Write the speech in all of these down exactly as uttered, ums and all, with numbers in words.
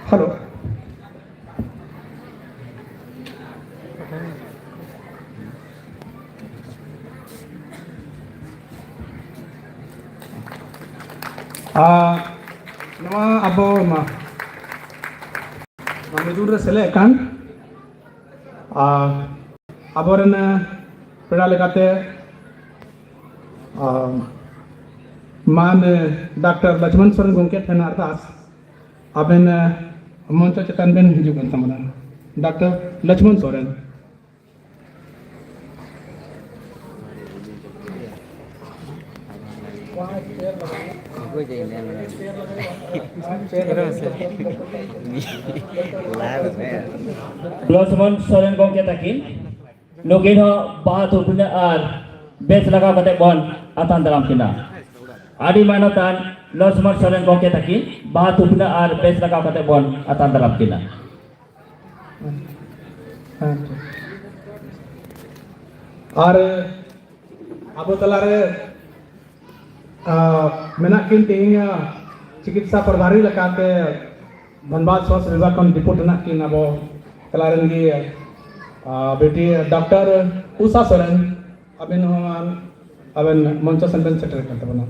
Hello. ᱟᱨ ᱱᱚᱣᱟ ᱟᱵᱚ ᱱᱚᱣᱟ, ᱱᱚᱣᱟ ᱢᱤᱫᱩᱱ ᱨᱮ ᱥᱮᱞᱮᱫ ᱟᱠᱟᱱ ᱟᱨ ᱟᱵᱚᱨᱮᱱ ᱯᱮᱲᱟ ᱞᱮᱠᱟᱛᱮ, ᱟᱨ ᱢᱟᱱ ᱰᱟᱠᱛᱟᱨ ᱞᱚᱪᱷᱢᱚᱱ ᱥᱚᱨᱮᱱ ᱜᱚᱢᱠᱮ ᱴᱷᱮᱱ ᱟᱨᱫᱟᱥ, ᱟᱵᱮᱱ ᱢᱚᱧᱪᱚ ᱪᱮᱛᱟᱱ ᱵᱮᱱ ᱦᱤᱡᱩᱜ ᱠᱟᱱ ᱛᱟᱵᱚᱱᱟ᱾ ᱰᱟᱠᱛᱟᱨ ᱞᱚᱪᱷᱢᱚᱱ ᱥᱚᱨᱮᱱ᱾ ᱞᱚᱪᱷᱢᱚᱱ ᱥᱚᱨᱮᱱ ᱜᱚᱢᱠᱮ ᱛᱟᱹᱠᱤᱱ, ᱱᱩᱠᱤᱱ ᱦᱚᱸ ᱵᱟᱦᱟ ᱛᱷᱩᱯᱱᱟᱹ ᱟᱨ ᱵᱮᱥ ᱞᱟᱜᱟᱣ ᱠᱟᱛᱮ ᱵᱚᱱ ᱟᱛᱟᱝ ᱫᱟᱨᱟᱢ ᱠᱤᱱᱟ᱾ ᱟᱹᱰᱤ ᱢᱟᱱᱚᱛᱟᱱ ᱞᱚᱪᱷᱢᱚᱱ ᱥᱚᱨᱮᱱ ᱜᱚᱢᱠᱮ ᱛᱟᱹᱠᱤᱱ ᱵᱟᱦᱟ ᱛᱷᱩᱯᱱᱟᱹ ᱟᱨ ᱵᱮᱥ ᱞᱟᱜᱟᱣ ᱠᱟᱛᱮ ᱵᱚᱱ ᱟᱛᱟᱝ ᱫᱟᱨᱟᱢ ᱠᱤᱱᱟ᱾ ᱟᱨ ᱟᱵᱚ ᱛᱟᱞᱟᱨᱮ, ᱟ, ᱢᱮᱱᱟᱜ ᱠᱤᱱ ᱛᱮᱦᱮᱧ, ᱟ, ᱪᱤᱠᱤᱛᱥᱟ ᱯᱨᱚᱵᱷᱟᱨᱤ ᱞᱮᱠᱟᱛᱮ ᱫᱷᱟᱱᱵᱟᱫᱽ ᱥᱟᱥᱛᱷᱚ ᱵᱤᱵᱷᱟᱜᱽ ᱠᱷᱚᱱ ᱰᱤᱯᱩᱴ ᱦᱮᱱᱟᱜ ᱠᱤᱱ ᱟᱵᱚ ᱛᱟᱞᱟ ᱨᱮᱱ ᱜᱮ, ᱟ, ᱵᱤᱴᱤ ᱰᱟᱠᱛᱟᱨ ᱩᱥᱟ ᱥᱚᱨᱮᱱ, ᱟᱵᱮᱱ ᱦᱚᱸ ᱟᱵᱮᱱ ᱢᱚᱧᱪᱚ ᱥᱮᱱ ᱵᱮᱱ ᱥᱮᱴᱮᱨ ᱟᱠᱟᱱ ᱛᱟᱵᱚᱱᱟ᱾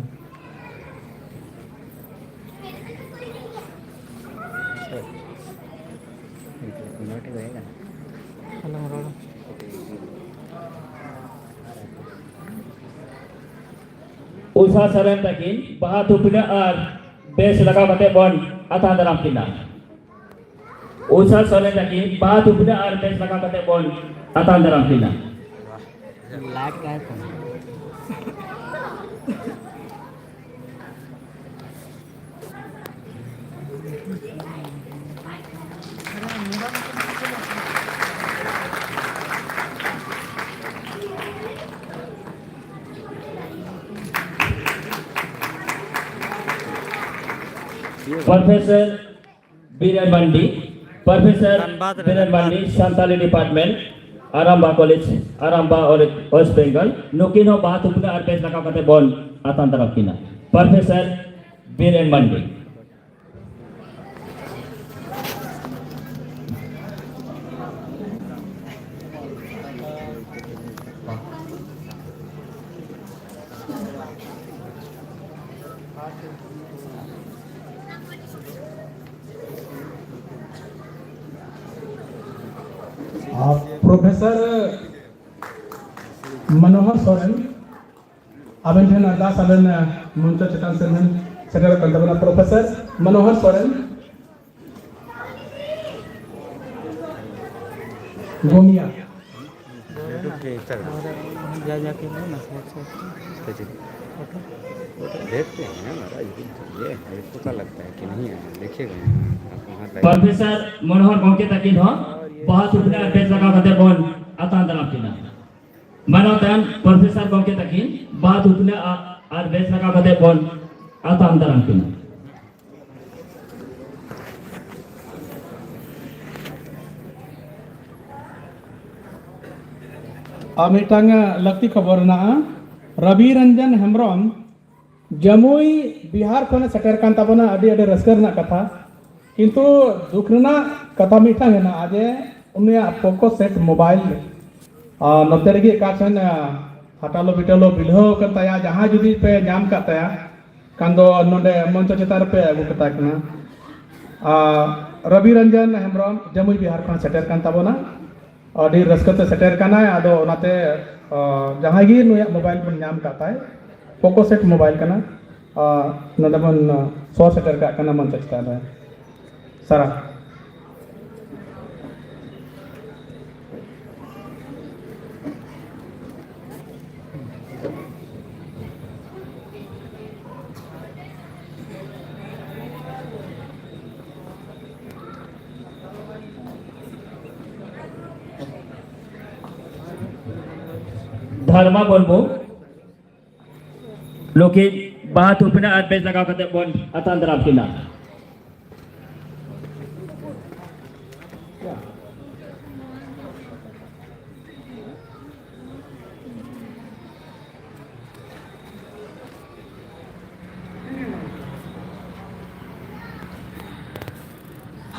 ᱩᱥᱟ ᱥᱚᱨᱮᱱ ᱛᱟᱹᱠᱤᱱ ᱵᱟᱦᱟ ᱛᱷᱩᱯᱱᱟᱹ ᱟᱨ ᱵᱮᱥ ᱞᱟᱜᱟᱣ ᱠᱟᱛᱮ ᱵᱚᱱ ᱟᱛᱟᱝ ᱫᱟᱨᱟᱢ ᱠᱤᱱᱟ᱾ ᱩᱥᱟ ᱥᱚᱨᱮᱱ ᱛᱟᱹᱠᱤᱱ ᱵᱟᱦᱟ ᱛᱷᱩᱯᱱᱟᱹ ᱟᱨ ᱵᱮᱥ ᱞᱟᱜᱟᱣ ᱠᱟᱛᱮ ᱵᱚᱱ ᱟᱛᱟᱝ ᱫᱟᱨᱟᱢ ᱠᱤᱱᱟ᱾ ᱞᱟᱜᱟ ᱠᱟᱱᱟ᱾ ᱯᱨᱚᱯᱷᱮᱥᱚᱨ ᱵᱤᱨᱮᱱ ᱢᱟᱱᱰᱤ, ᱯᱨᱚᱯᱷᱮᱥᱚᱨ ᱫᱷᱟᱱᱵᱟᱫᱽ ᱨᱮ, Biren Dhanbad. Mandi, Santali department, Arambagh college, Arambagh college, west Bengal, ᱱᱩᱠᱤᱱ ᱦᱚᱸ ᱵᱟᱦᱟ ᱛᱷᱩᱯᱱᱟᱹ ᱟᱨ ᱵᱮᱪ ᱞᱟᱜᱟᱣ ᱠᱟᱛᱮ ᱵᱚᱱ ᱟᱛᱟᱝ ᱫᱟᱨᱟᱢ ᱠᱤᱱᱟ᱾ ᱯᱨᱚᱯᱷᱮᱥᱚᱨ ᱵᱤᱨᱮᱱ ᱢᱟᱱᱰᱤ᱾ ᱟᱨ ᱯᱨᱚᱯᱷᱮᱥᱚᱨ ᱢᱚᱱᱳᱦᱚᱨ ᱥᱚᱨᱮᱱ, ᱟᱵᱮᱱ ᱴᱷᱮᱱ ᱟᱨᱫᱟᱥ, ᱟᱵᱮᱱ, ᱟᱸ, ᱢᱚᱧᱪᱚ ᱪᱮᱛᱟᱱ ᱥᱮᱫ ᱵᱮᱱ ᱥᱮᱴᱮᱨᱚᱜ ᱠᱟᱱ ᱛᱟᱵᱚᱱᱟ, ᱯᱨᱚᱯᱷᱮᱥᱚᱨ ᱢᱚᱱᱳᱦᱚᱨ ᱥᱚᱨᱮᱱ, ᱜᱚᱢᱤᱭᱟ᱾ ᱵᱞᱩᱴᱩᱛᱷ ᱨᱮ ᱪᱟᱞᱟᱜᱼᱟ᱾ ᱡᱟ ᱡᱟ ᱠᱤ ᱢᱮᱱᱟ, ᱥᱟᱭᱤᱰ ᱥᱟᱭᱤᱰ ᱛᱮ᱾ ᱪᱮᱫ? ᱯᱷᱳᱴᱳ᱾ ᱯᱷᱳᱴᱳ ᱰᱷᱮᱨ ᱛᱮ ᱦᱮᱱᱟᱜᱼᱟ, ᱢᱟᱨᱟ ᱡᱩᱫᱤ ᱪᱟᱦᱤᱭᱮ, ᱦᱟᱭ ᱯᱚᱛᱟ ᱞᱟᱜᱽᱛᱟ ᱦᱟᱭ ᱠᱤ ᱱᱟᱦᱤ ᱦᱟᱭ, ᱫᱮᱠᱷᱮᱜᱟ ᱦᱟᱭ, ᱟᱯᱠᱳ ᱦᱟᱛ ᱞᱟᱜᱮᱜᱟ᱾ ᱯᱨᱚᱯᱷᱮᱥᱚᱨ ᱢᱚᱱᱳᱦᱚᱨ ᱜᱚᱢᱠᱮ ᱛᱟᱹᱠᱤᱱ ᱦᱚᱸ ᱵᱟᱦᱟ ᱛᱷᱩᱯᱱᱟᱹ ᱟᱨ ᱵᱮᱪ ᱞᱟᱜᱟᱣ ᱠᱟᱛᱮ ᱵᱚᱱ ᱟᱛᱟᱝ ᱫᱟᱨᱟᱢ ᱠᱤᱱᱟ᱾ ᱢᱟᱱᱚᱛᱟᱱ ᱯᱨᱚᱯᱷᱮᱥᱚᱨ ᱜᱚᱢᱠᱮ ᱛᱟᱹᱠᱤᱱ ᱵᱟᱦᱟ ᱛᱷᱩᱯᱱᱟᱹ ᱟ-, ᱟᱨ ᱵᱮᱪ ᱞᱟᱜᱟᱣ ᱠᱟᱛᱮ ᱵᱚᱱ ᱟᱛᱟᱝ ᱫᱟᱨᱟᱢ ᱠᱤᱱᱟ᱾ ᱟᱨ ᱢᱤᱫᱴᱟᱝ ᱞᱟᱹᱠᱛᱤ ᱠᱷᱚᱵᱚᱨ ᱦᱮᱱᱟᱜᱼᱟ, ᱨᱚᱵᱤ ᱨᱚᱧᱡᱚᱱ ᱦᱮᱢᱵᱨᱚᱢ ᱡᱟᱹᱢᱩᱭ ᱵᱤᱦᱟᱨ ᱠᱷᱚᱱᱮ ᱥᱮᱴᱮᱨ ᱠᱟᱱ ᱛᱟᱵᱚᱱᱟ, ᱟᱹᱰᱤ ᱟᱹᱰᱤ ᱨᱟᱹᱥᱠᱟᱹ ᱨᱮᱱᱟᱜ ᱠᱟᱛᱷᱟ᱾ ᱠᱤᱱᱛᱩ ᱫᱩᱠ ᱨᱮᱱᱟᱜ ᱠᱟᱛᱷᱟ ᱢᱤᱫᱴᱟᱝ ᱦᱮᱱᱟᱜᱼᱟ ᱡᱮ ᱩᱱᱤᱭᱟᱜ ᱯᱳᱠᱳ ᱥᱮᱴ ᱢᱳᱵᱟᱭᱤᱞ, ᱟᱨ ᱱᱚᱛᱮ ᱨᱮᱜᱮ ᱚᱠᱟ ᱴᱷᱮᱱ, ᱟᱨ, ᱦᱟᱴᱟᱞᱳ ᱵᱤᱴᱟᱞᱳ ᱵᱤᱞᱦᱟᱹᱣ ᱟᱠᱟᱱ ᱛᱟᱭᱟ, ᱡᱟᱦᱟᱸᱭ ᱡᱩᱫᱤ ᱯᱮ ᱧᱟᱢ ᱠᱟᱜ ᱛᱟᱭᱟ ᱠᱷᱟᱱ ᱫᱚ ᱱᱚᱰᱮ ᱢᱚᱧᱪᱚ ᱪᱮᱛᱟᱱ ᱨᱮᱯᱮ ᱟᱹᱜᱩ ᱠᱟᱛᱟ ᱠᱟᱱᱟ᱾ ᱟᱨ ᱨᱚᱵᱤ ᱨᱚᱧᱡᱚᱱ ᱦᱮᱢᱵᱨᱚᱢ ᱡᱟᱹᱢᱩᱭ ᱵᱤᱦᱟᱨ ᱠᱷᱚᱱ ᱥᱮᱴᱮᱨ ᱠᱟᱱ ᱛᱟᱵᱚᱱᱟ᱾ ᱟᱹᱰᱤ ᱨᱟᱹᱥᱠᱟᱹ ᱛᱮ ᱥᱮᱴᱮᱨ ᱠᱟᱱᱟᱭ᱾ ᱟᱫᱚ ᱚᱱᱟᱛᱮ, ᱟᱸ, ᱡᱟᱦᱟᱸᱭ ᱜᱮ ᱱᱩᱭᱟᱜ ᱢᱳᱵᱟᱭᱤᱞ ᱵᱚᱱ ᱧᱟᱢ ᱠᱟᱜ ᱛᱟᱭ, ᱯᱳᱠᱳ ᱥᱮᱴ ᱢᱳᱵᱟᱭᱤᱞ ᱠᱟᱱᱟ, ᱟᱸ, ᱱᱚᱰᱮ ᱵᱚᱱ, ᱟᱸ, ᱥᱚᱦᱚᱨ ᱥᱮᱴᱮᱨ ᱠᱟᱜ ᱠᱟᱱᱟ ᱢᱚᱧᱪᱚ ᱪᱮᱛᱟᱱ ᱨᱮ᱾ ᱥᱟᱨᱦᱟᱣ᱾ ᱫᱷᱟᱨᱢᱟ ᱢᱩᱨᱢᱩ, ᱱᱩᱠᱤᱱ ᱵᱟᱦᱟ ᱛᱷᱩᱯᱱᱟᱹ ᱟᱨ ᱵᱮᱪ ᱞᱟᱜᱟᱣ ᱠᱟᱛᱮ ᱵᱚᱱ ᱟᱛᱟᱝ ᱫᱟᱨᱟᱢ ᱠᱤᱱᱟ᱾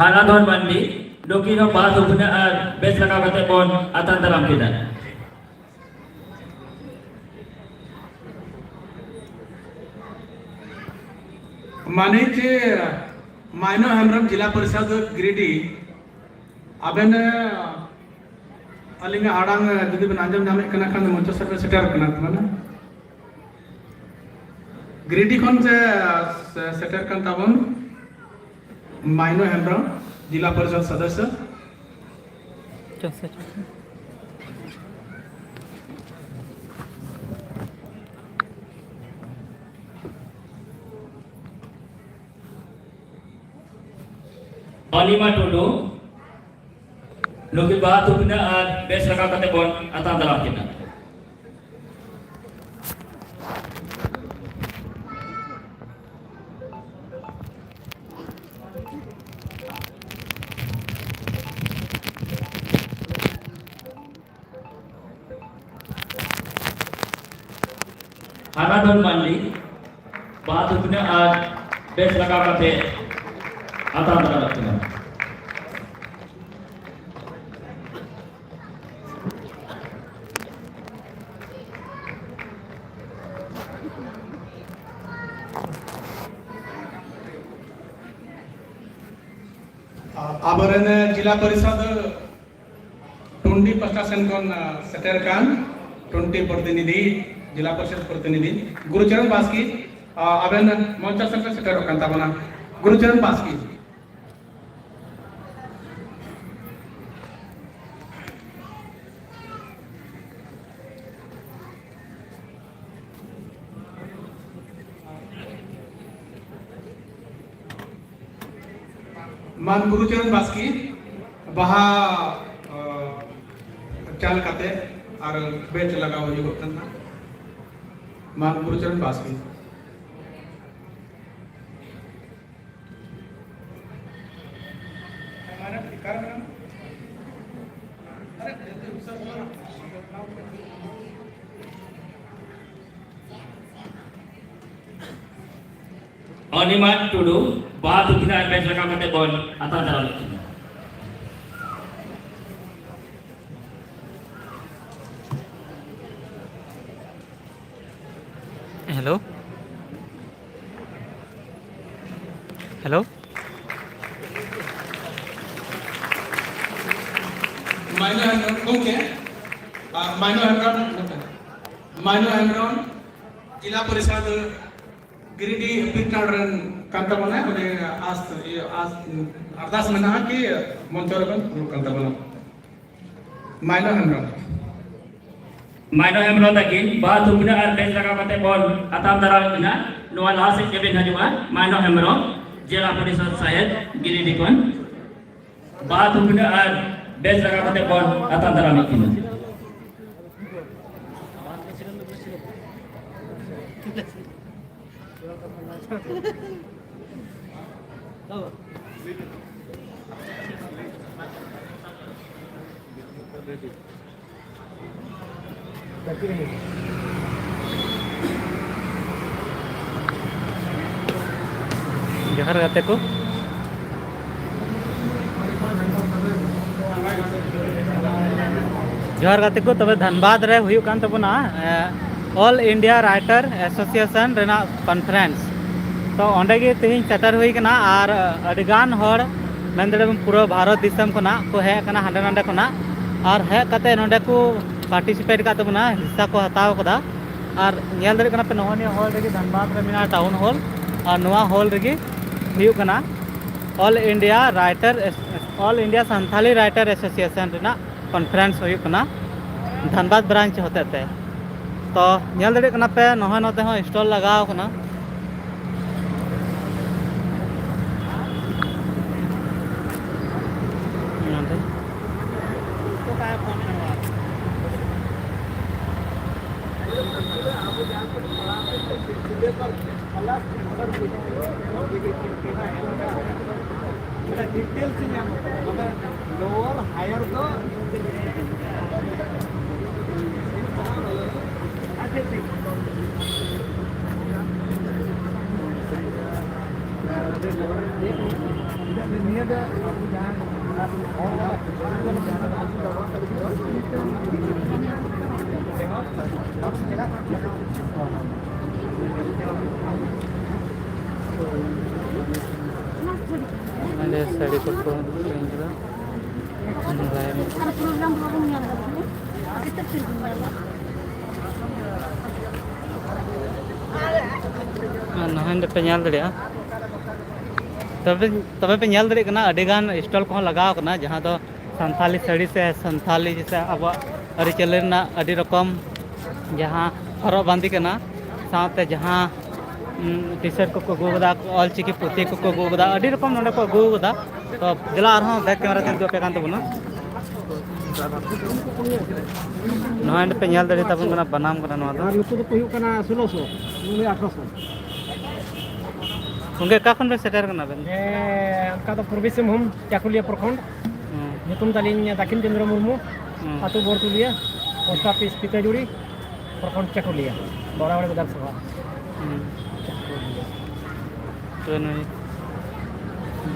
ᱦᱟᱨᱟᱫᱷᱚᱱ ᱢᱟᱱᱰᱤ, ᱱᱩᱠᱤᱱ ᱦᱚᱸ ᱵᱟᱦᱟ ᱛᱷᱩᱯᱱᱟᱹ ᱟᱨ ᱵᱮᱥ ᱞᱟᱜᱟᱣ ᱠᱟᱛᱮ ᱵᱚᱱ ᱟᱛᱟᱝ ᱫᱟᱨᱟᱢ ᱠᱤᱱᱟ᱾ ᱢᱟᱹᱱᱤᱡ ᱢᱟᱭᱱᱚ ᱦᱮᱢᱵᱨᱚᱢ, ᱡᱮᱞᱟ ᱯᱚᱨᱤᱥᱚᱫ ᱜᱤᱨᱤᱰᱤ, ᱟᱵᱮᱱ, ᱟᱹᱞᱤᱧᱟᱜ ᱟᱲᱟᱝ ᱡᱩᱫᱤ ᱵᱮᱱ ᱟᱸᱡᱚᱢ ᱧᱟᱢᱮᱫ ᱠᱟᱱᱟ ᱠᱷᱟᱱ, ᱢᱚᱧᱪᱚ ᱥᱮᱫ ᱵᱮᱱ ᱥᱮᱴᱮᱨ ᱠᱟᱱᱟ, ᱢᱟᱱᱮ ᱜᱤᱨᱤᱰᱤ ᱠᱷᱚᱱ ᱥᱮ, ᱥᱮ, ᱥᱮᱴᱮᱨ ᱠᱟᱱ ᱛᱟᱵᱚᱱ ᱢᱟᱭᱱᱚ ᱦᱮᱢᱵᱨᱚᱢ, ᱡᱮᱞᱟ ᱯᱚᱨᱤᱥᱚᱫ ᱥᱚᱫᱚᱥᱥᱚ᱾ ᱚᱱᱤᱢᱟ ᱴᱩᱰᱩ, ᱱᱩᱠᱤᱱ ᱵᱟᱦᱟ ᱛᱷᱩᱯᱱᱟᱹ ᱟᱨ ᱵᱮᱥ ᱨᱟᱠᱟᱵ ᱠᱟᱛᱮ ᱵᱚᱱ ᱟᱛᱟᱝ ᱫᱟᱨᱟᱢ ᱠᱤᱱᱟ᱾ ᱦᱟᱨᱟᱫᱷᱚᱱ ᱢᱟᱱᱰᱤ, ᱵᱟᱦᱟ ᱛᱷᱩᱯᱱᱟᱹ ᱟᱨ ᱵᱮᱥ ᱨᱟᱠᱟᱵ ᱠᱟᱛᱮ ᱟᱛᱟᱝ ᱫᱟᱨᱟᱢ ᱠᱤᱱᱟ᱾ ᱟᱵᱚᱨᱮᱱ ᱡᱮᱞᱟ ᱯᱚᱨᱤᱥᱚᱫ ᱴᱩᱱᱰᱤ ᱯᱟᱥᱴᱟ ᱥᱮᱱ ᱠᱷᱚᱱ, ᱟ, ᱥᱮᱴᱮᱨ ᱟᱠᱟᱱ ᱴᱩᱱᱰᱤ ᱯᱨᱚᱛᱤᱱᱤᱫᱷᱤ, ᱡᱮᱞᱟ ᱯᱚᱨᱤᱥᱚᱫ ᱯᱨᱚᱛᱤᱱᱤᱫᱷᱤ ᱜᱩᱨᱩᱪᱚᱨᱚᱱ ᱵᱟᱥᱠᱮ, ᱟ, ᱟᱵᱮᱱ ᱢᱚᱧᱪᱚ ᱥᱮᱫ ᱯᱮ ᱥᱮᱴᱮᱨᱚᱜ ᱠᱟᱱ ᱛᱟᱵᱚᱱᱟ᱾ ᱜᱩᱨᱩᱪᱚᱨᱚᱱ ᱵᱟᱥᱠᱮ᱾ ᱢᱟᱱ ᱜᱩᱨᱩᱪᱚᱨᱚᱱ ᱵᱟᱥᱠᱮ, ᱵᱟᱦᱟ, ᱟ, ᱪᱟᱞ ᱠᱟᱛᱮ ᱟᱨ ᱵᱮᱪ ᱞᱟᱜᱟᱣ ᱦᱩᱭᱩᱜᱚᱜ ᱠᱟᱱᱟ᱾ ᱢᱟᱱ ᱜᱩᱨᱩᱪᱚᱨᱚᱱ ᱵᱟᱥᱠᱮ᱾ ᱚᱱᱤᱢᱟᱱ ᱴᱩᱰᱩ, ᱵᱟᱦᱟ ᱛᱷᱩᱯᱱᱟᱹ ᱟᱨ badge ᱞᱟᱜᱟᱣ ᱠᱟᱛᱮ ᱵᱚᱱ ᱟᱛᱟᱝ ᱫᱟᱨᱟᱢᱮᱫ ᱠᱤᱱᱟ᱾ Hello, hello. ᱢᱟᱭᱱᱟ ᱦᱮᱢᱵᱨᱚᱢ ᱜᱚᱢᱠᱮ, ᱟᱨ ᱢᱟᱭᱱᱟ ᱦᱮᱢᱵᱨᱚᱢ, ᱢᱟᱭᱱᱟ ᱦᱮᱢᱵᱨᱚᱢ ᱡᱮᱞᱟ ᱯᱚᱨᱤᱥᱚᱫ ᱜᱤᱨᱤᱰᱤ ᱯᱤᱨᱴᱟᱲ ᱨᱮᱱ ᱠᱟᱱ ᱛᱟᱵᱚᱱᱟᱭ᱾ ᱚᱸᱰᱮ ᱟᱥ, ᱤᱭᱟᱹ, ᱟᱥ, ᱟᱨᱫᱟᱥ ᱢᱮᱱᱟᱜᱼᱟ ᱠᱤ ᱢᱚᱧᱪᱚ ᱨᱮᱵᱚᱱ ᱫᱩᱲᱩᱵ ᱠᱟᱱ ᱛᱟᱵᱚᱱᱟ᱾ ᱢᱟᱭᱱᱟ ᱦᱮᱢᱵᱨᱚᱢ᱾ ᱢᱟᱭᱱᱟ ᱦᱮᱢᱵᱨᱚᱢ ᱛᱟᱹᱠᱤᱱ ᱵᱟᱦᱟ ᱛᱷᱩᱯᱱᱟᱹ ᱟᱨ badge ᱞᱟᱜᱟᱣ ᱠᱟᱛᱮ ᱵᱚᱱ ᱟᱛᱟᱝ ᱫᱟᱨᱟᱢᱮᱫ ᱠᱤᱱᱟ᱾ ᱱᱚᱣᱟ ᱞᱟᱦᱟ ᱥᱮᱫ ᱜᱮᱵᱤᱱ ᱦᱤᱡᱩᱜᱼᱟ᱾ ᱢᱟᱭᱱᱟ ᱦᱮᱢᱵᱨᱚᱢ, ᱡᱮᱞᱟ ᱯᱚᱨᱤᱥᱚᱫ ᱥᱟᱦᱮᱫ, ᱜᱤᱨᱤᱰᱤ ᱠᱷᱚᱱ᱾ ᱵᱟᱦᱟ ᱛᱷᱩᱯᱱᱟᱹ ᱟᱨ badge ᱞᱟᱜᱟᱣ ᱠᱟᱛᱮ ᱵᱚᱱ ᱟᱛᱟᱝ ᱫᱟᱨᱟᱢᱮᱫ ᱠᱤᱱᱟ᱾ ᱡᱚᱦᱟᱨ ᱜᱟᱛᱮ ᱠᱚ᱾ ᱡᱚᱦᱟᱨ ᱜᱟᱛᱮ ᱠᱚ, ᱛᱚᱵᱮ ᱫᱷᱟᱱᱵᱟᱫᱽ ᱨᱮ ᱦᱩᱭᱩᱜ ᱠᱟᱱ ᱛᱟᱵᱚᱱᱟ, ᱮ, All India Writer Association ᱨᱮᱱᱟᱜ conference᱾ ᱛᱚ ᱚᱸᱰᱮ ᱜᱮ ᱛᱮᱦᱮᱧ ᱥᱮᱴᱮᱨ ᱦᱩᱭ ᱠᱟᱱᱟ ᱟᱨ ᱟᱹᱰᱤ ᱜᱟᱱ ᱦᱚᱲ, ᱢᱮᱱ ᱫᱟᱲᱮᱭᱟᱜᱼᱟ ᱵᱚᱱ, ᱯᱩᱨᱟᱹ ᱵᱷᱟᱨᱚᱛ ᱫᱤᱥᱚᱢ ᱠᱷᱚᱱᱟᱜ ᱠᱚ ᱦᱮᱡ ᱟᱠᱟᱱᱟ ᱦᱟᱸᱰᱮ ᱱᱟᱸᱰᱮ ᱠᱷᱚᱱᱟᱜ, ᱟᱨ ᱦᱮᱡ ᱠᱟᱛᱮ ᱱᱚᱸᱰᱮ ᱠᱚ participate ᱟᱠᱟᱫ ᱛᱟᱵᱚᱱᱟ, ᱦᱤᱥᱥᱟ ᱠᱚ ᱦᱟᱛᱟᱣ ᱟᱠᱟᱫᱟ᱾ ᱟᱨ ᱧᱮᱞ ᱫᱟᱲᱮᱭᱟᱜ ᱠᱟᱱᱟ ᱯᱮ, ᱱᱚᱜᱼᱚᱭ ᱱᱤᱭᱟᱹ hall ᱨᱮᱜᱮ, ᱫᱷᱟᱱᱵᱟᱫᱽ ᱨᱮ ᱢᱮᱱᱟᱜᱼᱟ town hall, ᱟᱨ ᱱᱚᱣᱟ hall ᱨᱮᱜᱮ ᱦᱩᱭᱩᱜ ᱠᱟᱱᱟ All India Writer, All India Santhali Writer Association ᱨᱮᱱᱟᱜ conference ᱦᱩᱭᱩᱜ ᱠᱟᱱᱟ ᱫᱷᱟᱱᱵᱟᱫᱽ branch ᱦᱚᱛᱮᱛᱮ᱾ ᱛᱚ ᱧᱮᱞ ᱫᱟᱲᱮᱭᱟᱜ ᱠᱟᱱᱟ ᱯᱮ, ᱱᱚᱜᱼᱚᱭ ᱱᱚᱛᱮ ᱦᱚᱸ stall ᱞᱟᱜᱟᱣ ᱠᱟᱱᱟ᱾ ᱱᱚᱰᱮ᱾ ᱰᱤᱴᱮᱞᱥ ᱧᱟᱢᱚᱜ ᱠᱟᱱᱟ, ᱛᱚᱵᱮ lower higher ᱫᱚ ᱟᱪᱪᱷᱟ, ᱴᱷᱤᱠ᱾ ᱚᱸᱰᱮ ᱥᱟᱹᱲᱤ ᱠᱚᱠᱚ ᱟᱹᱠᱷᱨᱤᱧ ᱠᱟᱫᱟ᱾ ᱧᱮᱞᱟᱭ ᱢᱮ᱾ ᱟᱨ ᱱᱚᱜᱼᱚᱭ ᱱᱚᱰᱮ ᱯᱮ ᱧᱮᱞ ᱫᱟᱲᱮᱭᱟᱜᱼᱟ, ᱛᱚᱵᱮ, ᱛᱚᱵᱮ ᱯᱮ ᱧᱮᱞ ᱫᱟᱲᱮᱭᱟᱜ ᱠᱟᱱᱟ, ᱟᱹᱰᱤᱜᱟᱱ ᱥᱴᱚᱞ ᱠᱚᱦᱚᱸ ᱞᱟᱜᱟᱣ ᱠᱟᱱᱟ, ᱡᱟᱦᱟᱸ ᱫᱚ ᱥᱟᱱᱛᱟᱞᱤ ᱥᱟᱹᱲᱤ ᱥᱮ ᱥᱟᱱᱛᱟᱞᱤ ᱥᱮ ᱟᱵᱚᱣᱟᱜ ᱟᱹᱨᱤᱪᱟᱹᱞᱤ ᱨᱮᱱᱟᱜ ᱟᱹᱰᱤ ᱨᱚᱠᱚᱢ ᱡᱟᱦᱟᱸ ᱦᱚᱨᱚᱜ ᱵᱟᱸᱫᱮ ᱠᱟᱱᱟ, ᱥᱟᱶᱛᱮ ᱡᱟᱦᱟᱸ, ᱩᱸ, ᱴᱤ ᱥᱟᱨᱴ ᱠᱚᱠᱚ ᱟᱹᱜᱩ ᱠᱟᱫᱟ, ᱚᱞ ᱪᱤᱠᱤ ᱯᱩᱛᱷᱤ ᱠᱚᱠᱚ ᱟᱹᱜᱩ ᱠᱟᱫᱟ, ᱟᱹᱰᱤ ᱨᱚᱠᱚᱢ ᱱᱚᱰᱮ ᱠᱚ ᱟᱹᱜᱩ ᱠᱟᱫᱟ᱾ ᱛᱚ ᱫᱮᱞᱟ ᱟᱨᱦᱚᱸ ᱵᱮᱠ ᱠᱮᱢᱮᱨᱟ ᱛᱮ ᱩᱫᱩᱜ ᱟᱯᱮ ᱠᱟᱱ ᱛᱟᱵᱚᱱᱟ᱾ ᱱᱚᱜᱼᱚᱭ ᱱᱚᱰᱮ ᱯᱮ ᱧᱮᱞ ᱫᱟᱲᱮ ᱛᱟᱵᱚᱱ ᱠᱟᱱᱟ, ᱵᱟᱱᱟᱢ ᱠᱟᱱᱟ ᱱᱚᱣᱟ ᱫᱚ᱾ ᱟᱨ ᱱᱩᱠᱩ ᱫᱚᱠᱚ ᱦᱩᱭᱩᱜ ᱠᱟᱱᱟ ᱥᱳᱞᱳᱥᱚ, ᱱᱩᱭ ᱟᱴᱷᱨᱚᱥᱚ᱾ ᱜᱚᱝᱠᱮ, ᱚᱠᱟ ᱠᱷᱚᱱ ᱵᱮᱱ ᱥᱮᱴᱮᱨ ᱠᱟᱱᱟ ᱟᱵᱮᱱ? ᱦᱮᱸ, ᱚᱱᱠᱟ ᱫᱚ ᱯᱩᱨᱵᱤ ᱥᱤᱝᱵᱷᱩᱢ, ᱪᱟᱠᱩᱞᱤᱭᱟᱹ ᱯᱨᱚᱠᱷᱚᱸᱰ᱾ ᱦᱩᱸ᱾ ᱧᱩᱛᱩᱢ ᱛᱟᱹᱞᱤᱧ ᱫᱟᱠᱷᱤᱱ ᱪᱚᱸᱫᱽᱨᱚ ᱢᱩᱨᱢᱩ, ᱦᱩᱸ᱾ ᱟᱹᱛᱩ ᱵᱚᱲᱛᱩᱞᱤᱭᱟᱹ, ᱯᱳᱥᱴ ᱚᱯᱷᱤᱥ ᱯᱤᱛᱟᱹᱡᱩᱲᱤ, ᱯᱨᱚᱠᱷᱚᱸᱰ ᱪᱟᱠᱩᱞᱤᱭᱟᱹ, ᱵᱟᱲᱟᱣᱟᱲᱤ ᱵᱤᱫᱷᱟᱱ ᱥᱚᱵᱷᱟ᱾ ᱦᱩᱸ᱾ ᱛᱚ ᱱᱩᱭ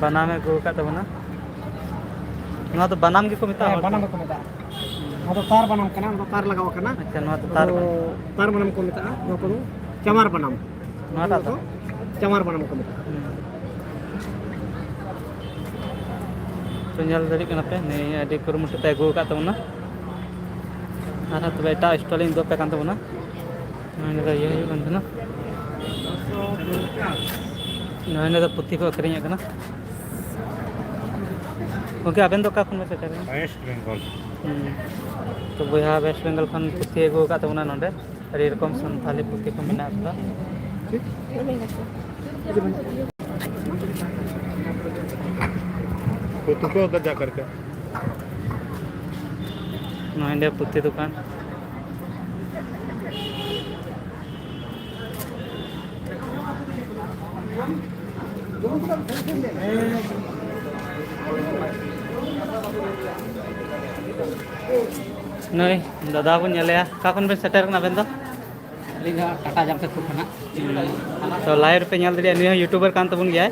ᱵᱟᱱᱟᱢᱮ ᱟᱹᱜᱩ ᱟᱠᱟᱫ ᱛᱟᱵᱚᱱᱟ᱾ ᱱᱚᱣᱟ ᱫᱚ ᱵᱟᱱᱟᱢ ᱜᱮᱠᱚ ᱢᱮᱛᱟᱜᱼᱟ ᱦᱮᱸ, ᱦᱚᱲ ᱵᱟᱱᱟᱢ ᱫᱚ? ᱜᱮᱠᱚ ᱢᱮᱛᱟᱜᱼᱟ᱾ ᱱᱚᱣᱟ ᱫᱚ ᱛᱟᱨ ᱵᱟᱱᱟᱢ ᱠᱟᱱᱟ, ᱚᱱᱟ ᱫᱚ ᱛᱟᱨ ᱞᱟᱜᱟᱣ ᱟᱠᱟᱱᱟ᱾ ᱟᱪᱪᱷᱟ, ᱱᱚᱣᱟ ᱫᱚ ᱛᱟᱨ ᱵᱟᱱᱟᱢ᱾ ᱛᱟᱨ ᱵᱟᱱᱟᱢ ᱠᱚ ᱢᱮᱛᱟᱜᱼᱟ, ᱱᱚᱣᱟ ᱠᱚᱫᱚ ᱪᱟᱢᱟᱨ ᱵᱟᱱᱟᱢ᱾ ᱱᱚᱣᱟᱴᱟᱜ ᱫᱚ? ᱪᱟᱢᱟᱨ ᱵᱟᱱᱟᱢ ᱠᱚ ᱢᱮᱛᱟᱜᱼᱟ᱾ ᱦᱩᱸ᱾ ᱛᱚ, ᱧᱮᱞ ᱫᱟᱲᱮᱭᱟᱜ ᱠᱟᱱᱟ ᱯᱮ, ᱱᱩᱭ ᱟᱹᱰᱤ ᱠᱩᱨᱩᱢᱩᱴᱩ ᱛᱮ ᱟᱹᱜᱩ ᱟᱠᱟᱫ ᱛᱟᱵᱚᱱᱟ᱾ ᱟᱨ ᱛᱚᱵᱮ ᱮᱴᱟᱜ ᱥᱴᱚᱞ ᱤᱧ ᱩᱫᱩᱜ ᱟᱯᱮ ᱠᱟᱱ ᱛᱟᱵᱚᱱᱟ᱾ ᱱᱚᱣᱟ ᱫᱚ ᱤᱭᱟᱹ ᱦᱩᱭᱩᱜ ᱠᱟᱱ ᱛᱟᱦᱮᱱᱟ᱾ ᱱᱚᱜᱼᱚᱭ ᱱᱚᱰᱮ ᱫᱚ ᱯᱩᱛᱷᱤ ᱠᱚ ᱟᱹᱠᱷᱨᱤᱧᱚᱜ ᱠᱟᱱᱟ᱾ ᱜᱚᱢᱠᱮ, ᱟᱵᱮᱱ ᱫᱚ ᱚᱠᱟ ᱠᱷᱚᱱ ᱵᱮᱱ ᱥᱮᱴᱮᱨ ᱮᱱᱟ? ᱳᱭᱮᱥᱴ ᱵᱮᱝᱜᱚᱞ᱾ ᱦᱩᱸ᱾ ᱛᱚ ᱵᱚᱭᱦᱟ ᱳᱭᱮᱥᱴ ᱵᱮᱝᱜᱚᱞ ᱠᱷᱚᱱ ᱯᱩᱛᱷᱤ ᱟᱹᱜᱩ ᱟᱠᱟᱫ ᱛᱟᱵᱚᱱᱟ ᱱᱚᱰᱮ᱾ ᱟᱹᱰᱤ ᱨᱚᱠᱚᱢ ᱥᱟᱱᱛᱟᱞᱤ ᱯᱩᱛᱷᱤ ᱠᱚ ᱢᱮᱱᱟᱜ ᱟᱠᱟᱫᱟ᱾ वो तुमको उधर जा करके। ᱱᱚᱜᱼᱚᱭ ᱱᱚᱰᱮ ᱯᱩᱛᱷᱤ ᱫᱚᱠᱟᱱ᱾ ᱱᱩᱭ ᱫᱟᱫᱟ ᱵᱚᱱ ᱧᱮᱞᱮᱭᱟ, ᱚᱠᱟ ᱠᱷᱚᱱ ᱵᱮᱱ ᱥᱮᱴᱮᱨ ᱠᱟᱱᱟ ᱟᱵᱮᱱ ᱫᱚ? ᱟᱹᱞᱤᱧ ᱫᱚ ᱴᱟᱴᱟ ᱡᱟᱢᱥᱮᱫᱽᱯᱩᱨ ᱠᱷᱚᱱᱟᱜ᱾ ᱛᱚ, ᱞᱟᱭᱤᱵᱷ ᱨᱮᱯᱮ ᱧᱮᱞ ᱫᱟᱲᱮᱭᱟᱜᱼᱟ, ᱱᱩᱭ ᱦᱚᱸ ᱭᱩᱴᱩᱵᱟᱨ ᱠᱟᱱ ᱛᱟᱵᱚᱱ ᱜᱮᱭᱟᱭ᱾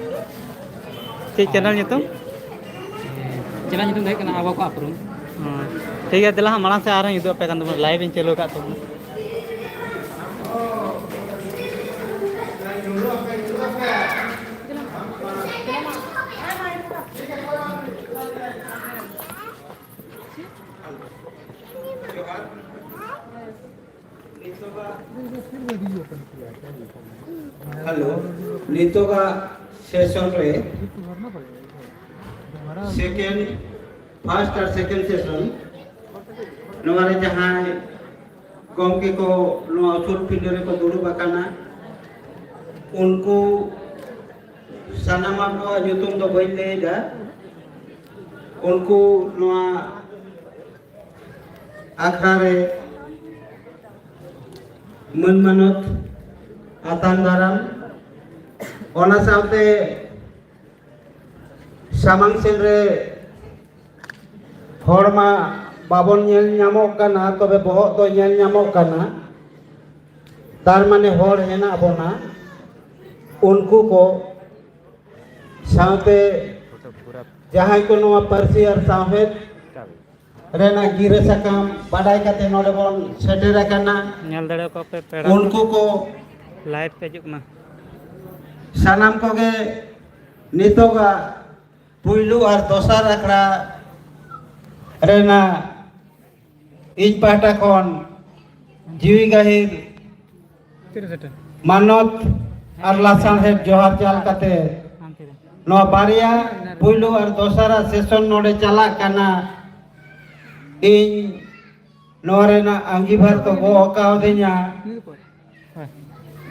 ᱪᱮᱫ ᱪᱮᱱᱮᱞ ᱧᱩᱛᱩᱢ? ᱪᱮᱱᱮᱞ ᱧᱩᱛᱩᱢ ᱫᱚ ᱦᱩᱭᱩᱜ ᱠᱟᱱᱟ ᱟᱵᱚ ᱠᱚᱣᱟᱜ ᱩᱯᱨᱩᱢ᱾ ᱦᱮᱸ, ᱴᱷᱤᱠ ᱜᱮᱭᱟ, ᱫᱮᱞᱟ ᱦᱟᱸᱜ ᱢᱟᱲᱟᱝ ᱥᱮᱫ ᱟᱨᱦᱚᱸᱧ ᱩᱫᱩᱜ ᱟᱯᱮ ᱠᱟᱱ ᱛᱟᱵᱚᱱᱟ, ᱞᱟᱭᱤᱵᱷ ᱤᱧ ᱪᱟᱹᱞᱩ ᱟᱠᱟᱫ ᱛᱟᱵᱚᱱᱟ᱾ ᱦᱮᱞᱳ, ᱱᱤᱛᱚᱜᱟᱜ ᱥᱮᱥᱚᱱ ᱨᱮ ᱥᱮᱠᱮᱱᱰ, ᱯᱷᱟᱨᱥᱴ ᱟᱨ ᱥᱮᱠᱮᱱᱰ ᱥᱮᱥᱚᱱ, ᱱᱚᱣᱟ ᱨᱮ ᱡᱟᱦᱟᱸᱭ ᱜᱚᱢᱠᱮ ᱠᱚ ᱱᱚᱣᱟ ᱩᱥᱩᱞ ᱯᱤᱸᱰᱟᱹ ᱨᱮᱠᱚ ᱫᱩᱲᱩᱵ ᱟᱠᱟᱱᱟ, ᱩᱱᱠᱩ ᱥᱟᱱᱟᱢ ᱠᱚᱣᱟᱜ ᱧᱩᱛᱩᱢ ᱫᱚ ᱵᱟᱹᱧ ᱞᱟᱹᱭᱮᱫᱟ᱾ ᱩᱱᱠᱩ ᱱᱚᱣᱟ ᱟᱠᱷᱲᱟ ᱨᱮ ᱢᱟᱹᱱ ᱢᱟᱱᱚᱛ ᱟᱛᱟᱝ ᱫᱟᱨᱟᱢ, ᱚᱱᱟ ᱥᱟᱶᱛᱮ ᱥᱟᱢᱟᱝ ᱥᱮᱫ ᱨᱮ ᱦᱚᱲ ᱢᱟ ᱵᱟᱵᱚᱱ ᱧᱮᱞ ᱧᱟᱢᱚᱜ ᱠᱟᱱᱟ, ᱛᱚᱵᱮ ᱵᱚᱦᱚᱜ ᱫᱚ ᱧᱮᱞ ᱧᱟᱢᱚᱜ ᱠᱟᱱᱟ᱾ ᱛᱟᱨ ᱢᱟᱱᱮ ᱦᱚᱲ ᱦᱮᱱᱟᱜ ᱵᱚᱱᱟ᱾ ᱩᱱᱠᱩ ᱠᱚ ᱥᱟᱶᱛᱮ ᱡᱟᱦᱟᱸᱭ ᱠᱚ ᱱᱚᱣᱟ ᱯᱟᱹᱨᱥᱤ ᱟᱨ ᱥᱟᱶᱦᱮᱫ ᱨᱮᱱᱟᱜ ᱜᱤᱨᱟᱹ ᱥᱟᱠᱟᱢ ᱵᱟᱰᱟᱭ ᱠᱟᱛᱮ ᱱᱚᱰᱮ ᱵᱚᱱ ᱥᱮᱴᱮᱨ ᱟᱠᱟᱱᱟ, ᱧᱮᱞ ᱫᱟᱲᱮ ᱟᱠᱚ ᱯᱮ ᱯᱮᱲᱟ ᱩᱱᱠᱩ ᱠᱚ ᱞᱟᱭᱤᱵᱷ ᱛᱮ ᱦᱤᱡᱩᱜ ᱠᱟᱱᱟ᱾ ᱥᱟᱱᱟᱢ ᱠᱚᱜᱮ ᱱᱤᱛᱚᱜᱟᱜ ᱯᱩᱭᱞᱩ ᱟᱨ ᱫᱚᱥᱟᱨ ᱟᱠᱷᱲᱟ ᱨᱮᱱᱟᱜ ᱤᱧ ᱯᱟᱦᱴᱟ ᱠᱷᱚᱱ ᱡᱤᱣᱤ ᱜᱟᱹᱦᱤᱨ ᱢᱟᱱᱚᱛ ᱟᱨ ᱞᱟᱥᱟᱲᱦᱮᱫ ᱡᱚᱦᱟᱨ ᱪᱟᱞ ᱠᱟᱛᱮ ᱱᱚᱣᱟ ᱵᱟᱨᱭᱟ ᱯᱩᱭᱞᱩ ᱟᱨ ᱫᱚᱥᱟᱨᱟᱜ ᱥᱮᱥᱚᱱ ᱱᱚᱰᱮ ᱪᱟᱞᱟᱜ ᱠᱟᱱᱟ᱾ ᱤᱧ ᱱᱚᱣᱟ ᱨᱮᱱᱟᱜ ᱟᱸᱜᱤᱵᱷᱟᱨ ᱠᱚ ᱜᱚᱜ ᱟᱠᱟᱣᱫᱤᱧᱟ᱾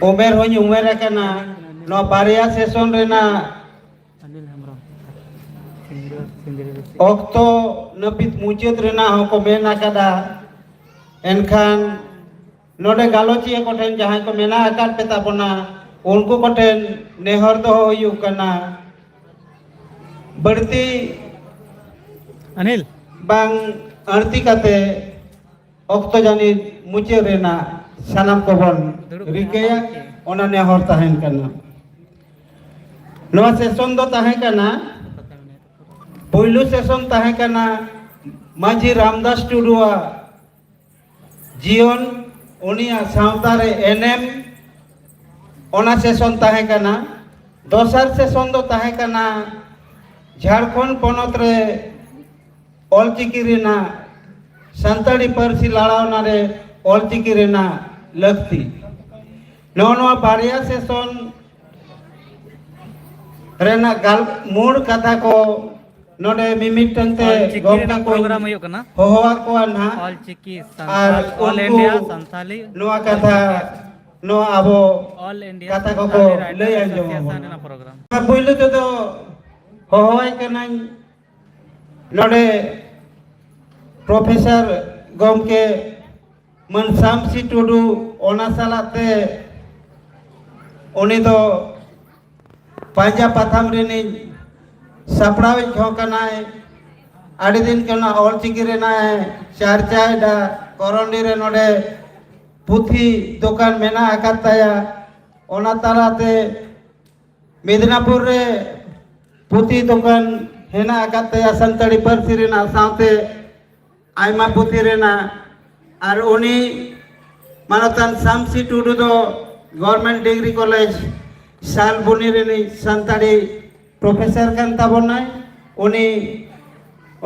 ᱩᱢᱮᱨ ᱦᱚᱧ ᱩᱢᱮᱨ ᱟᱠᱟᱱᱟ᱾ ᱱᱚᱣᱟ ᱵᱟᱨᱭᱟ ᱥᱮᱥᱚᱱ ᱨᱮᱱᱟᱜ ᱚᱱᱤᱞ ᱦᱮᱢᱵᱨᱚᱢ, ᱥᱤᱸᱫᱽᱨᱟᱹ, ᱥᱤᱸᱫᱽᱨᱟᱹ ᱵᱮᱥᱤ᱾ ᱚᱠᱛᱚ ᱱᱟᱹᱯᱤᱛ ᱢᱩᱪᱟᱹᱫ ᱨᱮᱱᱟᱜ ᱦᱚᱸᱠᱚ ᱢᱮᱱ ᱟᱠᱟᱫᱟ᱾ ᱮᱱᱠᱷᱟᱱ ᱱᱚᱰᱮ ᱜᱟᱞᱚᱪᱤᱭᱟᱹ ᱠᱚᱴᱷᱮᱱ ᱡᱟᱦᱟᱸᱭ ᱠᱚ ᱢᱮᱱᱟᱜ ᱟᱠᱟᱫ ᱯᱮ ᱛᱟᱵᱚᱱᱟ, ᱩᱱᱠᱩ ᱠᱚᱴᱷᱮᱱ ᱱᱮᱦᱚᱨ ᱫᱚᱦᱚ ᱦᱩᱭᱩᱜ ᱠᱟᱱᱟ, ᱵᱟᱹᱲᱛᱤ ᱚᱱᱤᱞ᱾ ᱵᱟᱝ ᱟᱹᱲᱛᱤ ᱠᱟᱛᱮ ᱚᱠᱛᱚ ᱡᱟᱹᱱᱤᱡ ᱢᱩᱪᱟᱹᱫ ᱨᱮᱱᱟᱜ ᱥᱟᱱᱟᱢ ᱠᱚᱵᱚᱱ ᱫᱩᱲᱩᱵ ᱨᱤᱠᱟᱹᱭᱟ, ᱦᱟᱛᱟᱲ ᱠᱮᱫ᱾ ᱚᱱᱟ ᱱᱮᱦᱚᱨ ᱛᱟᱦᱮᱱ ᱠᱟᱱᱟ᱾ ᱱᱚᱣᱟ ᱥᱮᱥᱚᱱ ᱫᱚ ᱛᱟᱦᱮᱸ ᱠᱟᱱᱟ ᱯᱩᱭᱞᱩ ᱥᱮᱥᱚᱱ ᱛᱟᱦᱮᱸ ᱠᱟᱱᱟ ᱢᱟᱹᱡᱷᱤ ᱨᱟᱢᱫᱟᱥ ᱴᱩᱰᱩᱣᱟᱜ ᱡᱤᱭᱚᱱ, ᱩᱱᱤᱭᱟᱜ ᱥᱟᱶᱛᱟ ᱨᱮ ᱮᱱᱮᱢ, ᱚᱱᱟ ᱥᱮᱥᱚᱱ ᱛᱟᱦᱮᱸ ᱠᱟᱱᱟ᱾ ᱫᱚᱥᱟᱨ ᱥᱮᱥᱚᱱ ᱫᱚ ᱛᱟᱦᱮᱸ ᱠᱟᱱᱟ ᱡᱷᱟᱲᱠᱷᱚᱸᱰ ᱯᱚᱱᱚᱛ ᱨᱮ ᱚᱞᱪᱤᱠᱤ ᱨᱮᱱᱟᱜ, ᱥᱟᱱᱛᱟᱲᱤ ᱯᱟᱹᱨᱥᱤ ᱞᱟᱲᱟᱣᱱᱟ ᱨᱮ ᱚᱞᱪᱤᱠᱤ ᱨᱮᱱᱟᱜ ᱞᱟᱹᱠᱛᱤ᱾ ᱱᱚᱜᱼᱚ ᱱᱚᱣᱟ ᱵᱟᱨᱭᱟ ᱥᱮᱥᱚᱱ ᱨᱮᱱᱟᱜ ᱜᱟᱞ-, ᱢᱩᱲ ᱠᱟᱛᱷᱟ ᱠᱚ ᱱᱚᱰᱮ ᱢᱤᱢᱤᱫᱴᱟᱝ ᱛᱮ ᱚᱞᱪᱤᱠᱤ ᱜᱚᱢᱠᱮ ᱨᱮᱱᱟᱜ ᱠᱚᱧ program ᱦᱩᱭᱩᱜ ᱠᱟᱱᱟ᱾ ᱦᱚᱦᱚᱣᱟᱠᱚᱣᱟ ᱱᱟᱦᱟᱜ᱾ ᱚᱞᱪᱤᱠᱤ ᱟᱨ ᱥᱟᱱᱛᱟᱲ, ᱚᱞ ᱩᱱᱠᱩ ᱤᱱᱰᱤᱭᱟ ᱥᱟᱱᱛᱟᱞᱤ ᱱᱚᱣᱟ ᱠᱟᱛᱷᱟ, ᱱᱚᱣᱟ ᱟᱵᱚ ᱚᱞ ᱤᱱᱰᱤᱭᱟ ᱠᱟᱛᱷᱟ ᱠᱚᱠᱚ ᱥᱟᱱᱛᱟᱞᱤ ᱞᱟᱹᱭ ᱨᱟᱭᱴᱟᱨᱥ ᱟᱸᱡᱚᱢ ᱮᱥᱳᱥᱤᱭᱮᱥᱚᱱ ᱟᱵᱚᱱᱟ᱾ ᱨᱮᱱᱟᱜ program᱾ ᱯᱳᱭᱞᱳ ᱛᱮᱫᱚ ᱦᱚᱦᱚᱣᱟᱭ ᱠᱟᱹᱱᱟᱹᱧ ᱱᱚᱰᱮ ᱯᱨᱚᱯᱷᱮᱥᱚᱨ ᱜᱚᱢᱠᱮ ᱢᱟᱹᱱ ᱥᱟᱢᱥᱤ ᱴᱩᱰᱩ, ᱚᱱᱟ ᱥᱟᱞᱟᱜ ᱛᱮ ᱩᱱᱤ ᱫᱚ ᱯᱟᱸᱡᱟ ᱯᱟᱛᱷᱟᱢ ᱨᱤᱱᱤᱡ ᱥᱟᱯᱲᱟᱣᱤᱡ ᱦᱚᱸ ᱠᱟᱱᱟᱭ᱾ ᱟᱹᱰᱤ ᱫᱤᱱ ᱠᱷᱚᱱᱟᱜ ᱚᱞᱪᱤᱠᱤ ᱨᱮᱱᱟᱜ ᱮ ᱪᱟᱨᱪᱟᱭᱮᱫᱟ᱾ ᱠᱚᱨᱚᱱᱰᱤ ᱨᱮ ᱱᱚᱰᱮ ᱯᱩᱛᱷᱤ ᱫᱚᱠᱟᱱ ᱢᱮᱱᱟᱜ ᱟᱠᱟᱫ ᱛᱟᱭᱟ᱾ ᱚᱱᱟ ᱛᱟᱞᱟᱛᱮ ᱢᱮᱫᱽᱱᱟᱯᱩᱨ ᱨᱮ ᱯᱩᱛᱷᱤ ᱫᱚᱠᱟᱱ ᱦᱮᱱᱟᱜ ᱟᱠᱟᱫ ᱛᱟᱭᱟ ᱥᱟᱱᱛᱟᱲᱤ ᱯᱟᱹᱨᱥᱤ ᱨᱮᱱᱟᱜ, ᱥᱟᱶᱛᱮ ᱟᱭᱢᱟ ᱯᱩᱛᱷᱤ ᱨᱮᱱᱟᱜ᱾ ᱟᱨ ᱩᱱᱤ ᱢᱟᱱᱚᱛᱟᱱ ᱥᱟᱢᱥᱤ ᱴᱩᱰᱩ ᱫᱚ ᱜᱚᱵᱷᱚᱨᱱᱢᱮᱱᱴ ᱰᱤᱜᱽᱨᱤ ᱠᱚᱞᱮᱡᱽ ᱥᱟᱞᱵᱚᱱᱤ ᱨᱤᱱᱤᱡ ᱥᱟᱱᱛᱟᱲᱤ ᱯᱨᱚᱯᱷᱮᱥᱚᱨ ᱠᱟᱱ ᱛᱟᱵᱚᱱᱟᱭ᱾ ᱩᱱᱤ,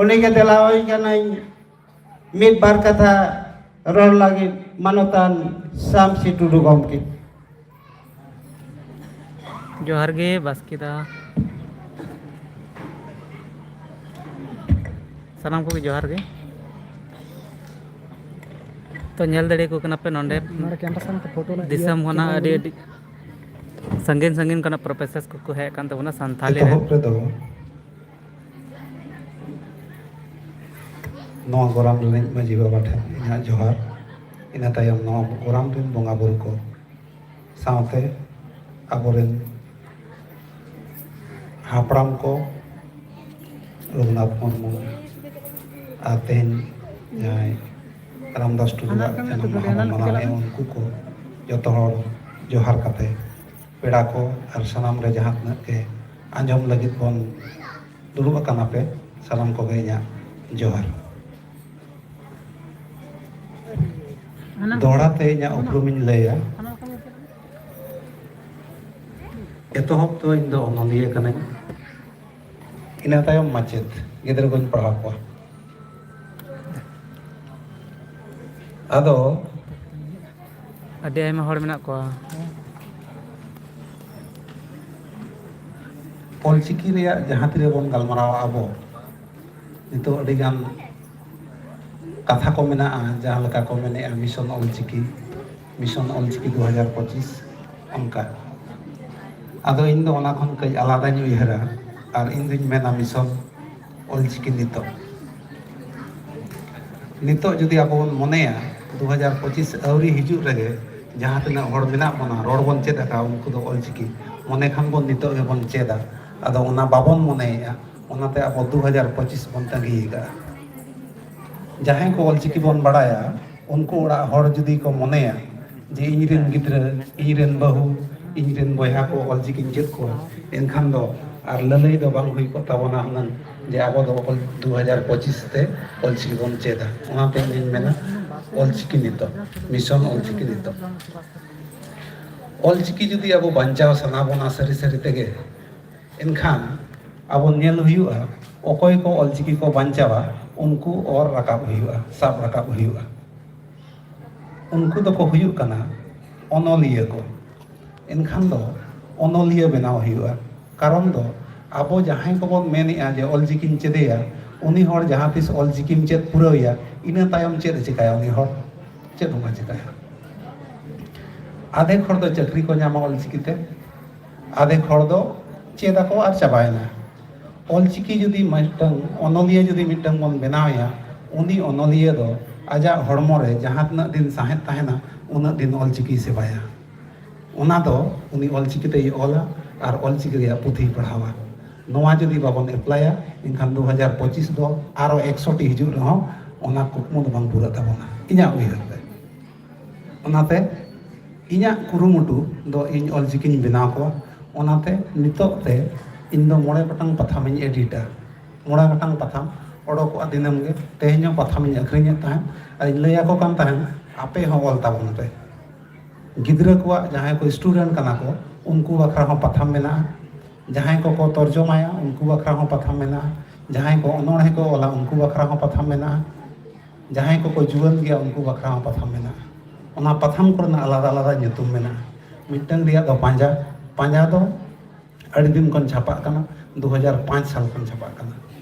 ᱩᱱᱤᱜᱮ ᱫᱮᱞᱟᱣᱟᱭ ᱠᱟᱹᱱᱟᱹᱧ ᱢᱤᱫ ᱵᱟᱨ ᱠᱟᱛᱷᱟ ᱨᱚᱲ ᱞᱟᱹᱜᱤᱫ ᱢᱟᱱᱚᱛᱟᱱ ᱥᱟᱢᱥᱤ ᱴᱩᱰᱩ ᱜᱚᱢᱠᱮ᱾ ᱡᱚᱦᱟᱨ ᱜᱮ ᱵᱟᱥᱠᱮ ᱫᱟ᱾ ᱥᱟᱱᱟᱢ ᱠᱚᱜᱮ ᱡᱚᱦᱟᱨ ᱜᱮ᱾ ᱛᱚ, ᱧᱮᱞ ᱫᱟᱲᱮᱭᱟᱠᱚ ᱠᱟᱱᱟ ᱯᱮ ᱱᱚᱰᱮ ᱱᱚᱰᱮ ᱠᱮᱢᱯᱟᱥ ᱨᱮ ᱯᱷᱳᱴᱳ ᱞᱮ ᱫᱤᱥᱚᱢ ᱤᱭᱟᱹ ᱠᱷᱚᱱᱟᱜ ᱠᱮᱫᱟ ᱟᱹᱰᱤ ᱵᱚᱞᱮ᱾ ᱟᱹᱰᱤ ᱥᱟᱺᱜᱤᱧ ᱥᱟᱺᱜᱤᱧ ᱠᱷᱚᱱᱟᱜ ᱯᱨᱚᱯᱷᱮᱥᱚᱨ ᱠᱚᱠᱚ ᱦᱮᱡ ᱟᱠᱟᱱ ᱛᱟᱵᱚᱱᱟ ᱥᱟᱱᱛᱷᱟᱞᱤ ᱨᱮ᱾ ᱮᱛᱚᱦᱚᱵ ᱨᱮᱫᱚ ᱱᱚᱣᱟ ᱜᱚᱨᱟᱢ ᱨᱤᱱᱤᱡ ᱢᱟᱹᱡᱷᱤ ᱵᱟᱵᱟ ᱴᱷᱮᱱ ᱤᱧᱟᱹᱜ ᱡᱚᱦᱟᱨ, ᱤᱱᱟᱹ ᱛᱟᱭᱚᱢ ᱱᱚᱣᱟ ᱜᱚᱨᱟᱢ ᱨᱤᱱ ᱵᱚᱸᱜᱟ ᱵᱩᱨᱩ ᱠᱚ, ᱥᱟᱶᱛᱮ ᱟᱵᱚᱨᱮᱱ ᱦᱟᱯᱲᱟᱢ ᱠᱚ, ᱨᱚᱜᱷᱩᱱᱟᱛᱷ ᱢᱩᱨᱢᱩ ᱟᱨ ᱛᱮᱦᱮᱧ ᱡᱟᱦᱟᱸᱭ ᱨᱟᱢᱫᱟᱥ ᱴᱩᱰᱩᱣᱟᱜ ᱡᱟᱱᱟᱢ ᱢᱟᱦᱟ ᱵᱚᱱ ᱢᱟᱱᱟᱣᱮᱫᱼᱟ, ᱩᱱᱠᱩ ᱠᱚ ᱡᱚᱛᱚ ᱦᱚᱲ ᱡᱚᱦᱟᱨ ᱠᱟᱛᱮ, ᱯᱮᱲᱟ ᱠᱚ ᱟᱨ ᱥᱟᱱᱟᱢ ᱨᱮ ᱡᱟᱦᱟᱸ ᱛᱤᱱᱟᱹᱜ ᱜᱮ ᱟᱸᱡᱚᱢ ᱞᱟᱹᱜᱤᱫ ᱵᱚᱱ ᱫᱩᱲᱩᱵ ᱟᱠᱟᱱᱟ ᱯᱮ, ᱥᱟᱱᱟᱢ ᱠᱚᱜᱮ ᱤᱧᱟᱹᱜ ᱡᱚᱦᱟᱨ᱾ ᱫᱚᱦᱲᱟ ᱛᱮ ᱤᱧᱟᱹᱜ ᱩᱯᱨᱩᱢᱤᱧ ᱞᱟᱹᱭᱟ᱾ ᱮᱛᱚᱦᱚᱵ ᱫᱚ ᱤᱧ ᱫᱚ ᱚᱱᱚᱞᱤᱭᱟᱹ ᱠᱟᱹᱱᱟᱹᱧ, ᱤᱱᱟᱹ ᱛᱟᱭᱚᱢ ᱢᱟᱪᱮᱫ, ᱜᱤᱫᱽᱨᱟᱹ ᱠᱚᱧ ᱯᱟᱲᱦᱟᱣ ᱠᱚᱣᱟ᱾ ᱟᱫᱚ ᱟᱹᱰᱤ ᱟᱭᱢᱟ ᱦᱚᱲ ᱢᱮᱱᱟᱜ ᱠᱚᱣᱟ᱾ ᱚᱞᱪᱤᱠᱤ ᱨᱮᱭᱟᱜ ᱡᱟᱦᱟᱸ ᱛᱤᱱᱟᱹᱜ ᱵᱚᱱ ᱜᱟᱞᱢᱟᱨᱟᱣᱟ ᱟᱵᱚ, ᱱᱤᱛᱚᱜ ᱟᱹᱰᱤᱜᱟᱱ ᱠᱟᱛᱷᱟ ᱠᱚ ᱢᱮᱱᱟᱜᱼᱟ, ᱡᱟᱦᱟᱸ ᱞᱮᱠᱟ ᱠᱚ ᱢᱮᱱᱮᱫᱼᱟ ᱢᱤᱥᱚᱱ ᱚᱞᱪᱤᱠᱤ, ᱢᱤᱥᱚᱱ ᱚᱞᱪᱤᱠᱤ ᱫᱩ ᱦᱟᱡᱟᱨ ᱯᱚᱸᱪᱤᱥ, ᱚᱱᱠᱟ᱾ ᱟᱫᱚ ᱤᱧ ᱫᱚ ᱚᱱᱟ ᱠᱷᱚᱱ ᱠᱟᱹᱡ ᱟᱞᱟᱫᱟᱧ ᱩᱭᱦᱟᱹᱨᱟ, ᱟᱨ ᱤᱧ ᱫᱩᱧ ᱢᱮᱱᱟ ᱢᱤᱥᱚᱱ ᱚᱞᱪᱤᱠᱤ ᱱᱤᱛᱚᱜ᱾ ᱱᱤᱛᱚᱜ ᱡᱩᱫᱤ ᱟᱵᱚ ᱵᱚᱱ ᱢᱚᱱᱮᱭᱟ ᱫᱩ ᱦᱟᱡᱟᱨ ᱯᱚᱸᱪᱤᱥ ᱟᱹᱣᱨᱤ ᱦᱤᱡᱩᱜ ᱨᱮᱜᱮ ᱡᱟᱦᱟᱸ ᱛᱤᱱᱟᱹᱜ ᱦᱚᱲ ᱢᱮᱱᱟᱜ ᱵᱚᱱᱟ, ᱨᱚᱲ ᱵᱚᱱ ᱪᱮᱫ ᱟᱠᱟᱫ, ᱩᱱᱠᱩ ᱫᱚ ᱚᱞᱪᱤᱠᱤ, ᱢᱚᱱᱮ ᱠᱷᱟᱱ ᱵᱚᱱ ᱱᱤᱛᱚᱜ ᱜᱮᱵᱚᱱ ᱪᱮᱫᱟ᱾ ᱟᱫᱚ ᱚᱱᱟ ᱵᱟᱵᱚᱱ ᱢᱚᱱᱮᱭᱮᱫᱼᱟ, ᱚᱱᱟᱛᱮ ᱟᱵᱚ ᱫᱩ ᱦᱟᱡᱟᱨ ᱯᱚᱸᱪᱤᱥ ᱵᱚᱱ ᱛᱟᱺᱜᱤ ᱟᱠᱟᱫᱼᱟ᱾ ᱡᱟᱦᱟᱸᱭ ᱠᱚ ᱚᱞᱪᱤᱠᱤ ᱵᱚᱱ ᱵᱟᱲᱟᱭᱟ, ᱩᱱᱠᱩ ᱚᱲᱟᱜ ᱦᱚᱲ ᱡᱩᱫᱤ ᱠᱚ ᱢᱚᱱᱮᱭᱟ ᱡᱮ ᱤᱧ ᱨᱮᱱ ᱜᱤᱫᱽᱨᱟᱹ, ᱤᱧ ᱨᱮᱱ ᱵᱟᱹᱦᱩ, ᱤᱧ ᱨᱮᱱ ᱵᱚᱭᱦᱟ ᱠᱚ ᱚᱞᱪᱤᱠᱤᱧ ᱪᱮᱫ ᱠᱚᱣᱟ, ᱮᱱᱠᱷᱟᱱ ᱫᱚ ᱟᱨ ᱞᱟᱹᱞᱟᱹᱭ ᱫᱚ ᱵᱟᱝ ᱦᱩᱭ ᱠᱚᱜ ᱛᱟᱵᱚᱱᱟ ᱦᱩᱱᱟᱹᱝ ᱡᱮ ᱟᱵᱚ ᱫᱚ ᱚᱞ-, ᱫᱩ ᱦᱟᱡᱟᱨ ᱯᱚᱸᱪᱤᱥ ᱛᱮ ᱚᱞᱪᱤᱠᱤ ᱵᱚᱱ ᱪᱮᱫᱟ᱾ ᱚᱱᱟᱛᱮ ᱤᱧᱤᱧ ᱢᱮᱱᱟ, ᱚᱞᱪᱤᱠᱤ ᱱᱤᱛᱚᱜ, ᱢᱤᱥᱚᱱ ᱚᱞᱪᱤᱠᱤ ᱱᱤᱛᱚᱜ᱾ ᱚᱞᱪᱤᱠᱤ ᱡᱩᱫᱤ ᱟᱵᱚ ᱵᱟᱧᱪᱟᱣ ᱥᱟᱱᱟ ᱵᱚᱱᱟ ᱥᱟᱹᱨᱤ ᱥᱟᱹᱨᱤ ᱛᱮᱜᱮ, ᱮᱱᱠᱷᱟᱱ ᱟᱵᱚ ᱧᱮᱞ ᱦᱩᱭᱩᱜᱼᱟ, ᱚᱠᱚᱭ ᱠᱚ ᱚᱞᱪᱤᱠᱤ ᱠᱚ ᱵᱟᱧᱪᱟᱣᱟ, ᱩᱱᱠᱩ ᱚᱨ ᱨᱟᱠᱟᱵ ᱦᱩᱭᱩᱜᱼᱟ, ᱥᱟᱵ ᱨᱟᱠᱟᱵ ᱦᱩᱭᱩᱜᱼᱟ᱾ ᱩᱱᱠᱩ ᱫᱚᱠᱚ ᱦᱩᱭᱩᱜ ᱠᱟᱱᱟ ᱚᱱᱚᱞᱤᱭᱟᱹ ᱠᱚ᱾ ᱮᱱᱠᱷᱟᱱ ᱫᱚ ᱚᱱᱚᱞᱤᱭᱟᱹ ᱵᱮᱱᱟᱣ ᱦᱩᱭᱩᱜᱼᱟ᱾ ᱠᱟᱨᱚᱱ ᱫᱚ ᱟᱵᱚ ᱡᱟᱦᱟᱸᱭ ᱠᱚᱵᱚᱱ ᱢᱮᱱᱮᱜᱼᱟ ᱡᱮ ᱚᱞᱪᱤᱠᱤᱧ ᱪᱮᱫᱮᱭᱟ, ᱩᱱᱤ ᱦᱚᱲ ᱡᱟᱦᱟᱸ ᱛᱤᱥ ᱚᱞᱪᱤᱠᱤᱢ ᱪᱮᱫ ᱯᱩᱨᱟᱹᱣᱮᱭᱟ, ᱤᱱᱟᱹ ᱛᱟᱭᱚᱢ ᱪᱮᱫ ᱮ ᱪᱮᱠᱟᱭᱟ ᱩᱱᱤ ᱦᱚᱲ? ᱪᱮᱫ ᱦᱚᱸ ᱵᱟᱭ ᱪᱮᱠᱟᱭᱟ᱾ ᱟᱫᱷᱮᱠ ᱦᱚᱲ ᱫᱚ ᱪᱟᱹᱠᱨᱤ ᱠᱚ ᱧᱟᱢᱟ ᱚᱞᱪᱤᱠᱤᱛᱮ, ᱟᱫᱷᱮᱠ ᱦᱚᱲ ᱫᱚ ᱪᱮᱫ ᱟᱠᱚ ᱟᱨ ᱪᱟᱵᱟᱭᱮᱱᱟ᱾ ᱚᱞᱪᱤᱠᱤ ᱡᱩᱫᱤ ᱢᱤᱫᱴᱟᱝ ᱚᱱᱚᱞᱤᱭᱟᱹ ᱡᱩᱫᱤ ᱢᱤᱫᱴᱟᱝ ᱵᱚᱱ ᱵᱮᱱᱟᱣᱮᱭᱟ, ᱩᱱᱤ ᱚᱱᱚᱞᱤᱭᱟᱹ ᱫᱚ ᱟᱡᱟᱜ ᱦᱚᱲᱢᱚ ᱨᱮ ᱡᱟᱦᱟᱸ ᱛᱤᱱᱟᱹᱜ ᱫᱤᱱ ᱥᱟᱸᱦᱮᱫ ᱛᱟᱦᱮᱱᱟ, ᱩᱱᱟᱹᱜ ᱫᱤᱱ ᱚᱞᱪᱤᱠᱤᱭ ᱥᱮᱵᱟᱭᱟ᱾ ᱚᱱᱟ ᱫᱚ ᱩᱱᱤ ᱚᱞᱪᱤᱠᱤ ᱛᱮᱭ ᱚᱞᱟ ᱟᱨ ᱚᱞᱪᱤᱠᱤ ᱨᱮᱭᱟᱜ ᱯᱩᱛᱷᱤᱭ ᱯᱟᱲᱦᱟᱣᱟ᱾ ᱱᱚᱣᱟ ᱡᱩᱫᱤ ᱵᱟᱵᱚᱱ ᱮᱯᱞᱟᱭᱟ, ᱮᱱᱠᱷᱟᱱ ᱫᱩ ᱦᱟᱡᱟᱨ ᱯᱚᱸᱪᱤᱥ ᱫᱚ ᱟᱨᱚ ᱮᱠᱥᱚ ᱴᱤ ᱦᱤᱡᱩᱜ ᱨᱮᱦᱚᱸ ᱚᱱᱟ ᱠᱩᱠᱢᱩ ᱫᱚ ᱵᱟᱝ ᱯᱩᱨᱟᱹᱜ ᱛᱟᱵᱚᱱᱟ, ᱤᱧᱟᱹᱜ ᱩᱭᱦᱟᱹᱨ ᱛᱮ᱾ ᱚᱱᱟᱛᱮ ᱤᱧᱟᱹᱜ ᱠᱩᱨᱩᱢᱩᱴᱩ ᱫᱚ ᱤᱧ ᱚᱞᱪᱤᱠᱤᱧ ᱵᱮᱱᱟᱣ ᱠᱚᱣᱟ᱾ ᱚᱱᱟᱛᱮ ᱱᱤᱛᱚᱜ ᱛᱮ ᱤᱧ ᱫᱚ ᱢᱚᱬᱮ ᱜᱚᱴᱟᱝ ᱯᱟᱛᱷᱟᱢᱤᱧ ᱮᱰᱤᱴᱟ᱾ ᱢᱚᱬᱮ ᱜᱚᱴᱟᱝ ᱯᱟᱛᱷᱟᱢ ᱚᱰᱚᱠᱚᱜᱼᱟ ᱫᱤᱱᱟᱹᱢ ᱜᱮ᱾ ᱛᱮᱦᱮᱧ ᱦᱚᱸ ᱯᱟᱛᱷᱟᱢ ᱤᱧ ᱟᱹᱠᱷᱨᱤᱧᱮᱫ ᱛᱟᱦᱮᱸᱫ ᱟᱨ ᱤᱧ ᱞᱟᱹᱭ ᱟᱠᱚ ᱠᱟᱱ ᱛᱟᱦᱮᱸᱫ, ᱟᱯᱮ ᱦᱚᱸ ᱚᱞ ᱛᱟᱵᱚᱱ ᱯᱮ᱾ ᱜᱤᱫᱽᱨᱟᱹ ᱠᱚᱣᱟᱜ, ᱡᱟᱦᱟᱸᱭ ᱠᱚ student ᱠᱟᱱᱟ ᱠᱚ, ᱩᱱᱠᱩ ᱵᱟᱠᱷᱨᱟ ᱦᱚᱸ ᱯᱟᱛᱷᱟᱢ ᱢᱮᱱᱟᱜᱼᱟ᱾ ᱡᱟᱦᱟᱸᱭ ᱠᱚᱠᱚ ᱛᱚᱨᱡᱚᱢᱟᱭᱟ, ᱩᱱᱠᱩ ᱵᱟᱠᱷᱨᱟ ᱦᱚᱸ ᱯᱟᱛᱷᱟᱢ ᱢᱮᱱᱟᱜᱼᱟ᱾ ᱡᱟᱦᱟᱸᱭ ᱠᱚ ᱚᱱᱚᱬᱦᱮ ᱠᱚ ᱚᱞᱟ, ᱩᱱᱠᱩ ᱵᱟᱠᱷᱨᱟ ᱦᱚᱸ ᱯᱟᱛᱷᱟᱢ ᱢᱮᱱᱟᱜᱼᱟ᱾ ᱡᱟᱦᱟᱸᱭ ᱠᱚᱠᱚ ᱡᱩᱣᱟᱹᱱ ᱜᱮᱭᱟ, ᱩᱱᱠᱩ ᱵᱟᱠᱷᱨᱟ ᱦᱚᱸ ᱯᱟᱛᱷᱟᱢ ᱢᱮᱱᱟᱜᱼᱟ᱾ ᱚᱱᱟ ᱯᱟᱛᱷᱟᱢ ᱠᱚᱨᱮᱱᱟᱜ ᱟᱞᱟᱫᱟ ᱟᱞᱟᱫᱟ ᱧᱩᱛᱩᱢ ᱢᱮᱱᱟᱜᱼᱟ᱾ ᱢᱤᱫᱴᱟᱝ ᱨᱮᱭᱟᱜ ᱫᱚ ᱯᱟᱸᱡᱟ, ᱯᱟᱸᱡᱟ ᱫᱚ ᱟᱹᱰᱤ ᱫᱤᱱ ᱠᱷᱚᱱ ᱪᱷᱟᱯᱟᱜ ᱠᱟᱱᱟ, ᱫᱩ ᱦᱟᱡᱟᱨ ᱯᱟᱸᱪ ᱥᱟᱞ ᱠᱷᱚᱱ ᱪᱷᱟᱯᱟᱜ ᱠᱟᱱᱟ᱾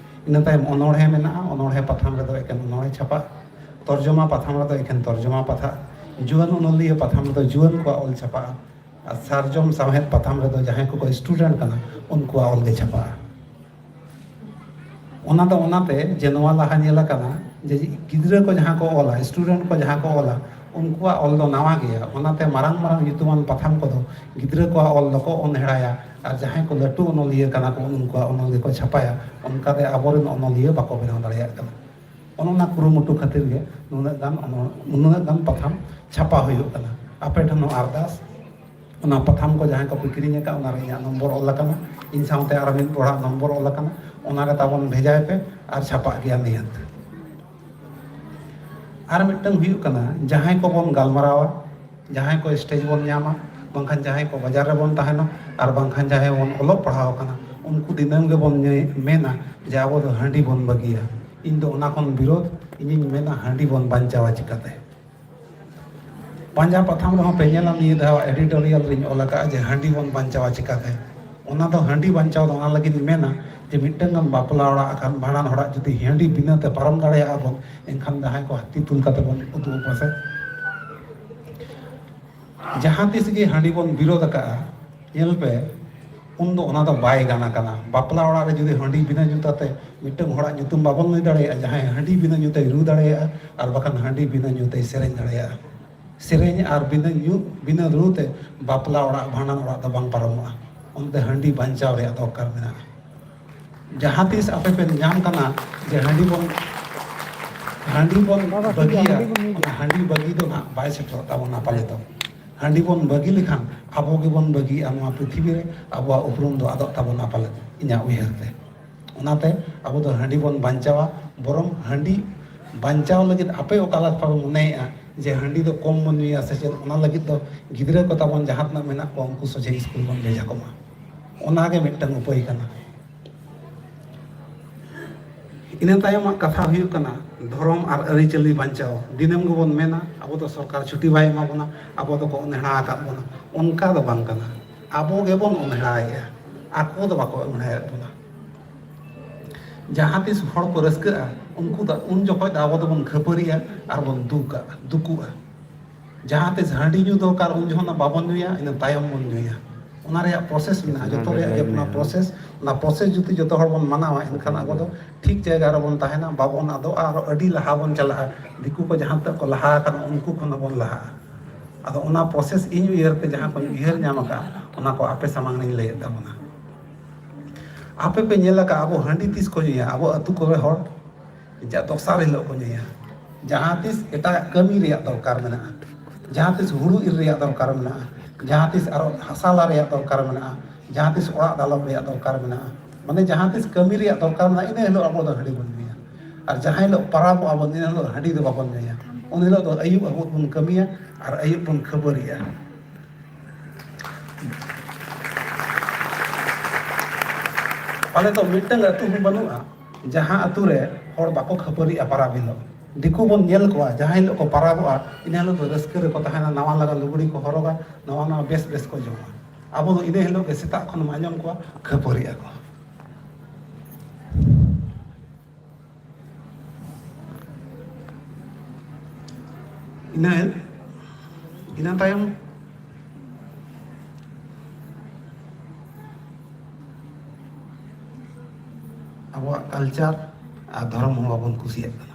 ᱤᱱᱟᱹ ᱛᱟᱭᱚᱢ ᱚᱱᱚᱬᱦᱮ ᱢᱮᱱᱟᱜᱼᱟ, ᱚᱱᱚᱬᱦᱮ ᱯᱟᱛᱷᱟᱢ ᱨᱮᱫᱚ ᱮᱠᱮᱱ ᱚᱱᱚᱬᱦᱮ ᱪᱷᱟᱯᱟᱜᱼᱟ, ᱛᱚᱨᱡᱚᱢᱟ ᱯᱟᱛᱷᱟᱢ ᱨᱮᱫᱚ ᱮᱠᱮᱱ ᱛᱚᱨᱡᱚᱢᱟ ᱯᱟᱛᱷᱟᱢ, ᱡᱩᱣᱟᱹᱱ ᱚᱱᱚᱞᱤᱭᱟᱹ ᱯᱟᱛᱷᱟᱢ ᱨᱮᱫᱚ ᱡᱩᱣᱟᱹᱱ ᱠᱚᱣᱟᱜ ᱚᱞ ᱪᱷᱟᱯᱟᱜᱼᱟ, ᱟᱨ ᱥᱟᱨᱡᱚᱢ ᱥᱟᱶᱦᱮᱫ ᱯᱟᱛᱷᱟᱢ ᱨᱮᱫᱚ ᱡᱟᱦᱟᱸᱭ ᱠᱚᱠᱚ student ᱠᱟᱱᱟ, ᱩᱱᱠᱩᱣᱟᱜ ᱚᱞ ᱜᱮ ᱪᱷᱟᱯᱟᱜᱼᱟ᱾ ᱚᱱᱟ ᱫᱚ ᱚᱱᱟᱛᱮ ᱡᱮ ᱱᱚᱣᱟ ᱞᱟᱦᱟ ᱧᱮᱞ ᱟᱠᱟᱱᱟ ᱡᱮ ᱜᱤᱫᱽᱨᱟᱹ ᱠᱚ ᱡᱟᱦᱟᱸ ᱠᱚ ᱚᱞᱟ, student ᱠᱚ ᱡᱟᱦᱟᱸ ᱠᱚ ᱚᱞᱟ, ᱩᱱᱠᱩᱣᱟᱜ ᱚᱞ ᱫᱚ ᱱᱟᱣᱟ ᱜᱮᱭᱟ᱾ ᱚᱱᱟᱛᱮ ᱢᱟᱨᱟᱝ ᱢᱟᱨᱟᱝ ᱧᱩᱛᱩᱢᱟᱱ ᱯᱟᱛᱷᱟᱢ ᱠᱚᱫᱚ ᱜᱤᱫᱽᱨᱟᱹ ᱠᱚᱣᱟᱜ ᱚᱞ ᱫᱚᱠᱚ ᱚᱱᱦᱮᱲᱟᱭᱟ, ᱟᱨ ᱡᱟᱦᱟᱸᱭ ᱠᱚ ᱞᱟᱹᱴᱩ ᱚᱱᱚᱞᱤᱭᱟᱹ ᱠᱟᱱᱟ ᱠᱚ, ᱩᱱᱠᱩᱣᱟᱜ ᱚᱱᱚᱞ ᱜᱮᱠᱚ ᱪᱷᱟᱯᱟᱭᱟ᱾ ᱚᱱᱠᱟᱛᱮ ᱟᱵᱚᱨᱮᱱ ᱚᱱᱚᱞᱤᱭᱟᱹ ᱵᱟᱠᱚ ᱵᱮᱱᱟᱣ ᱫᱟᱲᱮᱭᱟᱜ ᱠᱟᱱᱟ᱾ ᱚᱱ ᱚᱱᱟ ᱠᱩᱨᱩᱢᱩᱴᱩ ᱠᱷᱟᱹᱛᱤᱨ ᱜᱮ ᱱᱩᱱᱟᱹᱜ ᱜᱟᱱ ᱚᱱᱚ-, ᱱᱩᱱᱟᱹᱜ ᱜᱟᱱ ᱯᱟᱛᱷᱟᱢ ᱪᱷᱟᱯᱟ ᱦᱩᱭᱩᱜ ᱠᱟᱱᱟ᱾ ᱟᱯᱮ ᱴᱷᱮᱱ ᱦᱚᱸ ᱟᱨᱫᱟᱥ, ᱚᱱᱟ ᱯᱟᱛᱷᱟᱢ ᱠᱚ ᱡᱟᱦᱟᱸᱭ ᱠᱚᱯᱮ ᱠᱤᱨᱤᱧ ᱟᱠᱟᱫ, ᱚᱱᱟ ᱨᱮ ᱤᱧᱟᱹᱜ ᱱᱚᱢᱵᱚᱨ ᱚᱞ ᱟᱠᱟᱱᱟ, ᱤᱧ ᱥᱟᱶᱛᱮ ᱟᱨ ᱢᱤᱫ ᱦᱚᱲᱟᱜ ᱱᱚᱢᱵᱚᱨ ᱚᱞ ᱟᱠᱟᱱᱟ, ᱚᱱᱟ ᱨᱮ ᱛᱟᱵᱚᱱ ᱵᱷᱮᱡᱟᱭ ᱯᱮ ᱟᱨ ᱪᱷᱟᱯᱟᱜ ᱜᱮᱭᱟ ᱱᱤᱦᱟᱹᱛ᱾ ᱟᱨ ᱢᱤᱫᱴᱟᱝ ᱦᱩᱭᱩᱜ ᱠᱟᱱᱟ, ᱡᱟᱦᱟᱸᱭ ᱠᱚᱵᱚᱱ ᱜᱟᱞᱢᱟᱨᱟᱣᱟ, ᱡᱟᱦᱟᱸᱭ ᱠᱚ stage ᱵᱚᱱ ᱧᱟᱢᱟ, ᱵᱟᱝᱠᱷᱟᱱ ᱡᱟᱦᱟᱸᱭ ᱠᱚ ᱵᱟᱡᱟᱨ ᱨᱮᱵᱚᱱ ᱛᱟᱦᱮᱱᱟ, ᱟᱨ ᱵᱟᱝᱠᱷᱟᱱ ᱡᱟᱦᱟᱸᱭ ᱵᱚᱱ ᱚᱞᱚᱜ ᱯᱟᱲᱦᱟᱣ ᱠᱟᱱᱟ, ᱩᱱᱠᱩ ᱫᱤᱱᱟᱹᱢ ᱜᱮᱵᱚᱱ ᱧᱮ-, ᱢᱮᱱᱟ ᱡᱮ ᱟᱵᱚ ᱫᱚ ᱦᱟᱺᱰᱤ ᱵᱚᱱ ᱵᱟᱹᱜᱤᱭᱟ᱾ ᱤᱧ ᱫᱚ ᱚᱱᱟ ᱠᱷᱚᱱ ᱵᱤᱨᱳᱫᱷ, ᱤᱧᱤᱧ ᱢᱮᱱᱟ ᱦᱟᱺᱰᱤ ᱵᱚᱱ ᱵᱟᱧᱪᱟᱣᱟ ᱪᱤᱠᱟᱹᱛᱮ? ᱯᱟᱸᱡᱟ ᱯᱟᱛᱷᱟᱢ ᱨᱮᱦᱚᱸ ᱯᱮ ᱧᱮᱞᱟ, ᱱᱤᱭᱟᱹ ᱫᱷᱟᱣ editorial ᱨᱤᱧ ᱚᱞ ᱟᱠᱟᱫᱼᱟ ᱡᱮ ᱦᱟᱺᱰᱤ ᱵᱚᱱ ᱵᱟᱧᱪᱟᱣᱟ ᱪᱤᱠᱟᱹᱛᱮ? ᱚᱱᱟ ᱫᱚ ᱦᱟᱺᱰᱤ ᱵᱟᱧᱪᱟᱣ ᱫᱚ ᱚᱱᱟ ᱞᱟᱹᱜᱤᱫ ᱤᱧ ᱢᱮᱱᱟ ᱡᱮ ᱢᱤᱫᱴᱟᱝ ᱜᱟᱱ ᱵᱟᱯᱞᱟ ᱚᱲᱟᱜ ᱟᱠᱟᱱ ᱵᱷᱟᱸᱰᱟᱱ ᱦᱚᱲᱟᱜ ᱡᱩᱫᱤ ᱦᱟᱺᱰᱤ ᱵᱤᱱᱟᱹ ᱛᱮ ᱯᱟᱨᱚᱢ ᱫᱟᱲᱮᱭᱟᱜᱼᱟ ᱵᱚᱱ, ᱮᱱᱠᱷᱟᱱ ᱡᱟᱦᱟᱸᱭ ᱠᱚ ᱦᱟᱹᱛᱤ ᱛᱩᱞ ᱠᱟᱛᱮ ᱵᱚᱱ ᱩᱫᱩᱜ ᱟᱠᱚᱣᱟ ᱥᱮ᱾ ᱡᱟᱦᱟᱸ ᱛᱤᱥ ᱜᱮ ᱦᱟᱺᱰᱤ ᱵᱚᱱ ᱵᱤᱨᱳᱫ ᱟᱠᱟᱫᱼᱟ, ᱧᱮᱞ ᱯᱮ, ᱩᱱᱫᱚ ᱚᱱᱟ ᱫᱚ ᱵᱟᱭ ᱜᱟᱱ ᱟᱠᱟᱱᱟ᱾ ᱵᱟᱯᱞᱟ ᱚᱲᱟᱜ ᱨᱮ ᱡᱩᱫᱤ ᱦᱟᱺᱰᱤ ᱵᱤᱱᱟᱹ ᱧᱩ ᱠᱟᱛᱮ ᱢᱤᱫᱴᱟᱝ ᱦᱚᱲᱟᱜ ᱧᱩᱛᱩᱢ ᱵᱟᱵᱚᱱ ᱞᱟᱹᱭ ᱫᱟᱲᱮᱭᱟᱜᱼᱟ, ᱡᱟᱦᱟᱸᱭ ᱦᱟᱺᱰᱤ ᱵᱤᱱᱟᱹ ᱧᱩ ᱛᱮᱭ ᱨᱩ ᱫᱟᱲᱮᱭᱟᱜᱼᱟ, ᱟᱨ ᱵᱟᱠᱷᱟᱱ ᱦᱟᱺᱰᱤ ᱵᱤᱱᱟᱹ ᱧᱩ ᱛᱮᱭ ᱥᱮᱨᱮᱧ ᱫᱟᱲᱮᱭᱟᱜᱼᱟ᱾ ᱥᱮᱨᱮᱧ ᱟᱨ ᱵᱤᱱᱟᱹ ᱧᱩ, ᱵᱤᱱᱟᱹ ᱨᱩ ᱛᱮ ᱵᱟᱯᱞᱟ ᱚᱲᱟᱜ, ᱵᱷᱟᱸᱰᱟᱱ ᱚᱲᱟᱜ ᱫᱚ ᱵᱟᱝ ᱯᱟᱨᱚᱢᱚᱜᱼᱟ᱾ ᱚᱱᱛᱮ ᱦᱟᱺᱰᱤ ᱵᱟᱧᱪᱟᱣ ᱨᱮᱭᱟᱜ ᱫᱚᱨᱠᱟᱨ ᱢᱮᱱᱟᱜᱼᱟ᱾ ᱡᱟᱦᱟᱸ ᱛᱤᱥ ᱟᱯᱮ ᱯᱮ ᱧᱟᱢ ᱠᱟᱱᱟ ᱡᱮ ᱦᱟᱺᱰᱤ ᱵᱚᱱ, ᱦᱟᱺᱰᱤ ᱵᱚᱱ ᱵᱟᱵᱟ, ᱴᱷᱤᱠ ᱜᱮᱭᱟ, ᱵᱟᱹᱜᱤᱭᱟ, ᱦᱟᱺᱰᱤ ᱵᱚᱱ ᱧᱩᱭ ᱜᱮᱭᱟ᱾ ᱚᱱᱟ ᱦᱟᱺᱰᱤ ᱵᱟᱹᱜᱤ ᱫᱚ ᱱᱟᱦᱟᱜ ᱵᱟᱭ ᱥᱮᱴᱮᱨᱚᱜ ᱛᱟᱵᱚᱱᱟ ᱯᱟᱞᱮ ᱫᱚ᱾ ᱦᱟᱺᱰᱤ ᱵᱚᱱ ᱵᱟᱹᱜᱤ ᱞᱮᱠᱷᱟᱱ ᱟᱵᱚ ᱜᱮᱵᱚᱱ ᱵᱟᱹᱜᱤᱭᱟ, ᱱᱚᱣᱟ ᱯᱨᱤᱛᱷᱤᱵᱤ ᱨᱮ ᱟᱵᱚᱣᱟᱜ ᱩᱯᱨᱩᱢ ᱫᱚ ᱟᱫᱚᱜ ᱛᱟᱵᱚᱱᱟ ᱯᱟᱞᱮ, ᱤᱧᱟᱹᱜ ᱩᱭᱦᱟᱹᱨ ᱛᱮ᱾ ᱚᱱᱟᱛᱮ ᱟᱵᱚ ᱫᱚ ᱦᱟᱺᱰᱤ ᱵᱚᱱ ᱵᱟᱧᱪᱟᱣᱟ᱾ ᱵᱚᱨᱚᱝ ᱦᱟᱺᱰᱤ ᱵᱟᱧᱪᱟᱣ ᱞᱟᱹᱜᱤᱫ ᱟᱯᱮ ᱚᱠᱟ ᱞᱮᱠᱟ ᱯᱮ ᱢᱚᱱᱮᱭᱮᱫᱼᱟ ᱡᱮ ᱦᱟᱺᱰᱤ ᱫᱚ ᱠᱚᱢ ᱵᱚᱱ ᱧᱩᱭᱟ ᱥᱮ ᱪᱮᱫ, ᱚᱱᱟ ᱞᱟᱹᱜᱤᱫ ᱫᱚ ᱜᱤᱫᱽᱨᱟᱹ ᱠᱚ ᱛᱟᱵᱚᱱ ᱡᱟᱦᱟᱸ ᱛᱤᱱᱟᱹᱜ ᱢᱮᱱᱟᱜ ᱠᱚᱣᱟ, ᱩᱱᱠᱩ ᱥᱚᱡᱷᱮ ᱥᱠᱩᱞ ᱵᱚᱱ ᱵᱷᱮᱡᱟ ᱠᱚᱢᱟ᱾ ᱚᱱᱟᱜᱮ ᱢᱤᱫᱴᱟᱝ ᱩᱯᱟᱹᱭ ᱠᱟᱱᱟ᱾ ᱤᱱᱟᱹ ᱛᱟᱭᱚᱢᱟᱜ ᱠᱟᱛᱷᱟ ᱦᱩᱭᱩᱜ ᱠᱟᱱᱟ ᱫᱷᱚᱨᱚᱢ ᱟᱨ ᱟᱹᱨᱤᱪᱟᱹᱞᱤ ᱵᱟᱧᱪᱟᱣ᱾ ᱫᱤᱱᱟᱹᱢ ᱜᱮᱵᱚᱱ ᱢᱮᱱᱟ ᱟᱵᱚ ᱫᱚ ᱥᱚᱨᱠᱟᱨ ᱪᱷᱩᱴᱤ ᱵᱟᱭ ᱮᱢᱟ ᱵᱚᱱᱟ, ᱟᱵᱚ ᱫᱚᱠᱚ ᱚᱱᱦᱮᱲᱟ ᱟᱠᱟᱫ ᱵᱚᱱᱟ᱾ ᱚᱱᱠᱟ ᱫᱚ ᱵᱟᱝ ᱠᱟᱱᱟ, ᱟᱵᱚ ᱜᱮᱵᱚᱱ ᱚᱱᱦᱮᱲᱟᱭᱮᱫᱼᱟ, ᱟᱠᱚ ᱫᱚ ᱵᱟᱠᱚ ᱚᱱᱦᱮᱲᱟᱭᱮᱫ ᱵᱚᱱᱟ᱾ ᱡᱟᱦᱟᱸ ᱛᱤᱥ ᱦᱚᱲ ᱠᱚ ᱨᱟᱹᱥᱠᱟᱹᱜᱼᱟ, ᱩᱱᱠᱩ ᱫᱚ, ᱩᱱ ᱡᱚᱠᱷᱚᱡ ᱫᱚ ᱟᱵᱚ ᱫᱚᱵᱚᱱ ᱠᱷᱟᱹᱯᱟᱹᱨᱤᱜᱼᱟ ᱟᱨ ᱵᱚᱱ ᱫᱩᱠᱟ, ᱫᱩᱠᱩᱜᱼᱟ᱾ ᱡᱟᱦᱟᱸ ᱛᱤᱥ ᱦᱟᱺᱰᱤ ᱧᱩ ᱫᱚᱨᱠᱟᱨ, ᱩᱱ ᱡᱚᱠᱷᱚᱱ ᱫᱚ ᱵᱟᱵᱚᱱ ᱧᱩᱭᱟ, ᱤᱱᱟᱹ ᱛᱟᱭᱚᱢ ᱵᱚᱱ ᱧᱩᱭᱟ᱾ ᱚᱱᱟ ᱨᱮᱭᱟᱜ ᱯᱨᱚᱥᱮᱥ ᱢᱮᱱᱟᱜᱼᱟ, ᱡᱚᱛᱚ ᱨᱮᱭᱟᱜ ᱜᱮ ᱚᱱᱟ ᱯᱨᱚᱥᱮᱥ, ᱚᱱᱟ ᱯᱨᱚᱥᱮᱥ ᱡᱩᱫᱤ ᱡᱚᱛᱚ ᱦᱚᱲ ᱵᱚᱱ ᱢᱟᱱᱟᱣᱟ, ᱮᱱᱠᱷᱟᱱ ᱟᱵᱚ ᱫᱚ ᱴᱷᱤᱠ ᱡᱟᱭᱜᱟ ᱨᱮᱵᱚᱱ ᱛᱟᱦᱮᱱᱟ, ᱵᱟᱵᱚᱱ ᱟᱫᱚᱜᱼᱟ, ᱟᱨᱚ ᱟᱹᱰᱤ ᱞᱟᱦᱟ ᱵᱚᱱ ᱪᱟᱞᱟᱜᱼᱟ᱾ ᱫᱤᱠᱩ ᱠᱚ ᱡᱟᱦᱟᱸ ᱛᱤᱱᱟᱹᱜ ᱠᱚ ᱞᱟᱦᱟ ᱟᱠᱟᱱᱟ, ᱩᱱᱠᱩ ᱠᱷᱚᱱ ᱦᱚᱸᱵᱚᱱ ᱞᱟᱦᱟᱜᱼᱟ᱾ ᱟᱫᱚ ᱚᱱᱟ ᱯᱨᱚᱥᱮᱥ ᱤᱧ ᱩᱭᱦᱟᱹᱨ ᱛᱮ ᱡᱟᱦᱟᱸ ᱠᱚᱧ ᱩᱭᱦᱟᱹᱨ ᱧᱟᱢ ᱟᱠᱟᱫᱼᱟ, ᱚᱱᱟ ᱠᱚ ᱟᱯᱮ ᱥᱟᱢᱟᱝ ᱨᱤᱧ ᱞᱟᱹᱭᱮᱫ ᱛᱟᱵᱚᱱᱟ᱾ ᱟᱯᱮ ᱯᱮ ᱧᱮᱞ ᱟᱠᱟᱫᱼᱟ, ᱟᱵᱚ ᱦᱟᱺᱰᱤ ᱛᱤᱥ ᱠᱚ ᱧᱩᱭᱟ? ᱟᱵᱚ ᱟᱹᱛᱩ ᱠᱚᱨᱮ ᱦᱚᱲ ᱡᱟ ᱫᱚᱥᱟᱨ ᱦᱤᱞᱳᱜ ᱠᱚ ᱧᱩᱭᱟ᱾ ᱡᱟᱦᱟᱸ ᱛᱤᱥ ᱮᱴᱟᱜ ᱠᱟᱹᱢᱤ ᱨᱮᱭᱟᱜ ᱫᱚᱨᱠᱟᱨ ᱢᱮᱱᱟᱜᱼᱟ, ᱡᱟᱦᱟᱸ ᱛᱤᱥ ᱦᱩᱲᱩ ᱤᱨ ᱨᱮᱭᱟᱜ ᱫᱚᱨᱠᱟᱨ ᱢᱮᱱᱟᱜᱼᱟ, ᱡᱟᱦᱟᱸ ᱛᱤᱥ ᱟᱨᱚ ᱦᱟᱥᱟ ᱞᱟ ᱨᱮᱭᱟᱜ ᱫᱚᱨᱠᱟᱨ ᱢᱮᱱᱟᱜᱼᱟ, ᱡᱟᱦᱟᱸ ᱛᱤᱥ ᱚᱲᱟᱜ ᱫᱟᱞᱚᱵ ᱨᱮᱭᱟᱜ ᱫᱚᱨᱠᱟᱨ ᱢᱮᱱᱟᱜᱼᱟ, ᱢᱟᱱᱮ ᱡᱟᱦᱟᱸ ᱛᱤᱥ ᱠᱟᱹᱢᱤ ᱨᱮᱭᱟᱜ ᱫᱚᱨᱠᱟᱨ ᱢᱮᱱᱟᱜᱼᱟ, ᱤᱱᱟᱹ ᱦᱤᱞᱳᱜ ᱟᱵᱚ ᱫᱚ ᱦᱟᱺᱰᱤ ᱵᱚᱱ ᱧᱩᱭᱟ᱾ ᱟᱨ ᱡᱟᱦᱟᱸ ᱦᱤᱞᱳᱜ ᱯᱟᱨᱟᱵᱚᱜ ᱟᱵᱚᱱ, ᱤᱱᱟᱹ ᱦᱤᱞᱳᱜ ᱦᱟᱺᱰᱤ ᱫᱚ ᱵᱟᱵᱚᱱ ᱧᱩᱭᱟ᱾ ᱩᱱ ᱦᱤᱞᱳᱜ ᱫᱚ ᱟᱹᱭᱩᱵ ᱦᱟᱹᱵᱤᱡ ᱵᱚᱱ ᱠᱟᱹᱢᱤᱭᱟ ᱟᱨ ᱟᱹᱭᱩᱵ ᱵᱚᱱ ᱠᱷᱟᱹᱯᱟᱹᱨᱤᱜᱼᱟ᱾ ᱯᱟᱞᱮ ᱫᱚ ᱢᱤᱫᱴᱟᱝ ᱟᱹᱛᱩ ᱦᱚᱸ ᱵᱟᱹᱱᱩᱜᱼᱟ, ᱡᱟᱦᱟᱸ ᱟᱹᱛᱩ ᱨᱮ ᱦᱚᱲ ᱵᱟᱠᱚ ᱠᱷᱟᱹᱯᱟᱹᱨᱤᱜᱼᱟ ᱯᱟᱨᱟᱵᱽ ᱦᱤᱞᱳᱜ᱾ ᱫᱤᱠᱩ ᱵᱚᱱ ᱧᱮᱞ ᱠᱚᱣᱟ, ᱡᱟᱦᱟᱸ ᱦᱤᱞᱳᱜ ᱠᱚ ᱯᱟᱨᱟᱵᱚᱜᱼᱟ, ᱤᱱᱟᱹ ᱦᱤᱞᱳᱜ ᱫᱚ ᱨᱟᱹᱥᱠᱟᱹ ᱨᱮᱠᱚ ᱛᱟᱦᱮᱱᱟ, ᱱᱟᱣᱟ ᱞᱟᱜᱟ ᱞᱩᱜᱽᱲᱤ ᱠᱚ ᱦᱚᱨᱚᱜᱟ, ᱱᱟᱣᱟ ᱱᱟᱣᱟ ᱵᱮᱥ ᱵᱮᱥ ᱠᱚ ᱡᱚᱢᱟ᱾ ᱟᱵᱚ ᱫᱚ ᱤᱱᱟᱹ ᱦᱤᱞᱳᱜ ᱜᱮ ᱥᱮᱛᱟᱜ ᱠᱷᱚᱱ ᱮᱢ ᱟᱸᱡᱚᱢ ᱠᱚᱣᱟ ᱠᱷᱟᱹᱯᱟᱹᱨᱤᱜ ᱟᱠᱚ᱾ ᱤᱱᱟᱹ, ᱤᱱᱟᱹ ᱛᱟᱭᱚᱢ ᱟᱵᱚᱣᱟᱜ culture ᱟᱨ ᱫᱷᱚᱨᱚᱢ ᱦᱚᱸ ᱵᱟᱵᱚᱱ ᱠᱩᱥᱤᱭᱟᱜ ᱠᱟᱱᱟ᱾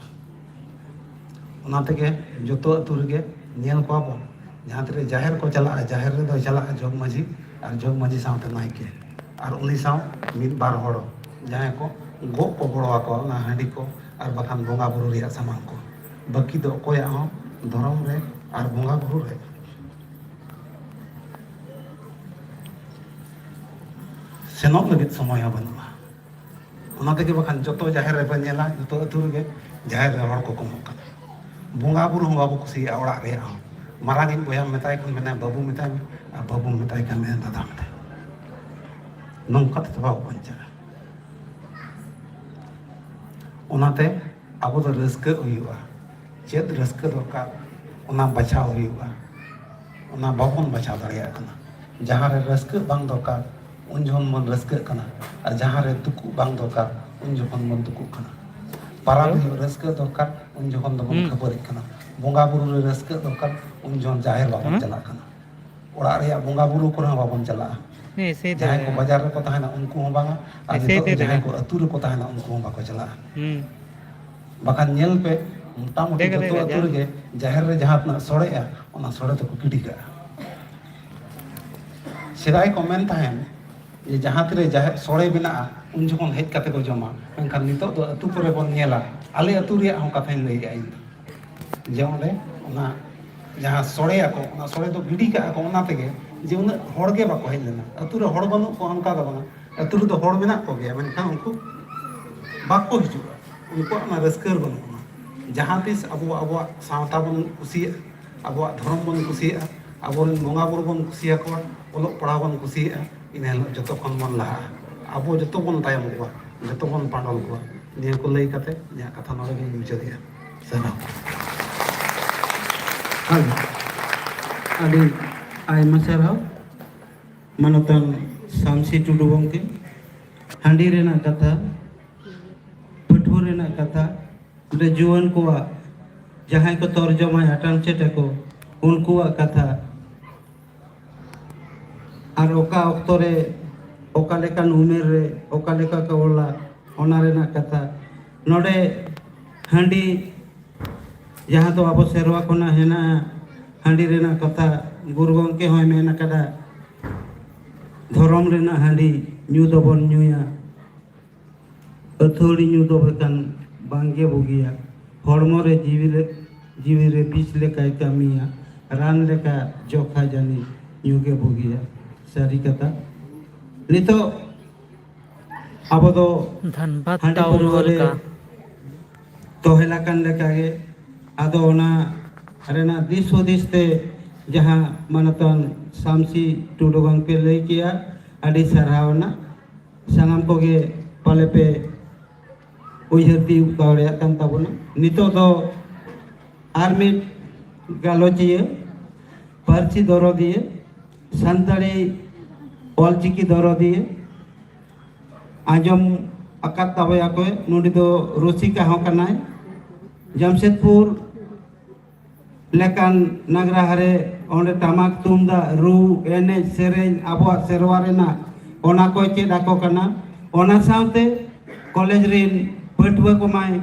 ᱚᱱᱟ ᱛᱮᱜᱮ ᱡᱚᱛᱚ ᱟᱹᱛᱩ ᱨᱮᱜᱮ ᱧᱮᱞ ᱠᱚᱣᱟ ᱵᱚᱱ, ᱡᱟᱦᱟᱸ ᱛᱤᱨᱮ ᱡᱟᱦᱮᱨ ᱠᱚ ᱪᱟᱞᱟᱜᱼᱟ, ᱡᱟᱦᱮᱨ ᱨᱮᱫᱚᱭ ᱪᱟᱞᱟᱜᱼᱟ ᱡᱚᱜᱽ ᱢᱟᱹᱡᱷᱤ, ᱟᱨ ᱡᱚᱜᱽ ᱢᱟᱹᱡᱷᱤ ᱥᱟᱶᱛᱮ ᱱᱟᱭᱠᱮ, ᱟᱨ ᱩᱱᱤ ᱥᱟᱶ ᱢᱤᱫ ᱵᱟᱨ ᱦᱚᱲ, ᱡᱟᱦᱟᱸᱭ ᱠᱚ ᱜᱚᱜ ᱠᱚ ᱜᱚᱲᱚ ᱟᱠᱚᱣᱟ ᱚᱱᱟ ᱦᱟᱺᱰᱤ ᱠᱚ ᱟᱨ ᱵᱟᱠᱷᱟᱱ ᱵᱚᱸᱜᱟ ᱵᱩᱨᱩ ᱨᱮᱭᱟᱜ ᱥᱟᱢᱟᱱ ᱠᱚ᱾ ᱵᱟᱹᱠᱤ ᱫᱚ ᱚᱠᱚᱭᱟᱜ ᱦᱚᱸ ᱫᱷᱚᱨᱚᱢ ᱨᱮ ᱟᱨ ᱵᱚᱸᱜᱟ ᱵᱩᱨᱩ ᱨᱮ ᱥᱮᱱᱚᱜ ᱞᱟᱹᱜᱤᱫ ᱥᱚᱢᱚᱭ ᱦᱚᱸ ᱵᱟᱹᱱᱩᱜᱼᱟ᱾ ᱚᱱᱟ ᱛᱮᱜᱮ ᱵᱟᱠᱷᱟᱱ ᱡᱚᱛᱚ ᱡᱟᱦᱮᱨ ᱨᱮᱯᱮ ᱧᱮᱞᱟ, ᱡᱚᱛᱚ ᱟᱹᱛᱩ ᱨᱮᱜᱮ ᱡᱟᱦᱮᱨ ᱨᱮ ᱦᱚᱲ ᱠᱚ ᱠᱚᱢᱚᱜ ᱠᱟᱱᱟ᱾ ᱵᱚᱸᱜᱟ ᱵᱩᱨᱩ ᱦᱚᱸ ᱵᱟᱵᱚ ᱠᱩᱥᱤᱭᱟᱜᱼᱟ ᱚᱲᱟᱜ ᱨᱮᱭᱟᱜ ᱦᱚᱸ᱾ ᱢᱟᱨᱟᱝᱤᱡ ᱵᱚᱭᱦᱟᱢ ᱢᱮᱛᱟᱭ ᱠᱷᱟᱱ ᱢᱮᱱᱟᱭ, "ᱵᱟᱹᱵᱩ ᱢᱮᱛᱟᱭ ᱢᱮ", ᱟᱨ ᱵᱟᱹᱵᱩᱢ ᱢᱮᱛᱟᱭ ᱠᱷᱟᱱ ᱢᱮᱱᱟᱭ, "ᱫᱟᱫᱟ ᱢᱮᱛᱟᱭ ᱢᱮ᱾" ᱱᱚᱝᱠᱟ ᱛᱮᱫᱚ ᱵᱟᱵᱚ ᱵᱟᱧᱪᱟᱜᱼᱟ᱾ ᱚᱱᱟᱛᱮ ᱟᱵᱚ ᱫᱚ ᱨᱟᱹᱥᱠᱟᱹᱜ ᱦᱩᱭᱩᱜᱼᱟ᱾ ᱪᱮᱫ ᱨᱟᱹᱥᱠᱟᱹ ᱫᱚᱨᱠᱟᱨ, ᱚᱱᱟ ᱵᱟᱪᱷᱟᱣ ᱦᱩᱭᱩᱜᱼᱟ᱾ ᱚᱱᱟ ᱵᱟᱵᱚᱱ ᱵᱟᱪᱷᱟᱣ ᱫᱟᱲᱮᱭᱟᱜ ᱠᱟᱱᱟ᱾ ᱡᱟᱦᱟᱸ ᱨᱮ ᱨᱟᱹᱥᱠᱟᱹ ᱵᱟᱝ ᱫᱚᱨᱠᱟᱨ, ᱩᱱ ᱡᱚᱠᱷᱚᱱ ᱵᱚᱱ ᱨᱟᱹᱥᱠᱟᱹᱜ ᱠᱟᱱᱟ, ᱟᱨ ᱡᱟᱦᱟᱸ ᱨᱮ ᱫᱩᱠᱩᱜ ᱵᱟᱝ ᱫᱚᱨᱠᱟᱨ, ᱩᱱ ᱡᱚᱠᱷᱚᱱ ᱵᱚᱱ ᱫᱩᱠᱩᱜ ᱠᱟᱱᱟ᱾ ᱯᱟᱨᱟᱵᱽ ᱦᱩᱭᱩᱜ ᱨᱟᱹᱥᱠᱟᱹ ᱫᱚᱨᱠᱟᱨ, ᱩᱱ ᱡᱚᱠᱷᱚᱱ ᱫᱚᱵᱚᱱ ᱦᱩᱸ᱾ ᱠᱷᱟᱹᱯᱟᱹᱨᱤᱜ ᱠᱟᱱᱟ᱾ ᱵᱚᱸᱜᱟ ᱵᱩᱨᱩ ᱨᱮ ᱨᱟᱹᱥᱠᱟᱹ ᱫᱚᱨᱠᱟᱨ, ᱩᱱ ᱡᱚᱠᱷᱚᱱ ᱡᱟᱦᱮᱨ ᱵᱟᱵᱚᱱ ᱦᱩᱸ᱾ ᱪᱟᱞᱟᱜ ᱠᱟᱱᱟ᱾ ᱚᱲᱟᱜ ᱨᱮᱭᱟᱜ ᱵᱚᱸᱜᱟ ᱵᱩᱨᱩ ᱠᱚᱨᱮ ᱦᱚᱸ ᱵᱟᱵᱚᱱ ᱪᱟᱞᱟᱜᱼᱟ᱾ ᱦᱮᱸ, ᱥᱮᱭ ᱛᱚ ᱡᱟᱦᱟᱸᱭ ᱠᱚ ᱦᱮᱸ᱾ ᱵᱟᱡᱟᱨ ᱨᱮᱠᱚ ᱛᱟᱦᱮᱱᱟ, ᱩᱱᱠᱩ ᱦᱚᱸ ᱵᱟᱝᱟ, ᱟᱨ ᱮᱭᱥᱮ ᱱᱤᱛᱚᱜ ᱫᱚ ᱛᱮ ᱡᱟᱦᱟᱸᱭ ᱨᱮᱜᱮ᱾ ᱠᱚ ᱟᱹᱛᱩ ᱨᱮᱠᱚ ᱛᱟᱦᱮᱱᱟ, ᱩᱱᱠᱩ ᱦᱚᱸ ᱵᱟᱠᱚ ᱪᱟᱞᱟᱜᱼᱟ᱾ ᱦᱩᱸ᱾ ᱵᱟᱠᱷᱟᱱ ᱧᱮᱞ ᱯᱮ, ᱢᱚᱴᱟᱢᱩᱴᱤ ᱫᱮᱠᱷ ᱡᱚᱛᱚ ᱫᱮᱠᱷ ᱟᱹᱛᱩ ᱨᱮᱜᱮ ᱡᱟᱦᱮᱨ ᱨᱮ ᱡᱟᱦᱟᱸ ᱛᱤᱱᱟᱹᱜ ᱥᱚᱲᱮᱜᱼᱟ, ᱚᱱᱟ ᱥᱚᱲᱮ ᱫᱚᱠᱚ ᱜᱤᱰᱤ ᱠᱟᱜᱼᱟ᱾ ᱥᱮᱫᱟᱭ ᱠᱚ ᱢᱮᱱ ᱛᱟᱦᱮᱸᱱ ᱡᱮ ᱡᱟᱦᱟᱸ ᱛᱤᱨᱮ ᱡᱟᱦᱮᱨ ᱥᱚᱲᱮ ᱵᱮᱱᱟᱜᱼᱟ, ᱩᱱ ᱡᱚᱠᱷᱚᱱ ᱦᱮᱡ ᱠᱟᱛᱮ ᱠᱚ ᱡᱚᱢᱟ᱾ ᱢᱮᱱᱠᱷᱟᱱ ᱱᱤᱛᱚᱜ ᱫᱚ ᱟᱹᱛᱩ ᱠᱚᱨᱮ ᱵᱚᱱ ᱧᱮᱞᱟ, ᱟᱞᱮ ᱟᱹᱛᱩ ᱨᱮᱭᱟᱜ ᱦᱚᱸ ᱠᱟᱛᱷᱟᱧ ᱞᱟᱹᱭᱮᱫᱼᱟ ᱤᱧ ᱫᱚ, ᱡᱮ ᱚᱸᱰᱮ ᱚᱱᱟ ᱡᱟᱦᱟᱸ ᱥᱚᱲᱮᱭᱟᱠᱚ, ᱚᱱᱟ ᱥᱚᱲᱮ ᱫᱚ ᱜᱤᱰᱤ ᱠᱟᱜᱼᱟ ᱠᱚ ᱚᱱᱟ ᱛᱮᱜᱮ, ᱡᱮ ᱩᱱᱟᱹᱜ ᱦᱚᱲ ᱜᱮ ᱵᱟᱠᱚ ᱦᱮᱡ ᱞᱮᱱᱟ᱾ ᱟᱹᱛᱩ ᱨᱮ ᱦᱚᱲ ᱵᱟᱹᱱᱩᱜ ᱠᱚᱣᱟ ᱚᱱᱠᱟ ᱫᱚ ᱵᱟᱝᱟ, ᱟᱹᱛᱩ ᱨᱮᱫᱚ ᱦᱚᱲ ᱢᱮᱱᱟᱜ ᱠᱚᱜᱮᱭᱟ, ᱢᱮᱱᱠᱷᱟᱱ ᱩᱱᱠᱩ ᱵᱟᱠᱚ ᱦᱤᱡᱩᱜᱼᱟ, ᱩᱱᱠᱩᱣᱟᱜ ᱚᱱᱟ ᱨᱟᱹᱥᱠᱟᱹ ᱵᱟᱹᱱᱩᱜᱼᱟ᱾ ᱡᱟᱦᱟᱸ ᱛᱤᱥ ᱟᱵᱚ ᱟᱵᱚᱣᱟᱜ ᱥᱟᱶᱛᱟ ᱵᱚᱱ ᱠᱩᱥᱤᱭᱟᱜᱼᱟ, ᱟᱵᱚᱣᱟᱜ ᱫᱷᱚᱨᱚᱢ ᱵᱚᱱ ᱠᱩᱥᱤᱭᱟᱜᱼᱟ, ᱟᱵᱚᱨᱮᱱ ᱵᱚᱸᱜᱟ ᱵᱩᱨᱩ ᱵᱚᱱ ᱠᱩᱥᱤᱭᱟᱠᱚᱣᱟ, ᱚᱞᱚᱜ ᱯᱟᱲᱦᱟᱣ ᱵᱚᱱ ᱠᱩᱥᱤᱭᱟᱜᱼᱟ, ᱤᱱᱟᱹ ᱦᱤᱞᱳᱜ ᱡᱚᱛᱚ ᱠᱷᱚᱱ ᱵᱚᱱ ᱞᱟᱦᱟᱜᱼᱟ᱾ ᱟᱵᱚ ᱡᱚᱛᱚ ᱵᱚᱱ ᱛᱟᱭᱚᱢ ᱠᱚᱣᱟ, ᱡᱚᱛᱚ ᱵᱚᱱ ᱯᱟᱸᱰᱚᱞ ᱠᱚᱣᱟ᱾ ᱱᱤᱭᱟᱹ ᱠᱚ ᱞᱟᱹᱭ ᱠᱟᱛᱮ ᱤᱧᱟᱹᱜ ᱠᱟᱛᱷᱟ ᱱᱚᱰᱮ ᱜᱤᱧ ᱢᱩᱪᱟᱹᱫᱮᱜᱼᱟ᱾ ᱥᱟᱨᱦᱟᱣ᱾ ᱟᱹᱰᱤ ᱟᱭᱢᱟ ᱥᱟᱨᱦᱟᱣ ᱢᱟᱱᱚᱛᱟᱱ ᱥᱟᱢᱥᱤ ᱴᱩᱰᱩ ᱜᱚᱢᱠᱮ᱾ ᱦᱟᱺᱰᱤ ᱨᱮᱱᱟᱜ ᱠᱟᱛᱷᱟ, ᱯᱟᱹᱴᱷᱩᱣᱟᱹ ᱨᱮᱱᱟᱜ ᱠᱟᱛᱷᱟ, ᱚᱸᱰᱮ ᱡᱩᱣᱟᱹᱱ ᱠᱚᱣᱟᱜ, ᱡᱟᱦᱟᱸᱭ ᱠᱚ ᱛᱚᱨᱡᱚᱢᱟᱭ ᱟᱴᱟᱝ ᱪᱮᱴ ᱟᱠᱚ, ᱩᱱᱠᱩᱣᱟᱜ ᱠᱟᱛᱷᱟ, ᱟᱨ ᱚᱠᱟ ᱚᱠᱛᱚ ᱨᱮ ᱚᱠᱟ ᱞᱮᱠᱟᱱ ᱩᱢᱮᱨ ᱨᱮ ᱚᱠᱟ ᱞᱮᱠᱟ ᱠᱚ ᱚᱞᱟ, ᱚᱱᱟ ᱨᱮᱱᱟᱜ ᱠᱟᱛᱷᱟ᱾ ᱱᱚᱰᱮ ᱦᱟᱺᱰᱤ, ᱡᱟᱦᱟᱸ ᱫᱚ ᱟᱵᱚ ᱥᱮᱨᱣᱟ ᱠᱷᱚᱱᱟᱜ ᱦᱮᱱᱟᱜᱼᱟ, ᱦᱟᱺᱰᱤ ᱨᱮᱱᱟᱜ ᱠᱟᱛᱷᱟ, ᱜᱩᱨᱩ ᱜᱚᱢᱠᱮ ᱦᱚᱸᱭ ᱢᱮᱱ ᱟᱠᱟᱫᱟ, ᱫᱷᱚᱨᱚᱢ ᱨᱮᱱᱟᱜ ᱦᱟᱺᱰᱤ ᱧᱩ ᱫᱚᱵᱚᱱ ᱧᱩᱭᱟ, ᱟᱹᱛᱷᱟᱹᱣᱲᱤ ᱧᱩ ᱫᱚ ᱵᱟᱠᱷᱟᱱ ᱵᱟᱝᱜᱮ ᱵᱩᱜᱤᱭᱟ᱾ ᱦᱚᱲᱢᱚ ᱨᱮ ᱡᱤᱣᱤ ᱨᱮ, ᱡᱤᱣᱤ ᱨᱮ ᱵᱤᱥ ᱞᱮᱠᱟᱭ ᱠᱟᱹᱢᱤᱭᱟ, ᱨᱟᱱ ᱞᱮᱠᱟ ᱡᱚᱠᱷᱟ ᱡᱟᱹᱱᱤᱡ ᱧᱩ ᱜᱮ ᱵᱩᱜᱤᱭᱟ᱾ ᱥᱟᱹᱨᱤ ᱠᱟᱛᱷᱟ᱾ ᱱᱤᱛᱚᱜ ᱟᱵᱚ ᱫᱚ ᱫᱷᱟᱱᱵᱟᱫᱽ ᱦᱟᱺᱰᱤ ᱴᱟᱣᱩᱱ ᱯᱟᱹᱣᱨᱟᱹ ᱦᱚᱞ ᱨᱮ ᱠᱟ᱾ ᱛᱚᱦᱮᱞ ᱟᱠᱟᱱ ᱞᱮᱠᱟᱜᱮ, ᱟᱫᱚ ᱚᱱᱟ ᱨᱮᱱᱟᱜ ᱫᱤᱥ ᱦᱩᱫᱤᱥ ᱛᱮ ᱡᱟᱦᱟᱸ ᱢᱟᱱᱚᱛᱟᱱ ᱥᱟᱢᱥᱤ ᱴᱩᱰᱩ ᱜᱚᱢᱠᱮ ᱞᱟᱹᱭ ᱠᱮᱜᱼᱟ, ᱟᱹᱰᱤ ᱥᱟᱨᱦᱟᱣ ᱨᱮᱱᱟᱜ᱾ ᱥᱟᱱᱟᱢ ᱠᱚᱜᱮ ᱯᱟᱞᱮ ᱯᱮ ᱩᱭᱦᱟᱹᱨ ᱛᱤᱭᱳᱜ ᱫᱟᱲᱮᱭᱟᱜ ᱠᱟᱱ ᱛᱟᱵᱚᱱᱟ᱾ ᱱᱤᱛᱚᱜ ᱫᱚ ᱟᱨ ᱢᱤᱫ ᱜᱟᱞᱚᱪᱤᱭᱟᱹ, ᱯᱟᱹᱨᱥᱤ ᱫᱚᱨᱚᱫᱤᱭᱟᱹ, ᱥᱟᱱᱛᱟᱲᱤ ᱚᱞᱪᱤᱠᱤ ᱫᱚᱨᱚᱫᱤᱭᱟᱹ, ᱟᱸᱡᱚᱢ ᱟᱠᱟᱫ ᱛᱟᱵᱚᱭᱟᱠᱚ, ᱱᱩᱭ ᱫᱚ ᱨᱩᱥᱤᱠᱟ ᱦᱚᱸ ᱠᱟᱱᱟᱭ᱾ ᱡᱟᱢᱥᱮᱫᱽᱯᱩᱨ ᱞᱮᱠᱟᱱ ᱱᱟᱜᱽᱨᱟᱦᱟ ᱨᱮ ᱚᱸᱰᱮ ᱴᱟᱢᱟᱠ ᱛᱩᱢᱫᱟᱜ ᱨᱩ, ᱮᱱᱮᱡ ᱥᱮᱨᱮᱧ, ᱟᱵᱚᱣᱟᱜ ᱥᱮᱨᱣᱟ ᱨᱮᱱᱟᱜ, ᱚᱱᱟ ᱠᱚᱭ ᱪᱮᱫ ᱟᱠᱚ ᱠᱟᱱᱟ᱾ ᱚᱱᱟ ᱥᱟᱶᱛᱮ ᱠᱚᱞᱮᱡᱽ ᱨᱤᱱ ᱯᱟᱹᱴᱷᱩᱣᱟᱹ ᱠᱚᱢᱟᱭ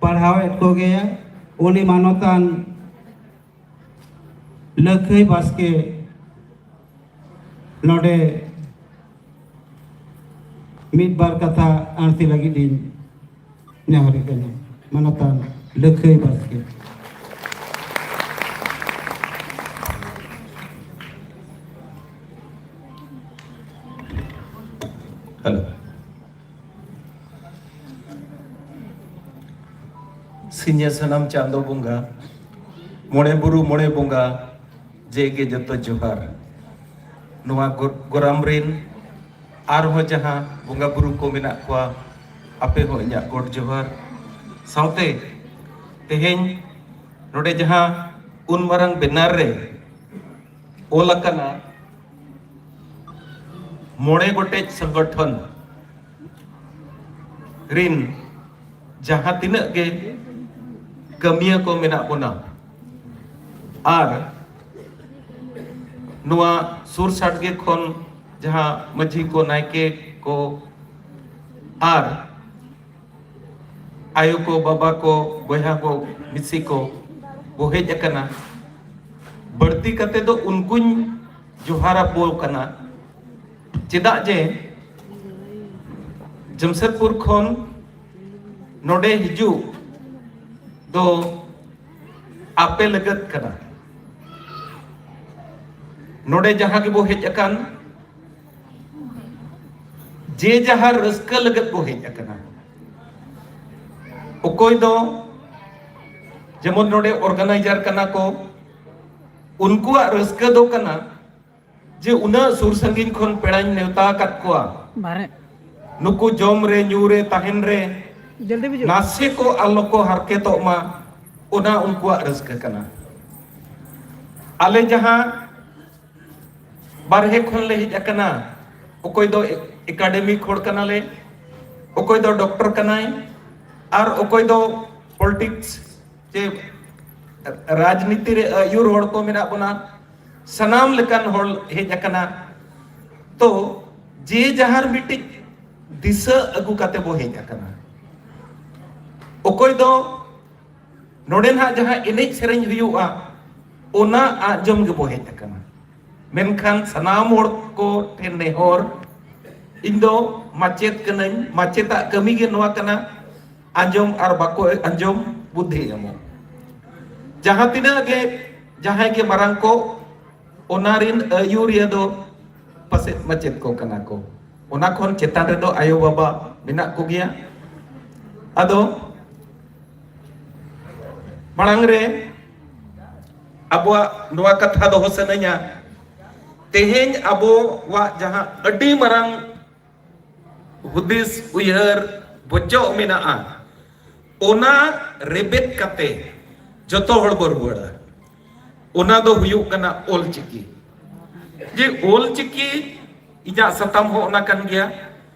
ᱯᱟᱲᱦᱟᱣᱮᱫ ᱠᱚᱜᱮᱭᱟ᱾ ᱩᱱᱤ ᱢᱟᱱᱚᱛᱟᱱ ᱞᱟᱹᱠᱷᱟᱹᱭ ᱵᱟᱥᱠᱮ ᱱᱚᱰᱮ ᱢᱤᱫ ᱵᱟᱨ ᱠᱟᱛᱷᱟ ᱟᱹᱲᱛᱤ ᱞᱟᱹᱜᱤᱫ ᱤᱧ ᱱᱮᱦᱚᱨᱮ ᱠᱟᱱᱟ᱾ ᱢᱟᱱᱚᱛᱟᱱ ᱞᱟᱹᱠᱷᱟᱹᱭ ᱵᱟᱥᱠᱮ᱾ ᱦᱮᱞᱳ᱾ ᱥᱤᱧᱮ ᱥᱟᱱᱟᱢ ᱪᱟᱸᱫᱚ ᱵᱚᱸᱜᱟ, ᱢᱚᱬᱮ ᱵᱩᱨᱩ ᱢᱚᱬᱮ ᱵᱚᱸᱜᱟ, ᱡᱮᱜᱮ ᱡᱚᱛᱚ ᱡᱚᱦᱟᱨ᱾ ᱱᱚᱣᱟ ᱜᱚ-, ᱜᱚᱨᱟᱢ ᱨᱤᱱ ᱟᱨᱦᱚᱸ ᱡᱟᱦᱟᱸ ᱵᱚᱸᱜᱟ ᱵᱩᱨᱩ ᱠᱚ ᱢᱮᱱᱟᱜ ᱠᱚᱣᱟ, ᱟᱯᱮ ᱦᱚᱸ ᱤᱧᱟᱹᱜ ᱜᱚᱰ ᱡᱚᱦᱟᱨ᱾ ᱥᱟᱶᱛᱮ ᱛᱮᱦᱮᱧ ᱱᱚᱰᱮ ᱡᱟᱦᱟᱸ ᱩᱱ ᱢᱟᱨᱟᱝ ᱵᱮᱱᱟᱨ ᱨᱮ ᱚᱞ ᱟᱠᱟᱱᱟ, ᱢᱚᱬᱮ ᱜᱚᱴᱮᱡ ᱥᱚᱝᱜᱚᱴᱷᱚᱱ ᱨᱤᱱ ᱡᱟᱦᱟᱸ ᱛᱤᱱᱟᱹᱜ ᱜᱮ ᱠᱟᱹᱢᱤᱭᱟᱹ ᱠᱚ ᱢᱮᱱᱟᱜ ᱵᱚᱱᱟ, ᱟᱨ ᱱᱚᱣᱟ ᱥᱩᱨ ᱥᱟᱰᱜᱮ ᱠᱷᱚᱱ ᱡᱟᱦᱟᱸ ᱢᱟᱹᱡᱷᱤ ᱠᱚ, ᱱᱟᱭᱠᱮ ᱠᱚ, ᱟᱨ ᱟᱭᱳ ᱠᱚ, ᱵᱟᱵᱟ ᱠᱚ, ᱵᱚᱭᱦᱟ ᱠᱚ, ᱢᱤᱥᱤ ᱠᱚ ᱵᱚ ᱦᱮᱡ ᱟᱠᱟᱱᱟ, ᱵᱟᱹᱲᱛᱤ ᱠᱟᱛᱮ ᱫᱚ ᱩᱱᱠᱩᱧ ᱡᱚᱦᱟᱨ ᱟᱠᱚ ᱠᱟᱱᱟ᱾ ᱪᱮᱫᱟᱜ ᱡᱮ ᱡᱟᱢᱥᱮᱫᱽᱯᱩᱨ ᱠᱷᱚᱱ ᱱᱚᱰᱮ ᱦᱤᱡᱩᱜ ᱫᱚ ᱟᱯᱮ ᱞᱟᱹᱜᱤᱫ ᱠᱟᱱᱟ᱾ ᱱᱚᱰᱮ ᱡᱟᱦᱟᱸ ᱜᱮᱵᱚ ᱦᱮᱡ ᱟᱠᱟᱱ, ᱡᱮ ᱡᱟᱦᱟᱨ ᱨᱟᱹᱥᱠᱟᱹ ᱞᱟᱹᱜᱤᱫ ᱠᱚ ᱦᱮᱡ ᱟᱠᱟᱱᱟ᱾ ᱚᱠᱚᱭ ᱫᱚ ᱡᱮᱢᱚᱱ ᱱᱚᱰᱮ ᱚᱨᱜᱟᱱᱟᱭᱡᱟᱨ ᱠᱟᱱᱟ ᱠᱚ, ᱩᱱᱠᱩᱣᱟᱜ ᱨᱟᱹᱥᱠᱟᱹ ᱫᱚ ᱠᱟᱱᱟ ᱡᱮ ᱩᱱᱟᱹᱜ ᱥᱩᱨ ᱥᱟᱺᱜᱤᱧ ᱠᱷᱚᱱ ᱯᱮᱲᱟᱧ ᱱᱮᱣᱛᱟ ᱟᱠᱟᱫ ᱠᱚᱣᱟ, ᱵᱟᱦᱨᱮ ᱱᱩᱠᱩ ᱡᱚᱢ ᱨᱮ, ᱧᱩ ᱨᱮ, ᱛᱟᱦᱮᱱ ᱨᱮ ᱡᱚᱞᱫᱤ ᱵᱩᱡᱩᱜ᱾ ᱱᱟᱥᱮ ᱠᱚ ᱟᱞᱚ ᱠᱚ ᱦᱟᱨᱠᱮᱛᱚᱜ ᱢᱟ, ᱚᱱᱟ ᱩᱱᱠᱩᱣᱟᱜ ᱨᱟᱹᱥᱠᱟᱹ ᱠᱟᱱᱟ᱾ ᱟᱞᱮ ᱡᱟᱦᱟᱸ ᱵᱟᱨᱦᱮ ᱠᱷᱚᱱ ᱞᱮ ᱦᱮᱡ ᱟᱠᱟᱱᱟ, ᱚᱠᱚᱭ ᱫᱚ ᱮᱠᱟᱰᱮᱢᱤᱠ ᱦᱚᱲ ᱠᱟᱱᱟᱞᱮ, ᱚᱠᱚᱭ ᱫᱚ ᱰᱚᱠᱴᱚᱨ ᱠᱟᱱᱟᱭ, ᱟᱨ ᱚᱠᱚᱭ ᱫᱚ ᱯᱚᱞᱤᱴᱤᱠᱥ ᱪᱮ ᱨᱟᱡᱽᱱᱤᱛᱤ ᱨᱮ ᱟᱹᱭᱩᱨ ᱦᱚᱲ ᱠᱚ ᱢᱮᱱᱟᱜ ᱵᱚᱱᱟ᱾ ᱥᱟᱱᱟᱢ ᱞᱮᱠᱟᱱ ᱦᱚᱲ ᱦᱮᱡ ᱟᱠᱟᱱᱟ᱾ ᱛᱚ ᱡᱮ ᱡᱟᱦᱟᱨ ᱢᱤᱫᱴᱤᱡ ᱫᱤᱥᱟᱹ ᱟᱹᱜᱩ ᱠᱟᱛᱮ ᱵᱚ ᱦᱮᱡ ᱟᱠᱟᱱᱟ᱾ ᱚᱠᱚᱭ ᱫᱚ ᱱᱚᱰᱮ ᱱᱟᱦᱟᱜ ᱡᱟᱦᱟᱸ ᱮᱱᱮᱡ ᱥᱮᱨᱮᱧ ᱦᱩᱭᱩᱜᱼᱟ, ᱚᱱᱟ ᱟᱸᱡᱚᱢ ᱜᱮᱵᱚ ᱦᱮᱡ ᱟᱠᱟᱱᱟ᱾ ᱢᱮᱱᱠᱷᱟᱱ ᱥᱟᱱᱟᱢ ᱦᱚᱲ ᱠᱚ ᱴᱷᱮᱱ ᱱᱮᱦᱚᱨ, ᱤᱧ ᱫᱚ ᱢᱟᱪᱮᱫ ᱠᱟᱹᱱᱟᱹᱧ, ᱢᱟᱪᱮᱫᱟᱜ ᱠᱟᱹᱢᱤ ᱜᱮ ᱱᱚᱣᱟ ᱠᱟᱱᱟ, ᱟᱸᱡᱚᱢ ᱟᱨ ᱵᱟᱠᱚ ᱟᱸᱡᱚᱢ ᱵᱩᱫᱽᱫᱷᱤ ᱮᱢᱚᱜ᱾ ᱡᱟᱦᱟᱸ ᱛᱤᱱᱟᱹᱜ ᱜᱮ ᱡᱟᱦᱟᱸᱭ ᱜᱮ ᱢᱟᱨᱟᱝ ᱠᱚ, ᱚᱱᱟ ᱨᱤᱱ ᱟᱹᱭᱩᱨᱤᱭᱟᱹ ᱫᱚ ᱯᱟᱥᱮᱡ ᱢᱟᱪᱮᱫ ᱠᱚ ᱠᱟᱱᱟ ᱠᱚ᱾ ᱚᱱᱟ ᱠᱷᱚᱱ ᱪᱮᱛᱟᱱ ᱨᱮᱫᱚ ᱟᱭᱳ ᱵᱟᱵᱟ ᱢᱮᱱᱟᱜ ᱠᱚᱜᱮᱭᱟ᱾ ᱟᱫᱚ ᱢᱟᱲᱟᱝ ᱨᱮ ᱟᱵᱚᱣᱟᱜ ᱱᱚᱣᱟ ᱠᱟᱛᱷᱟ ᱫᱚᱦᱚ ᱥᱟᱱᱟᱧᱟ, ᱛᱮᱦᱮᱧ ᱟᱵᱚᱣᱟᱜ ᱡᱟᱦᱟᱸ ᱟᱹᱰᱤ ᱢᱟᱨᱟᱝ ᱦᱩᱫᱤᱥ ᱩᱭᱦᱟᱹᱨ ᱵᱚᱪᱚᱜ ᱢᱮᱱᱟᱜᱼᱟ, ᱚᱱᱟ ᱨᱮᱵᱮᱫ ᱠᱟᱛᱮ ᱡᱚᱛᱚ ᱦᱚᱲ ᱵᱚ ᱨᱩᱣᱟᱹᱲᱟ᱾ ᱚᱱᱟ ᱫᱚ ᱦᱩᱭᱩᱜ ᱠᱟᱱᱟ ᱚᱞ ᱪᱤᱠᱤ᱾ ᱡᱮ ᱚᱞ ᱪᱤᱠᱤ ᱤᱧᱟᱹᱜ ᱥᱟᱛᱟᱢ ᱦᱚᱸ ᱚᱱᱟ ᱠᱟᱱ ᱜᱮᱭᱟ,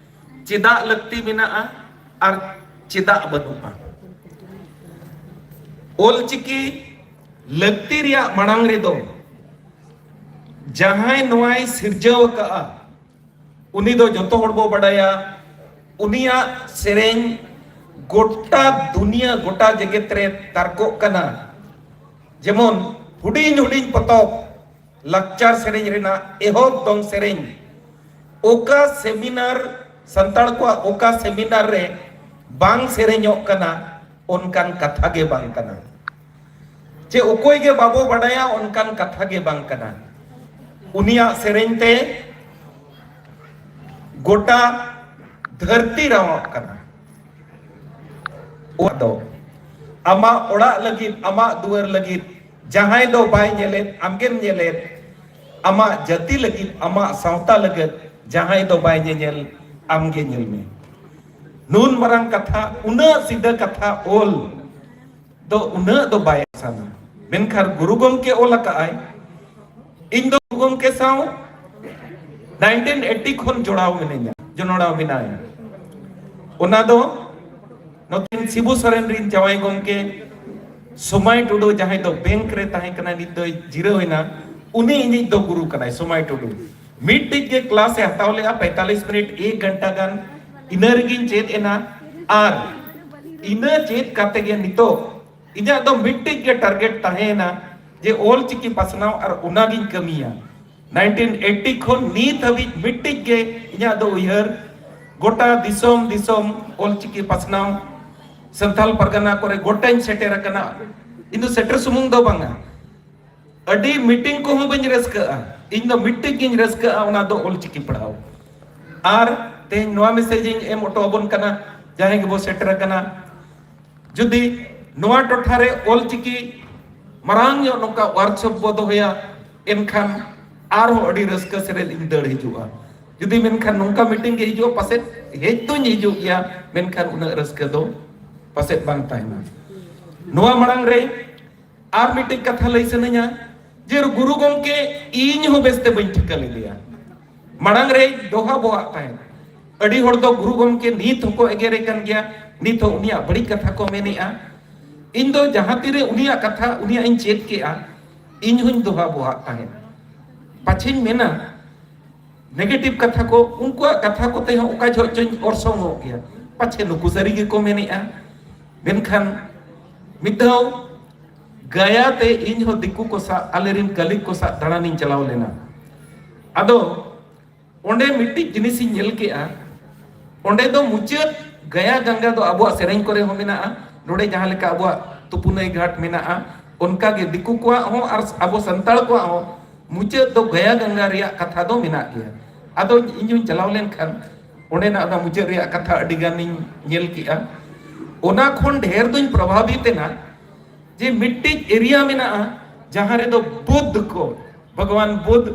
ᱪᱮᱫᱟᱜ ᱞᱟᱹᱠᱛᱤ ᱢᱮᱱᱟᱜᱼᱟ ᱟᱨ ᱪᱮᱫᱟᱜ ᱵᱟᱹᱱᱩᱜᱼᱟ᱾ ᱚᱞ ᱪᱤᱠᱤ ᱞᱟᱹᱠᱛᱤ ᱨᱮᱭᱟᱜ ᱢᱟᱲᱟᱝ ᱨᱮᱫᱚ ᱡᱟᱦᱟᱸᱭ ᱱᱚᱣᱟᱭ ᱥᱤᱨᱡᱟᱹᱣ ᱟᱠᱟᱫᱼᱟ, ᱩᱱᱤ ᱫᱚ ᱡᱚᱛᱚ ᱦᱚᱲ ᱵᱚ ᱵᱟᱰᱟᱭᱟ, ᱩᱱᱤᱭᱟᱜ ᱥᱮᱨᱮᱧ ᱜᱚᱴᱟ ᱫᱩᱱᱤᱭᱟᱹ, ᱜᱚᱴᱟ ᱡᱮᱜᱮᱛ ᱨᱮ ᱛᱟᱨᱠᱚᱜ ᱠᱟᱱᱟ᱾ ᱡᱮᱢᱚᱱ ᱦᱩᱰᱤᱧ ᱦᱩᱰᱤᱧ ᱯᱚᱛᱚᱵ, ᱞᱟᱠᱪᱟᱨ ᱥᱮᱨᱮᱧ ᱨᱮᱱᱟᱜ ᱮᱦᱚᱵ ᱫᱚᱝ ᱥᱮᱨᱮᱧ, ᱚᱠᱟ ᱥᱮᱢᱤᱱᱟᱨ, ᱥᱟᱱᱛᱟᱲ ᱠᱚᱣᱟᱜ ᱚᱠᱟ ᱥᱮᱢᱤᱱᱟᱨ ᱨᱮ ᱵᱟᱝ ᱥᱮᱨᱮᱧᱚᱜ ᱠᱟᱱᱟ, ᱚᱱᱠᱟᱱ ᱠᱟᱛᱷᱟ ᱜᱮ ᱵᱟᱝ ᱠᱟᱱᱟ᱾ ᱪᱮ ᱚᱠᱚᱭ ᱜᱮ ᱵᱟᱵᱚ ᱵᱟᱰᱟᱭᱟ, ᱚᱱᱠᱟᱱ ᱠᱟᱛᱷᱟ ᱜᱮ ᱵᱟᱝ ᱠᱟᱱᱟ᱾ ᱩᱱᱤᱭᱟᱜ ᱥᱮᱨᱮᱧ ᱛᱮ ᱜᱚᱴᱟ ᱫᱷᱟᱹᱨᱛᱤ ᱨᱟᱣᱟᱜ ᱠᱟᱱᱟ᱾ ᱚᱲᱟᱜ ᱫᱚ ᱟᱢᱟᱜ ᱚᱲᱟᱜ ᱞᱟᱹᱜᱤᱫ, ᱟᱢᱟᱜ ᱫᱩᱣᱟᱹᱨ ᱞᱟᱹᱜᱤᱫ ᱡᱟᱦᱟᱸᱭ ᱫᱚ ᱵᱟᱭ ᱧᱮᱞᱮᱫ, ᱟᱢᱜᱮᱢ ᱧᱮᱞᱮᱫ᱾ ᱟᱢᱟᱜ ᱡᱟᱹᱛᱤ ᱞᱟᱹᱜᱤᱫ, ᱟᱢᱟᱜ ᱥᱟᱶᱛᱟ ᱞᱟᱹᱜᱤᱫ ᱡᱟᱦᱟᱸᱭ ᱫᱚ ᱵᱟᱭ ᱧᱮᱧᱮᱞ, ᱟᱢᱜᱮ ᱧᱮᱞ ᱢᱮ᱾ ᱱᱩᱱ ᱢᱟᱨᱟᱝ ᱠᱟᱛᱷᱟ, ᱩᱱᱟᱹᱜ ᱥᱤᱫᱷᱟᱹ ᱠᱟᱛᱷᱟ ᱚᱞ ᱫᱚ ᱩᱱᱟᱹᱜ ᱫᱚ ᱵᱟᱭ ᱟᱥᱟᱱᱟ᱾ ᱢᱮᱱᱠᱷᱟᱱ ᱜᱩᱨᱩ ᱜᱚᱢᱠᱮ ᱚᱞ ᱟᱠᱟᱫ ᱟᱭ, ᱤᱧ ᱫᱚ ᱜᱩᱨᱩ ᱜᱚᱢᱠᱮ ᱥᱟᱶ ᱱᱟᱭᱤᱱᱴᱤᱱ ᱮᱭᱤᱴᱤ ᱠᱷᱚᱱ ᱡᱚᱲᱟᱣ ᱢᱤᱱᱟᱹᱧᱟ, ᱡᱚᱱᱚᱲᱟᱣ ᱢᱮᱱᱟᱭᱟ᱾ ᱚᱱᱟ ᱫᱚ ᱱᱚᱛᱮᱱ ᱥᱤᱵᱩ ᱥᱚᱨᱮᱱ ᱨᱤᱱ ᱡᱟᱶᱟᱭ ᱜᱚᱢᱠᱮ ᱥᱚᱢᱟᱭ ᱴᱩᱰᱩ, ᱡᱟᱦᱟᱸᱭ ᱫᱚ ᱵᱮᱝᱠ ᱨᱮ ᱛᱟᱦᱮᱸ ᱠᱟᱱᱟ, ᱱᱤᱛ ᱫᱚᱭ ᱡᱤᱨᱟᱹᱣ ᱮᱱᱟ, ᱩᱱᱤ ᱤᱧᱤᱡ ᱫᱚ ᱜᱩᱨᱩ ᱠᱟᱱᱟᱭ, ᱥᱚᱢᱟᱭ ᱴᱩᱰᱩ᱾ ᱢᱤᱫᱴᱤᱡ ᱜᱮ ᱠᱞᱟᱥ ᱮ ᱦᱟᱛᱟᱣ ᱞᱮᱜᱼᱟ, ᱯᱮᱸᱛᱟᱞᱤᱥ ᱢᱤᱱᱤᱴ, ᱮᱠ ᱜᱷᱚᱱᱴᱟ ᱜᱟᱱ, ᱤᱱᱟᱹ ᱨᱮᱜᱤᱧ ᱪᱮᱫ ᱮᱱᱟ᱾ ᱟᱨ ᱤᱱᱟᱹ ᱪᱮᱫ ᱠᱟᱛᱮ ᱜᱮ ᱱᱤᱛᱚᱜ ᱤᱧᱟᱹᱜ ᱫᱚ ᱢᱤᱫᱴᱤᱡ ᱜᱮ ᱴᱟᱨᱜᱮᱴ ᱛᱟᱦᱮᱸᱭᱮᱱᱟ ᱡᱮ ᱚᱞ ᱪᱤᱠᱤ ᱯᱟᱥᱱᱟᱣ, ᱟᱨ ᱚᱱᱟᱜᱤᱧ ᱠᱟᱹᱢᱤᱭᱟ᱾ ᱱᱟᱭᱤᱱᱴᱤᱱ ᱮᱭᱤᱴᱤ ᱠᱷᱚᱱ ᱱᱤᱛ ᱦᱟᱹᱵᱤᱡ ᱢᱤᱫᱴᱤᱡ ᱜᱮ ᱤᱧᱟᱹᱜ ᱫᱚ ᱩᱭᱦᱟᱹᱨ, ᱜᱚᱴᱟ ᱫᱤᱥᱚᱢ ᱫᱤᱥᱚᱢ ᱚᱞ ᱪᱤᱠᱤ ᱯᱟᱥᱱᱟᱣ, ᱥᱟᱱᱛᱟᱞ ᱯᱟᱨᱜᱟᱱᱟ ᱠᱚᱨᱮ ᱜᱚᱴᱟᱧ ᱥᱮᱴᱮᱨ ᱟᱠᱟᱱᱟ᱾ ᱤᱧ ᱫᱚ ᱥᱮᱴᱮᱨ ᱥᱩᱢᱩᱝ ᱫᱚ ᱵᱟᱝᱟ, ᱟᱹᱰᱤ ᱢᱤᱴᱤᱝ ᱠᱚᱦᱚᱸ ᱵᱟᱹᱧ ᱨᱟᱹᱥᱠᱟᱹᱜᱼᱟ᱾ ᱤᱧ ᱫᱚ ᱢᱤᱫᱴᱤᱡ ᱜᱤᱧ ᱨᱟᱹᱥᱠᱟᱹᱜᱼᱟ, ᱚᱱᱟ ᱫᱚ ᱚᱞ ᱪᱤᱠᱤ ᱯᱟᱲᱦᱟᱣ᱾ ᱟᱨ ᱛᱮᱦᱮᱧ ᱱᱚᱣᱟ ᱢᱮᱥᱮᱡᱽ ᱤᱧ ᱮᱢ ᱦᱚᱴᱚ ᱟᱵᱚᱱ ᱠᱟᱱᱟ, ᱡᱟᱦᱟᱸᱭ ᱜᱮᱵᱚ ᱥᱮᱴᱮᱨ ᱟᱠᱟᱱᱟ, ᱡᱩᱫᱤ ᱱᱚᱣᱟ ᱴᱚᱴᱷᱟ ᱨᱮ ᱚᱞ ᱪᱤᱠᱤ ᱢᱟᱨᱟᱝ ᱧᱚᱜ ᱱᱚᱝᱠᱟ ᱣᱟᱨᱠᱥᱚᱯ ᱵᱚ ᱫᱚᱦᱚᱭᱟ, ᱮᱱᱠᱷᱟᱱ ᱟᱨᱦᱚᱸ ᱟᱹᱰᱤ ᱨᱟᱹᱥᱠᱟᱹ ᱥᱮᱨᱮᱧ ᱤᱧ ᱫᱟᱹᱲ ᱦᱤᱡᱩᱜᱼᱟ᱾ ᱡᱩᱫᱤ ᱢᱮᱱᱠᱷᱟᱱ ᱱᱚᱝᱠᱟ ᱢᱤᱴᱤᱝ ᱜᱮ ᱦᱤᱡᱩᱜᱼᱟ, ᱯᱟᱥᱮᱡ ᱦᱮᱡ ᱫᱚᱧ ᱦᱤᱡᱩᱜ ᱜᱮᱭᱟ, ᱢᱮᱱᱠᱷᱟᱱ ᱩᱱᱟᱹᱜ ᱨᱟᱹᱥᱠᱟᱹ ᱫᱚ ᱯᱟᱥᱮᱡ ᱵᱟᱝ ᱛᱟᱦᱮᱱᱟ᱾ ᱱᱚᱣᱟ ᱢᱟᱲᱟᱝ ᱨᱮ ᱟᱨ ᱢᱤᱫᱴᱤᱡ ᱠᱟᱛᱷᱟ ᱞᱟᱹᱭ ᱥᱟᱱᱟᱧᱟ ᱡᱮ ᱜᱩᱨᱩ ᱜᱚᱢᱠᱮ ᱤᱧ ᱦᱚᱸ ᱵᱮᱥᱛᱮ ᱵᱟᱹᱧ ᱴᱷᱤᱠᱟᱹ ᱞᱮᱫᱮᱭᱟ᱾ ᱢᱟᱲᱟᱝ ᱨᱮ ᱫᱚᱦᱟ ᱵᱚᱦᱟᱜ ᱛᱟᱦᱮᱸᱫ᱾ ᱟᱹᱰᱤ ᱦᱚᱲ ᱫᱚ ᱜᱩᱨᱩ ᱜᱚᱢᱠᱮ ᱱᱤᱛ ᱦᱚᱸᱠᱚ ᱮᱜᱮᱨᱮ ᱠᱟᱱ ᱜᱮᱭᱟ, ᱱᱤᱛ ᱦᱚᱸ ᱩᱱᱤᱭᱟᱜ ᱵᱟᱹᱲᱤᱡ ᱠᱟᱛᱷᱟ ᱠᱚ ᱢᱮᱱᱮᱜᱼᱟ᱾ ᱤᱧ ᱫᱚ ᱡᱟᱦᱟᱸ ᱛᱤᱨᱮ ᱩᱱᱤᱭᱟᱜ ᱠᱟᱛᱷᱟ, ᱩᱱᱤᱭᱟᱜ ᱤᱧ ᱪᱮᱫ ᱠᱮᱜᱼᱟ, ᱤᱧ ᱦᱚᱸᱧ ᱫᱚᱦᱟ ᱵᱚᱦᱟᱜ ᱛᱟᱦᱮᱸᱫ᱾ ᱯᱟᱪᱷᱮᱧ ᱢᱮᱱᱟ, ᱱᱮᱜᱮᱴᱤᱵᱷ ᱠᱟᱛᱷᱟ ᱠᱚ, ᱩᱱᱠᱩᱣᱟᱜ ᱠᱟᱛᱷᱟ ᱠᱚᱛᱮ ᱦᱚᱸ ᱚᱠᱟ ᱡᱚᱦᱚᱜ ᱪᱚᱧ ᱚᱨᱥᱚᱝᱚᱜ ᱜᱮᱭᱟ, ᱯᱟᱪᱷᱮ ᱱᱩᱠᱩ ᱥᱟᱹᱨᱤ ᱜᱮᱠᱚ ᱢᱮᱱᱮᱜᱼᱟ᱾ ᱢᱮᱱᱠᱷᱟᱱ ᱢᱤᱫ ᱫᱷᱟᱣ ᱜᱟᱭᱟ ᱛᱮ ᱤᱧ ᱦᱚᱸ ᱫᱤᱠᱩ ᱠᱚ ᱥᱟᱶ, ᱟᱞᱮᱨᱮᱱ ᱠᱟᱞᱤᱜᱽ ᱠᱚ ᱥᱟᱶ ᱫᱟᱬᱟᱱᱤᱧ ᱪᱟᱞᱟᱣ ᱞᱮᱱᱟ᱾ ᱟᱫᱚ ᱚᱸᱰᱮ ᱢᱤᱫᱴᱤᱡ ᱡᱤᱱᱤᱥᱤᱧ ᱧᱮᱞ ᱠᱮᱜᱼᱟ, ᱚᱸᱰᱮ ᱫᱚ ᱢᱩᱪᱟᱹᱫ ᱜᱟᱭᱟ ᱜᱟᱝᱜᱟ ᱫᱚ ᱟᱵᱚᱣᱟᱜ ᱥᱮᱨᱮᱧ ᱠᱚᱨᱮ ᱦᱚᱸ ᱢᱮᱱᱟᱜᱼᱟ, ᱱᱚᱰᱮ ᱡᱟᱦᱟᱸ ᱞᱮᱠᱟ ᱟᱵᱚᱣᱟᱜ ᱛᱩᱯᱩᱱᱟᱹᱭ ᱜᱷᱟᱴ ᱢᱮᱱᱟᱜᱼᱟ, ᱚᱱᱠᱟᱜᱮ ᱫᱤᱠᱩ ᱠᱚᱣᱟᱜ ᱦᱚᱸ ᱟᱨ ᱟᱵᱚ ᱥᱟᱱᱛᱟᱲ ᱠᱚᱣᱟᱜ ᱦᱚᱸ ᱢᱩᱪᱟᱹᱫ ᱫᱚ ᱜᱟᱭᱟ ᱜᱟᱝᱜᱟ ᱨᱮᱭᱟᱜ ᱠᱟᱛᱷᱟ ᱫᱚ ᱢᱮᱱᱟᱜ ᱜᱮᱭᱟ᱾ ᱟᱫᱚ ᱤᱧ ᱦᱚᱸᱧ ᱪᱟᱞᱟᱣ ᱞᱮᱱᱠᱷᱟᱱ ᱚᱸᱰᱮᱱᱟᱜ ᱚᱱᱟ ᱢᱩᱪᱟᱹᱫ ᱨᱮᱭᱟᱜ ᱠᱟᱛᱷᱟ ᱟᱹᱰᱤ ᱜᱟᱱᱤᱧ ᱧᱮᱞ ᱠᱮᱜᱼᱟ᱾ ᱚᱱᱟ ᱠᱷᱚᱱ ᱰᱷᱮᱨ ᱫᱚᱧ ᱯᱨᱚᱵᱷᱟᱵᱤᱛ ᱮᱱᱟ ᱡᱮ ᱢᱤᱫᱴᱤᱡ ᱮᱨᱤᱭᱟ ᱢᱮᱱᱟᱜᱼᱟ, ᱡᱟᱦᱟᱸ ᱨᱮᱫᱚ ᱵᱩᱫᱷ ᱠᱚ, ᱵᱷᱟᱜᱽᱣᱟᱱ ᱵᱩᱫᱷ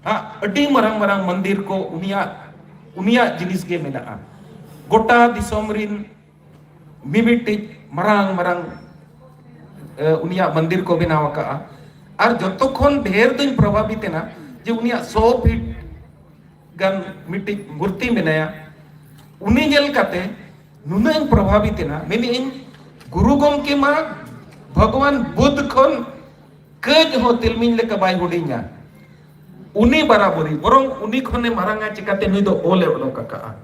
ᱟᱜ ᱟᱹᱰᱤ ᱢᱟᱨᱟᱝ ᱢᱟᱨᱟᱝ ᱢᱚᱱᱫᱤᱨ ᱠᱚ ᱩᱱᱤᱭᱟᱜ, ᱩᱱᱤᱭᱟᱜ ᱡᱤᱱᱤᱥ ᱜᱮ ᱢᱮᱱᱟᱜᱼᱟ᱾ ᱜᱚᱴᱟ ᱫᱤᱥᱚᱢ ᱨᱤᱱ ᱢᱤᱢᱤᱫᱴᱤᱡ ᱢᱟᱨᱟᱝ ᱢᱟᱨᱟᱝ, ᱮ, ᱩᱱᱤᱭᱟᱜ ᱢᱚᱱᱫᱤᱨ ᱠᱚ ᱵᱮᱱᱟᱣ ᱟᱠᱟᱫᱼᱟ᱾ ᱟᱨ ᱡᱚᱛᱚ ᱠᱷᱚᱱ ᱰᱷᱮᱨ ᱫᱚᱧ ᱯᱨᱚᱵᱷᱟᱵᱤᱛ ᱮᱱᱟ ᱡᱮ ᱩᱱᱤᱭᱟᱜ ᱥᱚ ᱯᱷᱤᱴ ᱜᱟᱱ ᱢᱤᱫᱴᱤᱡ ᱢᱩᱨᱛᱤ ᱢᱮᱱᱟᱭᱟ᱾ ᱩᱱᱤ ᱧᱮᱞ ᱠᱟᱛᱮ ᱱᱩᱱᱟᱹᱜ ᱤᱧ ᱯᱨᱚᱵᱷᱟᱵᱤᱛ ᱮᱱᱟ, ᱢᱮᱱᱮᱫ ᱟᱹᱧ, ᱜᱩᱨᱩ ᱜᱚᱢᱠᱮ ᱢᱟ ᱵᱷᱟᱜᱽᱣᱟᱱ ᱵᱩᱫᱷ ᱠᱷᱚᱱ ᱠᱟᱹᱡ ᱦᱚᱸ ᱛᱤᱞᱢᱤᱧ ᱞᱮᱠᱟ ᱵᱟᱭ ᱦᱩᱰᱤᱧᱟ᱾ ᱩᱱᱤ ᱵᱟᱨᱟᱵᱚᱨᱤ, ᱵᱚᱨᱚᱝ ᱩᱱᱤ ᱠᱷᱚᱱᱮ ᱢᱟᱨᱟᱝᱟ, ᱪᱤᱠᱟᱛᱮ ᱱᱩᱭ ᱫᱚ ᱚᱞᱮ ᱚᱰᱚᱠ ᱟᱠᱟᱫᱼᱟ᱾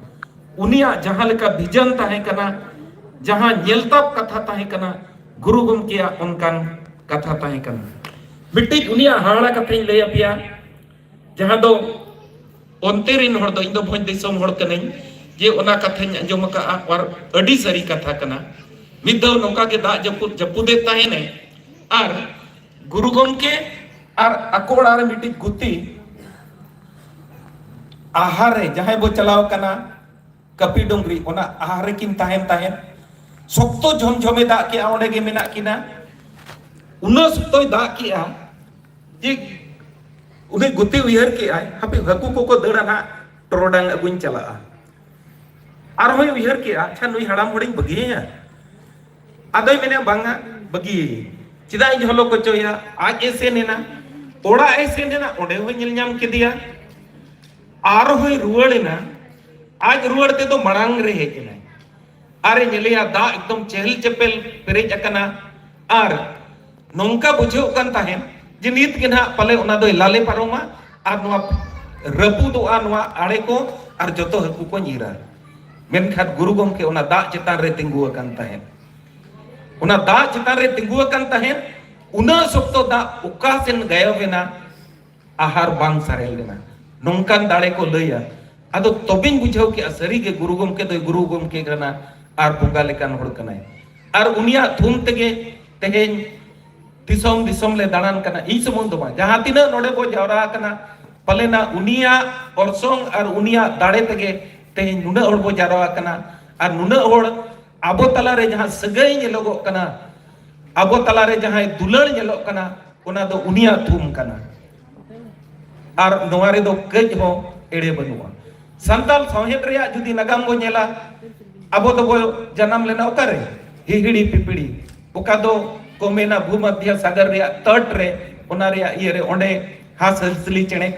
ᱩᱱᱤᱭᱟᱜ ᱡᱟᱦᱟᱸ ᱞᱮᱠᱟ ᱵᱷᱤᱡᱚᱱ ᱛᱟᱦᱮᱸ ᱠᱟᱱᱟ, ᱡᱟᱦᱟᱸ ᱧᱮᱞᱛᱟᱵ ᱠᱟᱛᱷᱟ ᱛᱟᱦᱮᱸ ᱠᱟᱱᱟ, ᱜᱩᱨᱩ ᱜᱚᱢᱠᱮᱭᱟᱜ ᱚᱱᱠᱟᱱ ᱠᱟᱛᱷᱟ ᱛᱟᱦᱮᱸ ᱠᱟᱱᱟ᱾ ᱢᱤᱫᱴᱤᱡ ᱩᱱᱤᱭᱟᱜ ᱦᱟᱦᱟᱲᱟ ᱠᱟᱛᱷᱟᱧ ᱞᱟᱹᱭ ᱟᱯᱮᱭᱟ, ᱡᱟᱦᱟᱸ ᱫᱚ ᱚᱱᱛᱮ ᱨᱤᱱ ᱦᱚᱲ ᱫᱚ, ᱤᱧ ᱫᱚ ᱵᱷᱚᱸᱡᱽ ᱫᱤᱥᱚᱢ ᱦᱚᱲ ᱠᱟᱹᱱᱟᱹᱧ, ᱡᱮ ᱚᱱᱟ ᱠᱟᱛᱷᱟᱧ ᱟᱸᱡᱚᱢ ᱟᱠᱟᱫᱼᱟ ᱟᱨ ᱟᱹᱰᱤ ᱥᱟᱹᱨᱤ ᱠᱟᱛᱷᱟ ᱠᱟᱱᱟ᱾ ᱢᱤᱫ ᱫᱷᱟᱣ ᱱᱚᱝᱠᱟ ᱜᱮ ᱫᱟᱜ ᱡᱟᱹᱯᱩᱫ ᱡᱟᱹᱯᱩᱫᱮᱫ ᱛᱟᱦᱮᱱᱮ, ᱟᱨ ᱜᱩᱨᱩ ᱜᱚᱢᱠᱮ ᱟᱨ ᱟᱠᱚ ᱚᱲᱟᱜ ᱨᱮ ᱢᱤᱫᱴᱤᱡ ᱜᱩᱛᱤ ᱟᱦᱟᱨ ᱨᱮ, ᱡᱟᱦᱟᱸᱭ ᱵᱚ ᱪᱟᱞᱟᱣ ᱠᱟᱱᱟ ᱠᱟᱹᱯᱤ ᱰᱩᱝᱨᱤ, ᱚᱱᱟ ᱟᱦᱟᱨ ᱨᱮᱠᱤᱱ ᱛᱟᱦᱮᱱ ᱛᱟᱦᱮᱸᱫ᱾ ᱥᱚᱠᱛᱚ ᱡᱷᱚᱢᱡᱷᱚᱢᱮ ᱫᱟᱜ ᱠᱮᱜᱼᱟ, ᱚᱸᱰᱮ ᱜᱮ ᱢᱮᱱᱟᱜ ᱠᱤᱱᱟ᱾ ᱩᱱᱟᱹᱜ ᱥᱚᱠᱛᱚᱭ ᱫᱟᱜ ᱠᱮᱜᱼᱟ ᱡᱮ ᱩᱱᱤ ᱜᱩᱛᱤ ᱩᱭᱦᱟᱹᱨ ᱠᱮᱜᱼᱟᱭ, ᱦᱟᱯᱮ ᱦᱟᱹᱠᱩ ᱠᱚᱠᱚ ᱫᱟᱹᱲᱟ ᱱᱟᱜ, ᱴᱚᱨᱚᱰᱟᱝ ᱟᱹᱜᱩᱧ ᱪᱟᱞᱟᱜᱼᱟ᱾ ᱟᱨᱦᱚᱸᱭ ᱩᱭᱦᱟᱹᱨ ᱠᱮᱜᱼᱟ, ᱟᱪᱪᱷᱟ, ᱱᱩᱭ ᱦᱟᱲᱟᱢ ᱦᱚᱲᱤᱧ ᱵᱟᱹᱜᱤᱭᱟᱭᱟ? ᱟᱫᱚᱭ ᱢᱮᱱᱟ, ᱵᱟᱝᱟ, ᱵᱟᱹᱜᱤᱭᱟᱭᱟᱹᱧ᱾ ᱪᱮᱫᱟᱜ ᱤᱧ ᱦᱚᱞᱚ ᱠᱚᱪᱚᱭᱟ? ᱟᱡ ᱮ ᱥᱮᱱ ᱮᱱᱟ, ᱚᱲᱟᱜ ᱮ ᱥᱮᱱ ᱮᱱᱟ, ᱚᱸᱰᱮ ᱦᱚᱸ ᱧᱮᱞ ᱧᱟᱢ ᱠᱮᱫᱮᱭᱟ᱾ ᱟᱨᱦᱚᱸᱭ ᱨᱩᱣᱟᱹᱲ ᱮᱱᱟ, ᱟᱡ ᱨᱩᱣᱟᱹᱲ ᱛᱮᱫᱚ ᱢᱟᱲᱟᱝ ᱨᱮ ᱦᱮᱡ ᱮᱱᱟᱭ᱾ ᱟᱨᱮ ᱧᱮᱞᱮᱭᱟ ᱫᱟᱜ ᱮᱠᱫᱚᱢ ᱪᱮᱦᱮᱞ ᱪᱮᱯᱮᱞ ᱯᱮᱨᱮᱡ ᱟᱠᱟᱱᱟ᱾ ᱟᱨ ᱱᱚᱝᱠᱟ ᱵᱩᱡᱷᱟᱹᱣ ᱠᱟᱱ ᱛᱟᱦᱮᱸᱫ ᱡᱮ ᱱᱤᱛ ᱜᱮ ᱱᱟᱦᱟᱜ ᱯᱟᱞᱮ ᱚᱱᱟ ᱫᱚᱭ ᱞᱟᱞᱮ ᱯᱟᱨᱚᱢᱟ ᱟᱨ ᱱᱚᱣᱟ ᱨᱟᱹᱯᱩᱫᱚᱜᱼᱟ ᱱᱚᱣᱟ ᱟᱲᱮ ᱠᱚ ᱟᱨ ᱡᱚᱛᱚ ᱦᱟᱹᱠᱩ ᱠᱚ ᱧᱤᱨᱟ᱾ ᱢᱮᱱᱠᱷᱟᱱ ᱜᱩᱨᱩ ᱜᱚᱢᱠᱮ ᱚᱱᱟ ᱫᱟᱜ ᱪᱮᱛᱟᱱ ᱨᱮ ᱛᱤᱸᱜᱩ ᱟᱠᱟᱱ ᱛᱟᱦᱮᱸᱫ᱾ ᱚᱱᱟ ᱫᱟᱜ ᱪᱮᱛᱟᱱ ᱨᱮ ᱛᱤᱸᱜᱩ ᱟᱠᱟᱱ ᱛᱟᱦᱮᱸᱫ᱾ ᱩᱱᱟᱹᱜ ᱥᱚᱠᱛᱚ ᱫᱟᱜ ᱚᱠᱟ ᱥᱮᱱ ᱜᱟᱭᱚᱵ ᱮᱱᱟ, ᱟᱦᱟᱨ ᱵᱟᱝ ᱥᱟᱨᱮᱲ ᱞᱮᱱᱟ᱾ ᱱᱚᱝᱠᱟᱱ ᱫᱟᱲᱮ ᱠᱚ ᱞᱟᱹᱭᱟ᱾ ᱟᱫᱚ ᱛᱚᱵᱮᱧ ᱵᱩᱡᱷᱟᱹᱣ ᱠᱮᱜᱼᱟ, ᱥᱟᱹᱨᱤᱜᱮ ᱜᱩᱨᱩ ᱜᱚᱢᱠᱮ ᱫᱚᱭ ᱜᱩᱨᱩ ᱜᱚᱢᱠᱮ ᱠᱟᱱᱟ ᱟᱨ ᱵᱚᱸᱜᱟ ᱞᱮᱠᱟᱱ ᱦᱚᱲ ᱠᱟᱱᱟᱭ᱾ ᱟᱨ ᱩᱱᱤᱭᱟᱜ ᱛᱷᱩᱢ ᱛᱮᱜᱮ ᱛᱮᱦᱮᱧ ᱫᱤᱥᱚᱢ ᱫᱤᱥᱚᱢ ᱞᱮ ᱫᱟᱬᱟᱱ ᱠᱟᱱᱟ᱾ ᱤᱧ ᱥᱩᱢᱩᱝ ᱫᱚ ᱵᱟᱝ, ᱡᱟᱦᱟᱸ ᱛᱤᱱᱟᱹᱜ ᱱᱚᱰᱮ ᱵᱚ ᱡᱟᱣᱨᱟ ᱟᱠᱟᱱᱟ, ᱯᱟᱞᱮᱱᱟ ᱩᱱᱤᱭᱟᱜ ᱚᱨᱥᱚᱝ ᱟᱨ ᱩᱱᱤᱭᱟᱜ ᱫᱟᱲᱮ ᱛᱮᱜᱮ ᱛᱮᱦᱮᱧ ᱱᱩᱱᱟᱹᱜ ᱦᱚᱲ ᱵᱚ ᱡᱟᱨᱣᱟ ᱠᱟᱱᱟ, ᱟᱨ ᱱᱩᱱᱟᱹᱜ ᱦᱚᱲ ᱟᱵᱚ ᱛᱟᱞᱟᱨᱮ ᱡᱟᱦᱟᱸ ᱥᱟᱹᱜᱟᱹᱭ ᱧᱮᱞᱚᱜᱚᱜ ᱠᱟᱱᱟ, ᱟᱵᱚ ᱛᱟᱞᱟᱨᱮ ᱡᱟᱦᱟᱸᱭ ᱫᱩᱞᱟᱹᱲ ᱧᱮᱞᱚᱜ ᱠᱟᱱᱟ, ᱚᱱᱟ ᱫᱚ ᱩᱱᱤᱭᱟᱜ ᱛᱷᱩᱢ ᱠᱟᱱᱟ᱾ ᱟᱨ ᱱᱚᱣᱟ ᱨᱮᱫᱚ ᱠᱟᱹᱡ ᱦᱚᱸ ᱮᱲᱮ ᱵᱟᱹᱱᱩᱜᱼᱟ᱾ ᱥᱟᱱᱛᱟᱲ ᱥᱟᱶᱦᱮᱫ ᱨᱮᱭᱟᱜ ᱡᱩᱫᱤ ᱱᱟᱜᱟᱢ ᱵᱚ ᱧᱮᱞᱟ, ᱟᱵᱚ ᱫᱚᱵᱚ ᱡᱟᱱᱟᱢ ᱞᱮᱱᱟ ᱚᱠᱟᱨᱮ? ᱦᱤᱦᱤᱲᱤ ᱯᱤᱯᱤᱲᱤ, ᱚᱠᱟ ᱫᱚ ᱠᱚ ᱢᱮᱱᱟ ᱵᱷᱩᱢᱚᱫᱷᱭᱚ ᱥᱟᱜᱚᱨ ᱨᱮᱭᱟᱜ ᱛᱚᱴ ᱨᱮ, ᱚᱱᱟ ᱨᱮᱭᱟᱜ ᱤᱭᱟᱹ ᱨᱮ, ᱚᱸᱰᱮ ᱦᱟᱸᱥ ᱦᱟᱸᱥᱞᱤ ᱪᱮᱬᱮ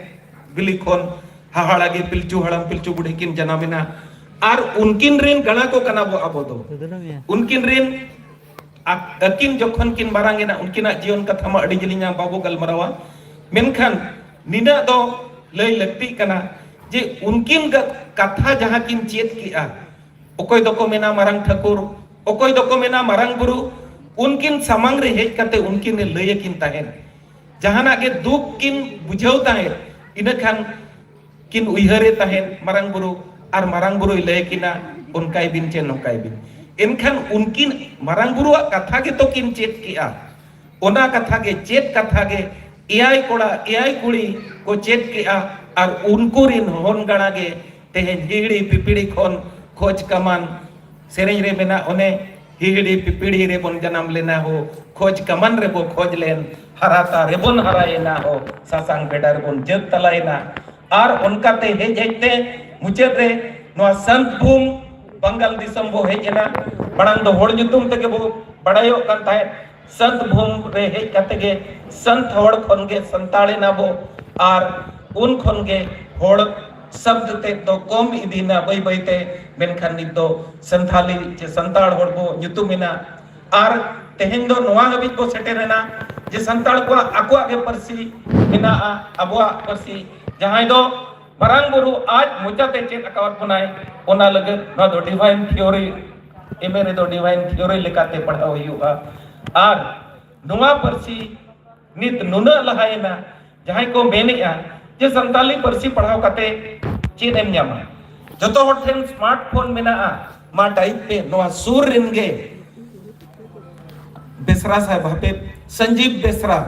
ᱵᱤᱞᱤ ᱠᱷᱚᱱ ᱦᱟᱦᱟᱲᱟ ᱜᱮ ᱯᱤᱞᱪᱩ ᱦᱟᱲᱟᱢ ᱯᱤᱞᱪᱩ ᱵᱩᱲᱦᱤ ᱠᱤᱱ ᱡᱟᱱᱟᱢ ᱮᱱᱟ᱾ ᱟᱨ ᱩᱱᱠᱤᱱ ᱨᱤᱱ ᱜᱟᱬᱟ ᱠᱚ ᱠᱟᱱᱟ ᱵᱚ ᱟᱵᱚ ᱫᱚ᱾ ᱩᱱᱠᱤᱱ ᱨᱤᱱ ᱟ-, ᱟᱹᱠᱤᱱ ᱡᱚᱠᱷᱚᱱ ᱠᱤᱱ ᱢᱟᱨᱟᱝ ᱮᱱᱟ, ᱩᱱᱠᱤᱱᱟᱜ ᱡᱤᱭᱚᱱ ᱠᱟᱛᱷᱟ ᱢᱟ ᱟᱹᱰᱤ ᱡᱤᱞᱤᱧᱟ, ᱵᱟᱵᱚ ᱜᱟᱞᱢᱟᱨᱟᱣᱟ᱾ ᱢᱮᱱᱠᱷᱟᱱ ᱱᱤᱱᱟᱹᱜ ᱫᱚ ᱞᱟᱹᱭ ᱞᱟᱹᱠᱛᱤᱜ ᱠᱟᱱᱟ ᱡᱮ ᱩᱱᱠᱤᱱ ᱜᱟ-, ᱠᱟᱛᱷᱟ ᱡᱟᱦᱟᱸ ᱠᱤᱱ ᱪᱮᱫ ᱠᱮᱜᱼᱟ, ᱚᱠᱚᱭ ᱫᱚᱠᱚ ᱢᱮᱱᱟ ᱢᱟᱨᱟᱝ ᱴᱷᱟᱹᱠᱩᱨ, ᱚᱠᱚᱭ ᱫᱚᱠᱚ ᱢᱮᱱᱟ ᱢᱟᱨᱟᱝ ᱵᱩᱨᱩ, ᱩᱱᱠᱤᱱ ᱥᱟᱢᱟᱝ ᱨᱮ ᱦᱮᱡ ᱠᱟᱛᱮ ᱩᱱᱠᱤᱱ ᱮ ᱞᱟᱹᱭ ᱟᱹᱠᱤᱱ ᱛᱟᱦᱮᱸᱫ᱾ ᱡᱟᱦᱟᱱᱟᱜ ᱜᱮ ᱫᱩᱠ ᱠᱤᱱ ᱵᱩᱡᱷᱟᱹᱣ ᱛᱟᱦᱮᱸᱫ, ᱤᱱᱟᱹ ᱠᱷᱟᱱ ᱠᱤᱱ ᱩᱭᱦᱟᱹᱨᱮ ᱛᱟᱦᱮᱸᱫ ᱢᱟᱨᱟᱝ ᱵᱩᱨᱩ, ᱟᱨ ᱢᱟᱨᱟᱝ ᱵᱩᱨᱩᱭ ᱞᱟᱹᱭ ᱟᱹᱠᱤᱱᱟ, "ᱚᱱᱠᱟᱭ ᱵᱤᱱ ᱪᱮ ᱱᱚᱝᱠᱟᱭ ᱵᱤᱱ?" ᱮᱱᱠᱷᱟᱱ ᱩᱱᱠᱤᱱ ᱢᱟᱨᱟᱝ ᱵᱩᱨᱩᱣᱟᱜ ᱠᱟᱛᱷᱟ ᱜᱮᱛᱚ ᱠᱤᱱ ᱪᱮᱫ ᱠᱮᱜᱼᱟ᱾ ᱚᱱᱟ ᱠᱟᱛᱷᱟ ᱜᱮ, ᱪᱮᱫ ᱠᱟᱛᱷᱟ ᱜᱮ, ᱮᱭᱟᱭ ᱠᱚᱲᱟ ᱮᱭᱟᱭ ᱠᱩᱲᱤ ᱠᱚ ᱪᱮᱫ ᱠᱮᱜᱼᱟ᱾ ᱟᱨ ᱩᱱᱠᱩ ᱨᱤᱱ ᱦᱚᱱ ᱜᱟᱬᱟ ᱜᱮ ᱛᱮᱦᱮᱧ ᱦᱤᱦᱤᱲᱤ ᱯᱤᱯᱤᱲᱤ ᱠᱷᱚᱱ ᱠᱷᱚᱡᱽ ᱠᱟᱢᱟᱱ, ᱥᱮᱨᱮᱧ ᱨᱮ ᱢᱮᱱᱟᱜ ᱚᱱᱮ, "ᱦᱤᱦᱤᱲᱤ ᱯᱤᱯᱤᱲᱤ ᱨᱮᱵᱚᱱ ᱡᱟᱱᱟᱢ ᱞᱮᱱᱟ ᱦᱳ, ᱠᱷᱚᱡᱽ ᱠᱟᱢᱟᱱ ᱨᱮᱵᱚ ᱠᱷᱚᱡᱽ ᱞᱮᱱ, ᱦᱟᱨᱟᱛᱟ ᱨᱮᱵᱚᱱ ᱦᱟᱨᱟᱭᱮᱱᱟ ᱦᱳ, ᱥᱟᱥᱟᱝ ᱵᱮᱰᱟ ᱨᱮᱵᱚᱱ ᱡᱟᱹᱛ ᱛᱟᱞᱟᱭᱮᱱᱟ᱾" ᱟᱨ ᱚᱱᱠᱟᱛᱮ ᱦᱮᱡ ᱦᱮᱡ ᱛᱮ ᱢᱩᱪᱟᱹᱫ ᱨᱮ ᱱᱚᱣᱟ ᱥᱟᱱᱛ ᱵᱷᱩᱢ ᱵᱟᱝᱜᱟᱞ ᱫᱤᱥᱚᱢ ᱵᱚ ᱦᱮᱡ ᱮᱱᱟ᱾ ᱢᱟᱲᱟᱝ ᱫᱚ ᱦᱚᱲ ᱧᱩᱛᱩᱢ ᱛᱮᱜᱮ ᱵᱚ ᱵᱟᱲᱟᱭᱚᱜ ᱠᱟᱱ ᱛᱟᱦᱮᱸᱫ᱾ ᱥᱟᱱᱛ ᱵᱷᱩᱢ ᱨᱮ ᱦᱮᱡ ᱠᱟᱛᱮ ᱜᱮ ᱥᱟᱱᱛ ᱦᱚᱲ ᱠᱷᱚᱱ ᱜᱮ ᱥᱟᱱᱛᱟᱲ ᱮᱱᱟ ᱵᱚ, ᱟᱨ ᱩᱱ ᱠᱷᱚᱱ ᱜᱮ ᱦᱚᱲ ᱥᱟᱵᱫ ᱛᱮᱫ ᱫᱚ ᱠᱚᱢ ᱤᱫᱤᱭᱮᱱᱟ ᱵᱟᱹᱭ ᱵᱟᱹᱭ ᱛᱮ᱾ ᱢᱮᱱᱠᱷᱟᱱ ᱱᱤᱛ ᱫᱚ ᱥᱟᱱᱛᱷᱟᱞᱤ ᱪᱮ ᱥᱟᱱᱛᱟᱲ ᱦᱚᱲ ᱵᱚ ᱧᱩᱛᱩᱢ ᱮᱱᱟ᱾ ᱟᱨ ᱛᱮᱦᱮᱧ ᱫᱚ ᱱᱚᱣᱟ ᱦᱟᱹᱵᱤᱡ ᱵᱚ ᱥᱮᱴᱮᱨ ᱮᱱᱟ ᱡᱮ ᱥᱟᱱᱛᱟᱲ ᱠᱚᱣᱟᱜ ᱟᱠᱚᱣᱟᱜ ᱜᱮ ᱯᱟᱹᱨᱥᱤ ᱢᱮᱱᱟᱜᱼᱟ, ᱟᱵᱚᱣᱟᱜ ᱯᱟᱹᱨᱥᱤ, ᱡᱟᱦᱟᱸᱭ ᱫᱚ ᱢᱟᱨᱟᱝ ᱵᱩᱨᱩ ᱟᱡ ᱢᱚᱪᱟᱛᱮ ᱪᱮᱫ ᱟᱠᱟᱣᱟᱫ ᱵᱚᱱᱟᱭ, ᱚᱱᱟ ᱞᱟᱹᱜᱤᱫ ᱱᱚᱣᱟ ᱫᱚ divine theory, M A ᱨᱮᱫᱚ divine theory ᱞᱮᱠᱟᱛᱮ ᱯᱟᱲᱦᱟᱣ ᱦᱩᱭᱩᱜᱼᱟ᱾ ᱟᱨ ᱱᱚᱣᱟ ᱯᱟᱹᱨᱥᱤ ᱱᱤᱛ ᱱᱩᱱᱟᱹᱜ ᱞᱟᱦᱟᱭᱮᱱᱟ, ᱡᱟᱦᱟᱸᱭ ᱠᱚ ᱢᱮᱱᱮᱜᱼᱟ ᱡᱮ ᱥᱟᱱᱛᱟᱞᱤ ᱯᱟᱹᱨᱥᱤ ᱯᱟᱲᱦᱟᱣ ᱠᱟᱛᱮ ᱪᱮᱫ ᱮᱢ ᱧᱟᱢᱟ? ᱡᱚᱛᱚ ᱦᱚᱲ ᱴᱷᱮᱱ smartphone ᱢᱮᱱᱟᱜᱼᱟ, ᱢᱟ type ᱯᱮ᱾ ᱱᱚᱣᱟ ᱥᱩᱨ ᱨᱮᱱ ᱜᱮ ᱵᱮᱥᱨᱟ ᱥᱟᱦᱮᱵᱽ, ᱦᱟᱯᱮ, ᱥᱚᱧᱡᱤᱵᱽ ᱵᱮᱥᱨᱟ,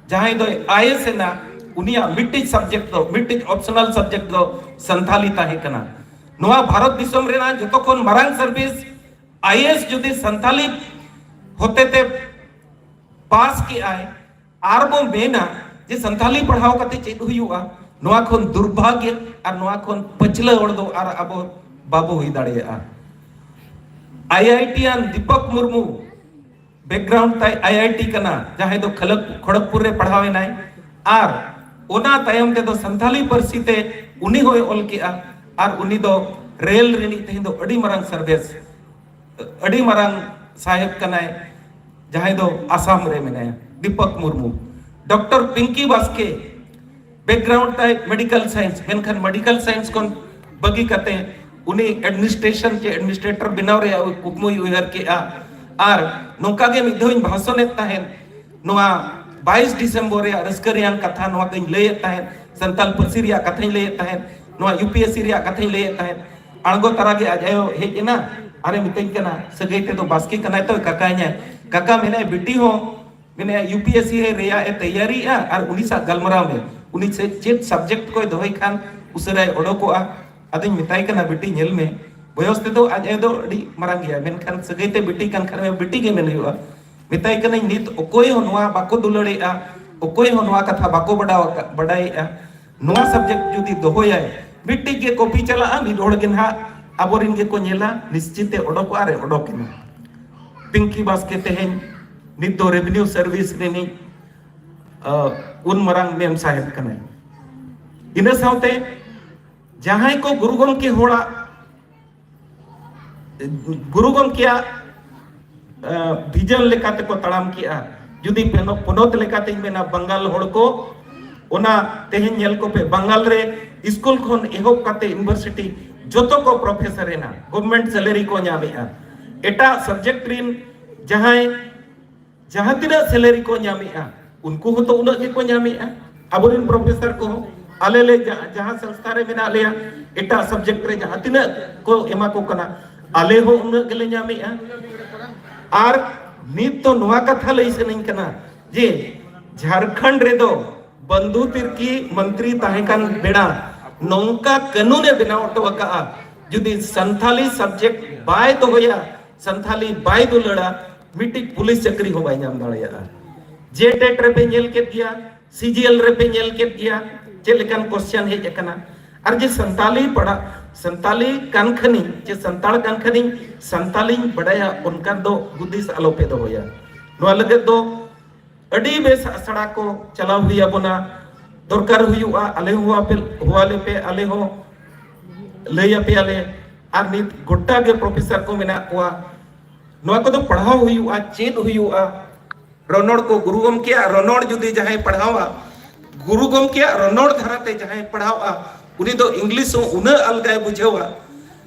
ᱡᱟᱦᱟᱸᱭ ᱫᱚᱭ I A S ᱮᱱᱟ, ᱩᱱᱤᱭᱟᱜ ᱢᱤᱫᱴᱤᱡ subject ᱫᱚ, ᱢᱤᱫᱴᱤᱡ optional subject ᱫᱚ ᱥᱟᱱᱛᱷᱟᱞᱤ ᱛᱟᱦᱮᱸ ᱠᱟᱱᱟ᱾ ᱱᱚᱣᱟ ᱵᱷᱟᱨᱚᱛ ᱫᱤᱥᱚᱢ ᱨᱮᱱᱟᱜ ᱡᱚᱛᱚ ᱠᱷᱚᱱ ᱢᱟᱨᱟᱝ ᱥᱟᱨᱵᱷᱤᱥ ᱟᱭ ᱮ ᱮᱥ ᱡᱩᱫᱤ ᱥᱟᱱᱛᱟᱞᱤ ᱦᱚᱛᱮᱛᱮ ᱯᱟᱥ ᱠᱮᱜᱼᱟᱭ, ᱟᱨ ᱵᱚ ᱢᱮᱱᱟ ᱡᱮ ᱥᱟᱱᱛᱟᱞᱤ ᱯᱟᱲᱦᱟᱣ ᱠᱟᱛᱮ ᱪᱮᱫ ᱦᱩᱭᱩᱜᱼᱟ, ᱱᱚᱣᱟ ᱠᱷᱚᱱ ᱫᱩᱨᱵᱷᱟᱜᱭᱚ ᱟᱨ ᱱᱚᱣᱟ ᱠᱷᱚᱱ ᱯᱟᱹᱪᱷᱞᱟᱹ ᱦᱚᱲ ᱫᱚ ᱟᱨ ᱟᱵᱚ ᱵᱟᱵᱚ ᱦᱩᱭ ᱫᱟᱲᱮᱭᱟᱜᱼᱟ᱾ ᱟᱭ ᱟᱭ ᱴᱤ ᱟᱱ ᱫᱤᱯᱚᱠ ᱢᱩᱨᱢᱩ ᱵᱮᱠᱜᱨᱟᱣᱩᱱᱰ ᱛᱟᱭ ᱟᱭ ᱟᱭ ᱴᱤ ᱠᱟᱱᱟ, ᱡᱟᱦᱟᱸᱭ ᱫᱚ ᱠᱷᱚᱞᱚᱜ-, ᱠᱷᱚᱲᱚᱜᱽᱯᱩᱨ ᱨᱮ ᱯᱟᱲᱦᱟᱣ ᱮᱱᱟᱭ, ᱟᱨ ᱚᱱᱟ ᱛᱟᱭᱚᱢ ᱛᱮᱫᱚ ᱥᱟᱱᱛᱟᱞᱤ ᱯᱟᱹᱨᱥᱤ ᱛᱮ ᱩᱱᱤ ᱦᱚᱸᱭ ᱚᱞ ᱠᱮᱜᱼᱟ, ᱟᱨ ᱩᱱᱤ ᱫᱚ ᱨᱮᱞ ᱨᱤᱱᱤᱡ ᱛᱮᱦᱮᱧ ᱫᱚ ᱟᱹᱰᱤ ᱢᱟᱨᱟᱝ ᱥᱟᱨᱵᱷᱤᱥ, ᱟᱹᱰᱤ ᱢᱟᱨᱟᱝ ᱥᱟᱦᱮᱵ ᱠᱟᱱᱟᱭ, ᱡᱟᱦᱟᱸᱭ ᱫᱚ ᱟᱥᱟᱢ ᱨᱮ ᱢᱮᱱᱟᱭᱟ, ᱫᱤᱯᱚᱠ ᱢᱩᱨᱢᱩ᱾ ᱰᱚᱠᱴᱚᱨ ᱯᱤᱝᱠᱤ ᱵᱟᱥᱠᱮ, ᱵᱮᱠᱜᱨᱟᱣᱩᱱᱰ ᱛᱟᱭ ᱢᱮᱰᱤᱠᱟᱞ ᱥᱟᱭᱮᱱᱥ, ᱢᱮᱱᱠᱷᱟᱱ ᱢᱮᱰᱤᱠᱟᱞ ᱥᱟᱭᱮᱱᱥ ᱠᱷᱚᱱ ᱵᱟᱹᱜᱤ ᱠᱟᱛᱮ ᱩᱱᱤ ᱮᱰᱢᱤᱱᱤᱥᱴᱨᱮᱥᱚᱱ ᱪᱮ ᱮᱰᱢᱤᱱᱤᱥᱴᱨᱮᱴᱚᱨ ᱵᱮᱱᱟᱣ ᱨᱮᱭᱟᱜ ᱠᱩᱠᱢᱩᱭ ᱩᱭᱦᱟᱹᱨ ᱠᱮᱜᱼᱟ᱾ ᱟᱨ ᱱᱚᱝᱠᱟ ᱜᱮ ᱢᱤᱫ ᱫᱷᱟᱣ ᱤᱧ ᱵᱷᱟᱥᱚᱱᱮᱫ ᱛᱟᱦᱮᱸᱫ, ᱱᱚᱣᱟ ᱵᱟᱭᱤᱥ ᱰᱤᱥᱮᱢᱵᱚᱨ ᱨᱮᱭᱟᱜ ᱨᱟᱹᱥᱠᱟᱹ ᱨᱮᱭᱟᱜ ᱠᱟᱛᱷᱟ ᱱᱚᱣᱟ ᱠᱚᱧ ᱞᱟᱹᱭᱮᱫ ᱛᱟᱦᱮᱸᱫ, ᱥᱟᱱᱛᱟᱞ ᱯᱟᱹᱨᱥᱤ ᱨᱮᱭᱟᱜ ᱠᱟᱛᱷᱟᱧ ᱞᱟᱹᱭᱮᱫ ᱛᱟᱦᱮᱸᱫ, ᱱᱚᱣᱟ ᱭᱩ ᱯᱤ ᱮᱥ ᱥᱤ ᱨᱮᱭᱟᱜ ᱠᱟᱛᱷᱟᱧ ᱞᱟᱹᱭᱮᱫ ᱛᱟᱦᱮᱸᱫ᱾ ᱟᱬᱜᱚ ᱛᱟᱨᱟ ᱜᱮ ᱟᱡ ᱟᱭᱳ ᱦᱮᱡ ᱮᱱᱟ ᱟᱨᱮ ᱢᱤᱛᱟᱹᱧ ᱠᱟᱱᱟ, ᱥᱟᱹᱜᱟᱹᱭ ᱛᱮᱫᱚ ᱵᱟᱥᱠᱮ ᱠᱟᱱᱟᱭ ᱛᱚ, ᱠᱟᱠᱟᱭᱧᱟᱭ᱾ ᱠᱟᱠᱟ ᱢᱮᱱᱟᱭ, ᱵᱤᱴᱤ ᱦᱚᱸ ᱢᱮᱱᱮ ᱭᱩ ᱯᱤ ᱮᱥ ᱥᱤ ᱨᱮᱭᱟᱜ ᱮ ᱛᱮᱭᱟᱨᱤᱜᱼᱟ ᱟᱨ ᱩᱱᱤ ᱥᱟᱶ ᱜᱟᱞᱢᱟᱨᱟᱣ ᱢᱮ, ᱩᱱᱤ ᱪᱮᱫ, ᱪᱮᱫ ᱥᱟᱵᱡᱮᱠᱴ ᱠᱚᱭ ᱫᱚᱦᱚᱭ ᱠᱷᱟᱱ ᱩᱥᱟᱹᱨᱟᱭ ᱚᱰᱚᱠᱚᱜᱼᱟ᱾ ᱟᱫᱚᱧ ᱢᱮᱛᱟᱭ ᱠᱟᱱᱟ, ᱵᱤᱴᱤ ᱧᱮᱞ ᱢᱮ, ᱵᱚᱭᱚᱥ ᱛᱮᱫᱚ ᱟᱡ ᱟᱭᱳ ᱫᱚ ᱟᱹᱰᱤ ᱢᱟᱨᱟᱝ ᱜᱮᱭᱟ, ᱢᱮᱱᱠᱷᱟᱱ ᱥᱟᱹᱜᱟᱹᱭ ᱛᱮ ᱵᱤᱴᱤ ᱠᱟᱱ ᱠᱷᱟᱱ ᱵᱤᱴᱤ ᱜᱮ ᱢᱮᱱ ᱦᱩᱭᱩᱜᱼᱟ᱾ ᱢᱮᱛᱟᱭ ᱠᱟᱹᱱᱟᱹᱧ, ᱱᱤᱛ ᱚᱠᱚᱭ ᱦᱚᱸ ᱱᱚᱣᱟ ᱵᱟᱠᱚ ᱫᱩᱞᱟᱹᱲᱮᱜᱼᱟ, ᱚᱠᱚᱭ ᱦᱚᱸ ᱱᱚᱣᱟ ᱠᱟᱛᱷᱟ ᱵᱟᱠᱚ ᱵᱟᱰᱟᱣ ᱟᱠᱟ-, ᱵᱟᱰᱟᱭᱮᱜᱼᱟ᱾ ᱱᱚᱣᱟ ᱥᱟᱵᱡᱮᱠᱴ ᱡᱩᱫᱤ ᱫᱚᱦᱚᱭᱟᱭ, ᱢᱤᱫᱴᱤᱡ ᱜᱮ ᱠᱚᱯᱤ ᱪᱟᱞᱟᱜᱼᱟ, ᱢᱤᱫ ᱦᱚᱲ ᱜᱮ ᱱᱟᱦᱟᱜ ᱟᱵᱚᱨᱮᱱ ᱜᱮᱠᱚ ᱧᱮᱞᱟ, ᱱᱤᱥᱪᱤᱛ ᱮ ᱚᱰᱚᱠᱚᱜᱼᱟ ᱟᱨ ᱮ ᱚᱰᱚᱠ ᱮᱱᱟ᱾ ᱯᱤᱝᱠᱤ ᱵᱟᱥᱠᱮ ᱛᱮᱦᱮᱧ ᱱᱤᱛ ᱫᱚ ᱨᱮᱵᱷᱤᱱᱤᱭᱩ ᱥᱟᱨᱵᱷᱤᱥ ᱨᱤᱱᱤᱡ, ᱟᱹ, ᱩᱱ ᱢᱟᱨᱟᱝ ᱢᱮᱢ ᱥᱟᱦᱮᱵ ᱠᱟᱱᱟᱭ᱾ ᱤᱱᱟᱹ ᱥᱟᱶᱛᱮ ᱡᱟᱦᱟᱸᱭ ᱠᱚ ᱜᱩᱨᱩ ᱜᱚᱢᱠᱮ ᱦᱚᱲᱟᱜ, ᱜᱩᱨᱩ ᱜᱚᱢᱠᱮᱭᱟᱜ, ᱟᱹ, ᱵᱷᱤᱡᱚᱱ ᱞᱮᱠᱟ ᱛᱮᱠᱚ ᱛᱟᱲᱟᱢ ᱠᱮᱜᱼᱟ᱾ ᱡᱩᱫᱤ ᱯᱚᱱᱚ-, ᱯᱚᱱᱚᱛ ᱞᱮᱠᱟᱛᱤᱧ ᱢᱮᱱᱟ, ᱵᱟᱝᱜᱟᱞ ᱦᱚᱲ ᱠᱚ, ᱚᱱᱟ ᱛᱮᱦᱮᱧ ᱧᱮᱞ ᱠᱚᱯᱮ, ᱵᱟᱝᱜᱟᱞ ᱨᱮ ᱥᱠᱩᱞ ᱠᱷᱚᱱ ᱮᱦᱚᱵ ᱠᱟᱛᱮ ᱤᱭᱩᱱᱤᱵᱷᱟᱨᱥᱤᱴᱤ ᱡᱚᱛᱚ ᱠᱚ ᱯᱨᱚᱯᱷᱮᱥᱚᱨ ᱮᱱᱟ, ᱜᱚᱵᱷᱢᱮᱱᱴ ᱥᱮᱞᱟᱨᱤ ᱠᱚ ᱧᱟᱢᱮᱜᱼᱟ᱾ ᱮᱴᱟᱜ ᱥᱟᱵᱡᱮᱠᱴ ᱨᱤᱱ ᱡᱟᱦᱟᱸᱭ ᱡᱟᱦᱟᱸ ᱛᱤᱱᱟᱹᱜ ᱥᱮᱞᱟᱨᱤ ᱠᱚ ᱧᱟᱢᱮᱜᱼᱟ, ᱩᱱᱠᱩ ᱦᱚᱸᱛᱚ ᱩᱱᱟᱹᱜ ᱜᱮᱠᱚ ᱧᱟᱢᱮᱜᱼᱟ᱾ ᱟᱵᱚᱨᱮᱱ ᱯᱨᱚᱯᱷᱮᱥᱚᱨ ᱠᱚᱦᱚᱸ, ᱟᱞᱮ ᱞᱮ ᱡᱟ-, ᱡᱟᱦᱟᱸ ᱥᱚᱝᱥᱛᱷᱟ ᱨᱮ ᱢᱮᱱᱟᱜ ᱞᱮᱭᱟ, ᱮᱴᱟᱜ ᱥᱟᱵᱡᱮᱠᱴ ᱨᱮ ᱡᱟᱦᱟᱸ ᱛᱤᱱᱟᱹᱜ ᱠᱚ ᱮᱢᱟ ᱠᱚ ᱠᱟᱱᱟ, ᱟᱞᱮ ᱦᱚᱸ ᱩᱱᱟᱹᱜ ᱜᱮᱞᱮ ᱧᱟᱢᱮᱜᱼᱟ᱾ ᱟᱨ ᱱᱤᱛ ᱫᱚ ᱱᱚᱣᱟ ᱠᱟᱛᱷᱟ ᱞᱟᱹᱭ ᱥᱟᱱᱟᱧ ᱠᱟᱱᱟ ᱡᱮ ᱡᱷᱟᱲᱠᱷᱚᱸᱰ ᱨᱮᱫᱚ ᱵᱚᱱᱫᱷᱩ ᱛᱤᱨᱠᱤ ᱢᱚᱱᱛᱨᱤ ᱛᱟᱦᱮᱸ ᱠᱟᱱ ᱵᱮᱲᱟ ᱱᱚᱝᱠᱟ ᱠᱟᱹᱱᱩᱱ ᱮ ᱵᱮᱱᱟᱣ ᱦᱚᱴᱚ ᱟᱠᱟᱜᱼᱟ, ᱡᱩᱫᱤ ᱥᱟᱱᱛᱷᱟᱞᱤ ᱥᱟᱵᱡᱮᱠᱴ ᱵᱟᱭ ᱫᱚᱦᱚᱭᱟ, ᱥᱟᱱᱛᱷᱟᱞᱤ ᱵᱟᱭ ᱫᱩᱞᱟᱹᱲᱟ, ᱢᱤᱫᱴᱤᱡ ᱯᱩᱞᱤᱥ ᱪᱟᱹᱠᱨᱤ ᱦᱚᱸ ᱵᱟᱭ ᱧᱟᱢ ᱫᱟᱲᱮᱭᱟᱜᱼᱟ᱾ ᱡᱮ ᱴᱮᱴ ᱨᱮᱯᱮ ᱧᱮᱞ ᱠᱮᱫ ᱜᱮᱭᱟ, ᱥᱤᱡᱤᱮᱞ ᱨᱮᱯᱮ ᱧᱮᱞ ᱠᱮᱫ ᱜᱮᱭᱟ, ᱪᱮᱫ ᱞᱮᱠᱟᱱ ᱠᱚᱥᱪᱟᱱ ᱦᱮᱡ ᱟᱠᱟᱱᱟ᱾ ᱟᱨ ᱡᱮ ᱥᱟᱱᱛᱟᱞᱤ ᱯᱟᱲᱦᱟᱜ, ᱥᱟᱱᱛᱟᱞᱤ ᱠᱟᱱ ᱠᱷᱟᱱᱤᱧ, ᱡᱮ ᱥᱟᱱᱛᱟᱲ ᱠᱟᱱ ᱠᱷᱟᱱᱤᱧ, ᱥᱟᱱᱛᱟᱞᱤᱧ ᱵᱟᱰᱟᱭᱟ, ᱚᱱᱠᱟᱱ ᱫᱚ ᱦᱩᱫᱤᱥ ᱟᱞᱚᱯᱮ ᱫᱚᱦᱚᱭᱟ᱾ ᱱᱚᱣᱟ ᱞᱟᱹᱜᱤᱫ ᱫᱚ ᱟᱹᱰᱤ ᱵᱮᱥ ᱟᱥᱲᱟ ᱠᱚ ᱪᱟᱞᱟᱣ ᱦᱩᱭ ᱟᱵᱚᱱᱟ, ᱫᱚᱨᱠᱟᱨ ᱦᱩᱭᱩᱜᱼᱟ᱾ ᱟᱞᱮ ᱦᱚᱸ ᱟᱯᱮ ᱦᱚᱦᱚ ᱟᱞᱮ ᱯᱮ, ᱟᱞᱮ ᱦᱚᱸ ᱞᱟᱹᱭ ᱟᱯᱮᱭᱟᱞᱮ᱾ ᱟᱨ ᱱᱤᱛ ᱜᱚᱴᱟ ᱜᱮ ᱯᱨᱚᱯᱷᱮᱥᱚᱨ ᱠᱚ ᱢᱮᱱᱟᱜ ᱠᱚᱣᱟ, ᱱᱚᱣᱟ ᱠᱚᱫᱚ ᱯᱟᱲᱦᱟᱣ ᱦᱩᱭᱩᱜᱼᱟ, ᱪᱮᱫ ᱦᱩᱭᱩᱜᱼᱟ᱾ ᱨᱚᱱᱚᱲ ᱠᱚ, ᱜᱩᱨᱩ ᱜᱚᱢᱠᱮᱭᱟᱜ ᱨᱚᱱᱚᱲ ᱡᱩᱫᱤ ᱡᱟᱦᱟᱸᱭ ᱯᱟᱲᱦᱟᱣᱟ, ᱜᱩᱨᱩ ᱜᱚᱢᱠᱮᱭᱟᱜ ᱨᱚᱱᱚᱲ ᱫᱷᱟᱨᱟᱛᱮ ᱡᱟᱦᱟᱸᱭ ᱯᱟᱲᱦᱟᱣᱟ, ᱩᱱᱤ ᱫᱚ ᱤᱝᱞᱤᱥ ᱦᱚᱸ ᱩᱱᱟᱹᱜ ᱟᱞᱜᱟᱭ ᱵᱩᱡᱷᱟᱹᱣᱟ,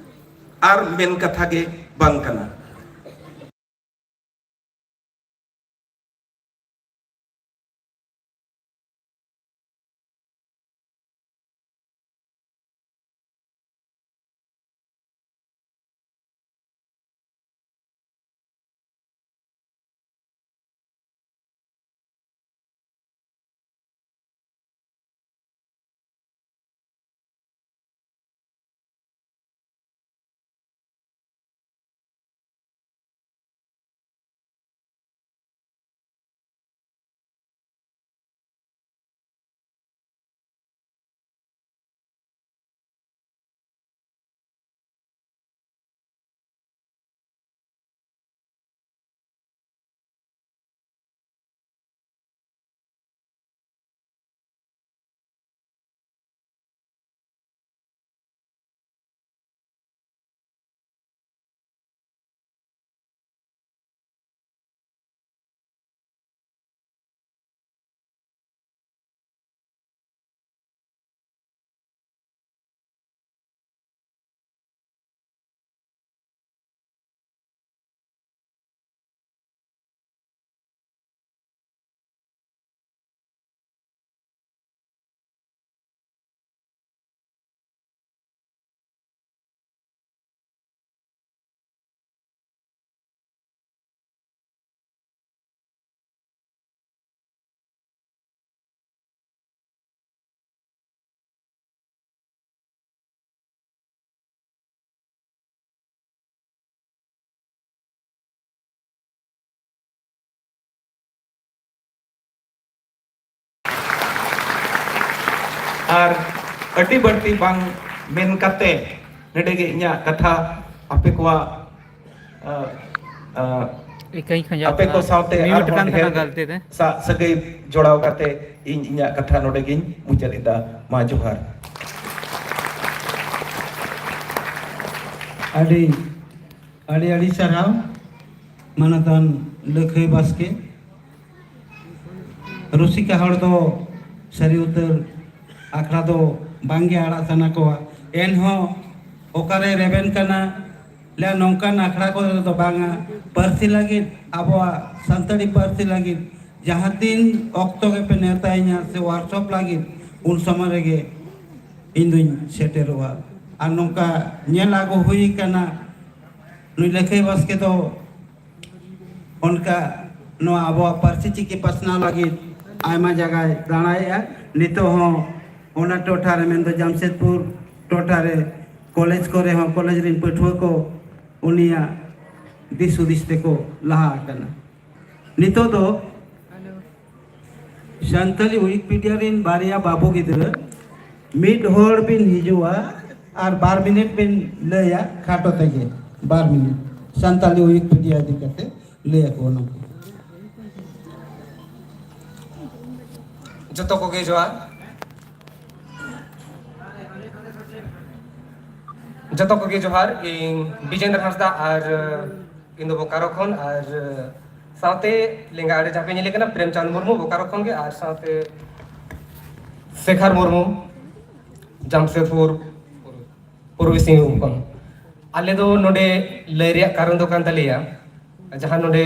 ᱟᱨ ᱢᱮᱱ ᱠᱟᱛᱷᱟ ᱜᱮ ᱵᱟᱝ ᱠᱟᱱᱟ᱾ ᱟᱨ ᱟᱹᱰᱤ ᱵᱟᱹᱲᱛᱤ ᱵᱟᱝ ᱢᱮᱱ ᱠᱟᱛᱮ ᱱᱚᱰᱮ ᱜᱮ ᱤᱧᱟᱹᱜ ᱠᱟᱛᱷᱟ ᱟᱯᱮ ᱠᱚᱣᱟᱜ, ᱟ, ᱟ, ᱤᱠᱟᱹᱧ ᱠᱷᱚᱡᱚᱜ ᱟᱯᱮ ᱠᱚ ᱠᱟᱱᱟ᱾ ᱥᱟᱶᱛᱮ ᱢᱤᱭᱩᱴ ᱟᱨᱦᱚᱸ ᱠᱟᱱ ᱛᱟᱦᱮᱱᱟ ᱰᱷᱮᱨ ᱜᱟᱞᱛᱤ ᱛᱮ᱾ ᱥᱟ-, ᱥᱟᱹᱜᱟᱹᱭ ᱡᱚᱲᱟᱣ ᱠᱟᱛᱮ ᱤᱧ ᱤᱧᱟᱹᱜ ᱠᱟᱛᱷᱟ ᱱᱚᱰᱮ ᱜᱤᱧ ᱢᱩᱪᱟᱹᱫ ᱮᱫᱟ᱾ ᱢᱟ ᱡᱚᱦᱟᱨ᱾ ᱟᱹᱰᱤ, ᱟᱹᱰᱤ, ᱟᱹᱰᱤ ᱥᱟᱨᱦᱟᱣ ᱢᱟᱱᱚᱛᱟᱱ ᱞᱟᱹᱠᱷᱟᱹᱭ ᱵᱟᱥᱠᱮ᱾ ᱨᱩᱥᱤᱠᱟ ᱦᱚᱲ ᱫᱚ ᱥᱟᱹᱨᱤ ᱩᱛᱟᱹᱨ ᱟᱠᱷᱲᱟ ᱫᱚ ᱵᱟᱝᱜᱮ ᱟᱲᱟᱜ ᱥᱟᱱᱟ ᱠᱚᱣᱟ᱾ ᱮᱱᱦᱚᱸ ᱚᱠᱟᱨᱮ ᱨᱮᱵᱮᱱ ᱠᱟᱱᱟ, ᱞᱮ ᱱᱚᱝᱠᱟᱱ ᱟᱠᱷᱲᱟ ᱠᱚᱨᱮ ᱫᱚ ᱵᱟᱝᱟ, ᱯᱟᱹᱨᱥᱤ ᱞᱟᱹᱜᱤᱫ, ᱟᱵᱚᱣᱟᱜ ᱥᱟᱱᱛᱟᱲᱤ ᱯᱟᱹᱨᱥᱤ ᱞᱟᱹᱜᱤᱫ ᱡᱟᱦᱟᱸ ᱛᱤᱱ ᱚᱠᱛᱚ ᱜᱮᱯᱮ ᱱᱮᱣᱛᱟᱭᱤᱧᱟ ᱥᱮ ᱣᱟᱨᱠᱥᱚᱯ ᱞᱟᱹᱜᱤᱫ, ᱩᱱ ᱥᱚᱢᱚᱭ ᱨᱮᱜᱮ ᱤᱧ ᱫᱩᱧ ᱥᱮᱴᱮᱨᱚᱜᱼᱟ᱾ ᱟᱨ ᱱᱚᱝᱠᱟ ᱧᱮᱞ ᱟᱹᱜᱩ ᱦᱩᱭ ᱠᱟᱱᱟ, ᱱᱩᱭ ᱞᱟᱹᱠᱷᱟᱹᱭ ᱵᱟᱥᱠᱮ ᱫᱚ ᱚᱱᱠᱟ ᱱᱚᱣᱟ ᱟᱵᱚᱣᱟᱜ ᱯᱟᱹᱨᱥᱤ ᱪᱤᱠᱤ ᱯᱟᱥᱱᱟᱣ ᱞᱟᱹᱜᱤᱫ ᱟᱭᱢᱟ ᱡᱟᱭᱜᱟᱭ ᱫᱟᱬᱟᱭᱮᱫᱼᱟ᱾ ᱱᱤᱛᱚᱜ ᱦᱚᱸ ᱚᱱᱟ ᱴᱚᱴᱷᱟ ᱨᱮ, ᱢᱮᱱᱫᱚ ᱡᱟᱢᱥᱮᱫᱽᱯᱩᱨ ᱴᱚᱴᱷᱟ ᱨᱮ, ᱠᱚᱞᱮᱡᱽ ᱠᱚᱨᱮ ᱦᱚᱸ ᱠᱚᱞᱮᱡᱽ ᱨᱮᱱ ᱯᱟᱹᱴᱷᱩᱣᱟᱹ ᱠᱚ ᱩᱱᱤᱭᱟᱜ ᱫᱤᱥ ᱦᱩᱫᱤᱥ ᱛᱮᱠᱚ ᱞᱟᱦᱟ ᱟᱠᱟᱱᱟ᱾ ᱱᱤᱛᱚᱜ ᱫᱚ ᱥᱟᱱᱛᱟᱞᱤ ᱣᱤᱠᱤᱯᱤᱰᱤᱭᱟ ᱨᱮᱱ ᱵᱟᱨᱭᱟ ᱵᱟᱹᱵᱩ ᱜᱤᱫᱽᱨᱟᱹ, ᱢᱤᱫ ᱦᱚᱲ ᱵᱤᱱ ᱦᱤᱡᱩᱜᱼᱟ ᱟᱨ ᱵᱟᱨ ᱢᱤᱱᱤᱴ ᱵᱤᱱ ᱞᱟᱹᱭᱟ ᱠᱷᱟᱴᱚ ᱛᱮᱜᱮ, ᱵᱟᱨ ᱢᱤᱱᱤᱴ ᱥᱟᱱᱛᱟᱞᱤ ᱣᱤᱠᱤᱯᱤᱰᱤᱭᱟ ᱤᱫᱤ ᱠᱟᱛᱮ ᱞᱟᱹᱭ ᱟᱠᱚ ᱚᱱᱟ ᱠᱚ᱾ ᱡᱚᱛᱚ ᱠᱚᱜᱮ ᱡᱚᱦᱟᱨ᱾ ᱡᱚᱛᱚ ᱠᱚᱜᱮ ᱡᱚᱦᱟᱨ᱾ ᱤᱧ ᱵᱤᱡᱮᱱᱫᱨᱚ ᱦᱟᱸᱥᱫᱟ ᱟᱨ ᱤᱧ ᱫᱚ ᱵᱳᱠᱟᱨᱳ ᱠᱷᱚᱱ, ᱟᱨ ᱥᱟᱶᱛᱮ ᱞᱮᱸᱜᱟ ᱟᱲᱮ ᱡᱟᱦᱟᱸ ᱯᱮ ᱧᱮᱞᱮ ᱠᱟᱱᱟ, ᱯᱨᱮᱢᱪᱟᱸᱫᱽ ᱢᱩᱨᱢᱩ ᱵᱳᱠᱟᱨᱳ ᱠᱷᱚᱱ ᱜᱮ, ᱟᱨ ᱥᱟᱶᱛᱮ ᱥᱮᱠᱷᱟᱨ ᱢᱩᱨᱢᱩ ᱡᱟᱢᱥᱮᱫᱽᱯᱩᱨ ᱯᱩᱨᱵᱤ ᱥᱤᱝᱵᱷᱩᱢ ᱠᱷᱚᱱ᱾ ᱟᱞᱮ ᱫᱚ ᱱᱚᱰᱮ ᱞᱟᱹᱭ ᱨᱮᱭᱟᱜ ᱠᱟᱨᱚᱱ ᱫᱚ ᱠᱟᱱ ᱛᱟᱞᱮᱭᱟ, ᱡᱟᱦᱟᱸ ᱱᱚᱰᱮ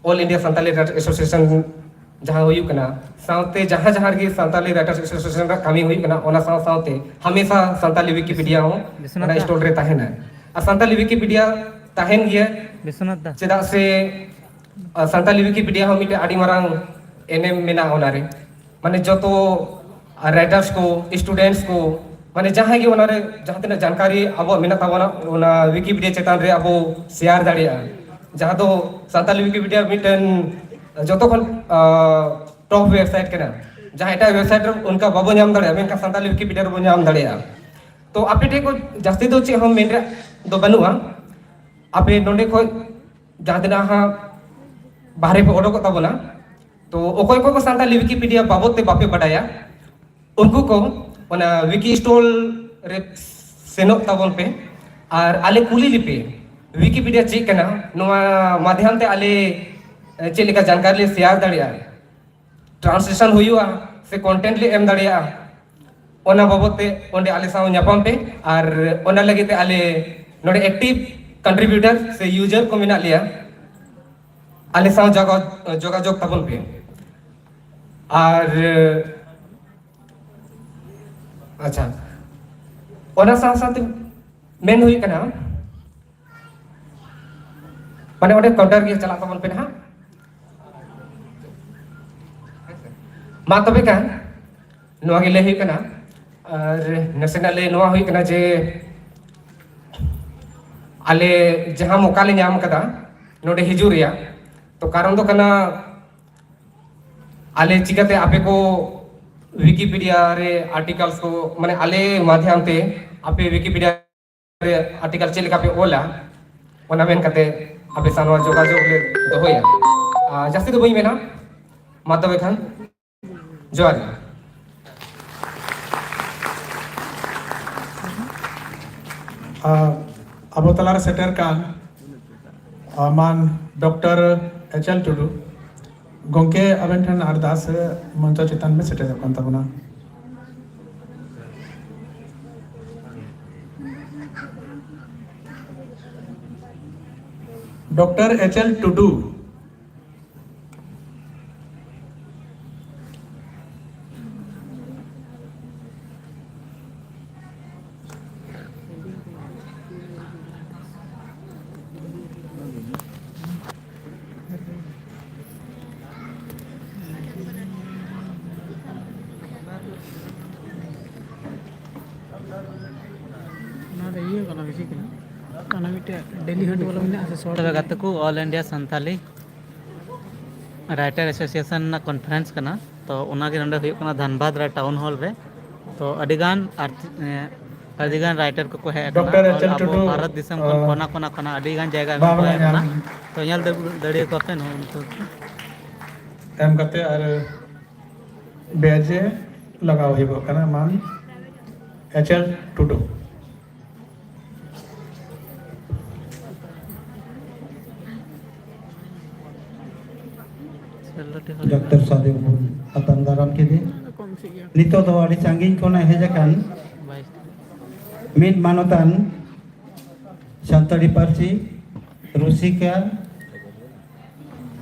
All India Santali Writers Association ᱡᱟᱦᱟᱸ ᱦᱩᱭᱩᱜ ᱠᱟᱱᱟ, ᱥᱟᱶᱛᱮ ᱡᱟᱦᱟᱸ ᱡᱟᱦᱟᱸ ᱨᱮᱜᱮ Santali Writers Association ᱨᱮᱱᱟᱜ ᱠᱟᱹᱢᱤ ᱦᱩᱭᱩᱜ ᱠᱟᱱᱟ, ᱚᱱᱟ ᱥᱟᱶ ᱥᱟᱶᱛᱮ ᱦᱟᱢᱮᱥᱟ ᱥᱟᱱᱛᱟᱞᱤ ᱣᱤᱠᱤᱯᱤᱰᱤᱭᱟ ᱦᱚᱸ ᱵᱤᱥᱣᱚᱱᱟᱛᱷ ᱚᱱᱟ ᱫᱟ᱾ ᱥᱴᱚᱞ ᱨᱮ ᱛᱟᱦᱮᱱᱟ᱾ ᱟᱨ ᱥᱟᱱᱛᱟᱞᱤ ᱣᱤᱠᱤᱯᱤᱰᱤᱭᱟ ᱛᱟᱦᱮᱱ ᱜᱮᱭᱟ᱾ ᱵᱤᱥᱣᱚᱱᱟᱛᱷ ᱫᱟ᱾ ᱪᱮᱫᱟᱜ ᱥᱮ, ᱟ, ᱥᱟᱱᱛᱟᱞᱤ ᱣᱤᱠᱤᱯᱤᱰᱤᱭᱟ ᱦᱚᱸ ᱢᱤᱫᱴᱮᱱ ᱟᱹᱰᱤ ᱢᱟᱨᱟᱝ ᱮᱱᱮᱢ ᱢᱮᱱᱟᱜᱼᱟ ᱚᱱᱟᱨᱮ᱾ ᱢᱟᱱᱮ ᱡᱚᱛᱚ ᱨᱟᱭᱴᱟᱨᱥ ᱠᱚ, ᱥᱴᱩᱰᱮᱱᱴᱥ ᱠᱚ, ᱢᱟᱱᱮ ᱡᱟᱦᱟᱸᱭ ᱜᱮ ᱚᱱᱟᱨᱮ ᱡᱟᱦᱟᱸ ᱛᱤᱱᱟᱹᱜ ᱡᱟᱱᱠᱟᱨᱤ ᱟᱵᱚᱣᱟᱜ ᱢᱮᱱᱟᱜ ᱛᱟᱵᱚᱱᱟ, ᱚᱱᱟ ᱣᱤᱠᱤᱯᱤᱰᱤᱭᱟ ᱪᱮᱛᱟᱱ ᱨᱮ ᱟᱵᱚ ᱥᱮᱭᱟᱨ ᱫᱟᱲᱮᱭᱟᱜᱼᱟ᱾ ᱡᱟᱦᱟᱸ ᱫᱚ ᱥᱟᱱᱛᱟᱞᱤ ᱣᱤᱠᱤᱯᱤᱰᱤᱭᱟ ᱢᱤᱫᱴᱮᱱ ᱡᱚᱛᱚ ᱠᱷᱚᱱ, ᱟ, ᱴᱚᱯ ᱣᱮᱵᱥᱟᱭᱤᱴ ᱠᱟᱱᱟ᱾ ᱡᱟᱦᱟᱸ ᱮᱴᱟᱜ ᱣᱮᱵᱥᱟᱭᱤᱴ ᱨᱮ ᱚᱱᱠᱟ ᱵᱟᱵᱚ ᱧᱟᱢ ᱫᱟᱲᱮᱭᱟᱜᱼᱟ, ᱢᱮᱱᱠᱷᱟᱱ ᱥᱟᱱᱛᱟᱞᱤ ᱣᱤᱠᱤᱯᱤᱰᱤᱭᱟ ᱨᱮᱵᱚ ᱧᱟᱢ ᱫᱟᱲᱮᱭᱟᱜᱼᱟ᱾ ᱛᱚ ᱟᱯᱮ ᱴᱷᱮᱱ ᱠᱷᱚᱱ ᱡᱟᱹᱥᱛᱤ ᱫᱚ ᱪᱮᱫ ᱦᱚᱸ ᱢᱮᱱ ᱨᱮᱭᱟᱜ ᱫᱚ ᱵᱟᱹᱱᱩᱜᱼᱟ᱾ ᱟᱯᱮ ᱱᱚᱰᱮ ᱠᱷᱚᱱ ᱡᱟᱦᱟᱸ ᱛᱤᱱᱟᱹᱜ ᱦᱟᱸᱜ ᱵᱟᱦᱨᱮ ᱯᱮ ᱚᱰᱚᱠᱚᱜ ᱛᱟᱵᱚᱱᱟ, ᱛᱚ ᱚᱠᱚᱭ ᱠᱚ ᱥᱟᱱᱛᱟᱞᱤ ᱣᱤᱠᱤᱯᱤᱰᱤᱭᱟ ᱵᱟᱵᱚᱫ ᱛᱮ ᱵᱟᱯᱮ ᱵᱟᱰᱟᱭᱟ, ᱩᱱᱠᱩ ᱠᱚ ᱚᱱᱟ ᱣᱤᱠᱤ ᱥᱴᱚᱞ ᱨᱮ ᱥᱮᱱᱚᱜ ᱛᱟᱵᱚᱱ ᱯᱮ ᱟᱨ ᱟᱞᱮ ᱠᱩᱞᱤ ᱞᱮᱯᱮ, ᱣᱤᱠᱤᱯᱤᱰᱤᱭᱟ ᱪᱮᱫ ᱠᱟᱱᱟ, ᱱᱚᱣᱟ ᱢᱟᱫᱷᱭᱟᱢ ᱛᱮ ᱟᱞᱮ ᱪᱮᱫ ᱞᱮᱠᱟ ᱡᱟᱱᱠᱟᱨᱤ ᱞᱮ ᱥᱮᱭᱟᱨ ᱫᱟᱲᱮᱭᱟᱜᱼᱟ, ᱴᱨᱟᱱᱥᱞᱮᱥᱚᱱ ᱦᱩᱭᱩᱜᱼᱟ ᱥᱮ ᱠᱚᱱᱴᱮᱱᱴ ᱞᱮ ᱮᱢ ᱫᱟᱲᱮᱭᱟᱜᱼᱟ, ᱚᱱᱟ ᱵᱟᱵᱚᱫ ᱛᱮ ᱚᱸᱰᱮ ᱟᱞᱮ ᱥᱟᱶ ᱧᱟᱯᱟᱢ ᱯᱮ᱾ ᱟᱨ ᱚᱱᱟ ᱞᱟᱹᱜᱤᱫ ᱛᱮ ᱟᱞᱮ ᱱᱚᱰᱮ ᱮᱠᱴᱤᱵᱷ ᱠᱚᱱᱴᱨᱤᱵᱤᱭᱩᱴᱟᱨ ᱥᱮ ᱭᱩᱡᱟᱨ ᱠᱚ ᱢᱮᱱᱟᱜ ᱞᱮᱭᱟ, ᱟᱞᱮ ᱥᱟᱶ ᱡᱚᱜᱟ-, ᱡᱳᱜᱟᱡᱳᱜᱽ ᱛᱟᱵᱚᱱ ᱯᱮ᱾ ᱟᱨ ᱟᱪᱪᱷᱟ, ᱚᱱᱟ ᱥᱟᱶ ᱥᱟᱶᱛᱮ ᱢᱮᱱ ᱦᱩᱭᱩᱜ ᱠᱟᱱᱟ, ᱢᱟᱱᱮ ᱚᱸᱰᱮ ᱠᱟᱣᱩᱱᱴᱟᱨ ᱜᱮ ᱪᱟᱞᱟᱜ ᱛᱟᱵᱚᱱ ᱯᱮ ᱱᱟᱦᱟᱜ᱾ ᱢᱟ ᱛᱚᱵᱮ ᱠᱷᱟᱱ ᱱᱚᱣᱟ ᱜᱮ ᱞᱟᱹᱭ ᱦᱩᱭᱩᱜ ᱠᱟᱱᱟ᱾ ᱟᱨ ᱱᱟᱥᱮᱱᱟᱜ ᱞᱟᱹᱭ ᱱᱚᱣᱟ ᱦᱩᱭᱩᱜ ᱠᱟᱱᱟ ᱡᱮ ᱟᱞᱮ ᱡᱟᱦᱟᱸ ᱢᱚᱠᱟ ᱞᱮ ᱧᱟᱢ ᱠᱟᱫᱟ ᱱᱚᱰᱮ ᱦᱤᱡᱩᱜ ᱨᱮᱭᱟᱜ, ᱛᱚ ᱠᱟᱨᱚᱱ ᱫᱚ ᱠᱟᱱᱟ ᱟᱞᱮ ᱪᱤᱠᱟᱹᱛᱮ ᱟᱯᱮ ᱠᱚ ᱣᱤᱠᱤᱯᱤᱰᱤᱭᱟ ᱨᱮ ᱟᱨᱴᱤᱠᱟᱞᱥ ᱠᱚ, ᱢᱟᱱᱮ ᱟᱞᱮ ᱢᱟᱫᱷᱭᱟᱢ ᱛᱮ ᱟᱯᱮ ᱣᱤᱠᱤᱯᱤᱰᱤᱭᱟ ᱨᱮ ᱟᱨᱴᱤᱠᱟᱞ ᱪᱮᱫ ᱞᱮᱠᱟ ᱯᱮ ᱚᱞᱟ, ᱚᱱᱟ ᱢᱮᱱ ᱠᱟᱛᱮ ᱟᱯᱮ ᱥᱟᱶ ᱱᱚᱣᱟ ᱡᱳᱜᱟᱡᱳᱜᱽ ᱞᱮ ᱫᱚᱦᱚᱭᱟ᱾ ᱟᱨ ᱡᱟᱹᱥᱛᱤ ᱫᱚ ᱵᱟᱹᱧ ᱢᱮᱱᱟ, ᱢᱟ ᱛᱚᱵᱮ ᱠᱷᱟᱱ ᱡᱚᱦᱟᱨ ᱜᱮ᱾ ᱟᱵᱚ ᱛᱟᱞᱟᱨᱮ ᱥᱮᱴᱮᱨ ᱠᱟᱱ ᱢᱟᱱ ᱰᱚᱠᱴᱚᱨ ᱮᱪ ᱮᱞ ᱴᱩᱰᱩ ᱜᱚᱢᱠᱮ, ᱟᱵᱮᱱ ᱴᱷᱮᱱ ᱟᱨᱫᱟᱥ, ᱢᱚᱧᱪᱚ ᱪᱮᱛᱟᱱ ᱵᱮᱱ ᱥᱮᱴᱮᱨᱚᱜ ᱠᱟᱱ ᱛᱟᱵᱚᱱᱟ᱾ ᱰᱚᱠᱴᱚᱨ ᱮᱪ ᱮᱞ ᱴᱩᱰᱩ᱾ ᱚᱱᱟ ᱫᱚ ᱤᱭᱟᱹ ᱠᱟᱱᱟ, ᱵᱮᱥᱤ ᱠᱟᱱᱟ᱾ ᱚᱱᱟ ᱢᱤᱫᱴᱮᱡ ᱰᱮᱞᱤ ᱦᱟᱴ ᱵᱚᱞᱮ ᱢᱮᱱᱟᱜᱼᱟ ᱥᱮ, ᱥᱚᱨᱴ ᱛᱚᱵᱮ ᱜᱟᱛᱮ ᱠᱚ, all India Santali writer association ᱨᱮᱱᱟᱜ ᱠᱚᱱᱯᱷᱟᱨᱮᱱᱥ ᱠᱟᱱᱟ᱾ ᱛᱚ ᱚᱱᱟᱜᱮ ᱱᱚᱰᱮ ᱦᱩᱭᱩᱜ ᱠᱟᱱᱟ ᱫᱷᱟᱱᱵᱟᱫᱽ ᱨᱮ ᱴᱟᱣᱩᱱ ᱦᱚᱞ ᱨᱮ᱾ ᱛᱚ ᱟᱹᱰᱤᱜᱟᱱ ᱟᱨ ᱟᱹᱰᱤᱜᱟᱱ ᱨᱟᱭᱴᱟᱨ ᱠᱚᱠᱚ ᱦᱮᱡ ᱟᱠᱟᱱᱟ᱾ ᱰᱚᱠᱴᱚᱨ ᱮᱪ ᱮᱞ ᱟᱵᱚ ᱴᱩᱰᱩ, ᱵᱷᱟᱨᱚᱛ ᱫᱤᱥᱚᱢ ᱠᱷᱚᱱ ᱠᱚᱱᱟ ᱠᱚᱱᱟ ᱠᱷᱚᱱᱟᱜ ᱟᱹᱰᱤᱜᱟᱱ ᱡᱟᱭᱜᱟ ᱠᱷᱚᱱ ᱠᱚ ᱦᱮᱡ ᱟᱠᱟᱱᱟ᱾ ᱛᱚ ᱧᱮᱞ ᱫᱟᱲᱮᱭᱟᱠᱚᱣᱟ ᱯᱮ ᱱᱚᱜᱼᱚ ᱱᱩᱠᱩ᱾ ᱮᱢ ᱠᱟᱛᱮ ᱟᱨ ᱵᱮᱡᱮ ᱞᱟᱜᱟᱣ ᱦᱩᱭᱩᱜᱚᱜ ᱠᱟᱱᱟ ᱢᱟᱱ ᱮᱪ ᱮᱞ ᱴᱩᱰᱩ᱾ ᱰᱚᱠᱴᱚᱨ ᱥᱟᱫᱮ ᱵᱚᱱ ᱟᱛᱟᱝ ᱫᱟᱨᱟᱢ ᱠᱮᱫᱮ᱾ ᱱᱤᱛᱚᱜ ᱫᱚ ᱟᱹᱰᱤ ᱥᱟᱺᱜᱤᱧ ᱠᱷᱚᱱᱮ ᱦᱮᱡ ᱟᱠᱟᱱ ᱢᱤᱫ ᱢᱟᱱᱚᱛᱟᱱ ᱥᱟᱱᱛᱟᱲᱤ ᱯᱟᱹᱨᱥᱤ ᱨᱩᱥᱤᱠᱟ,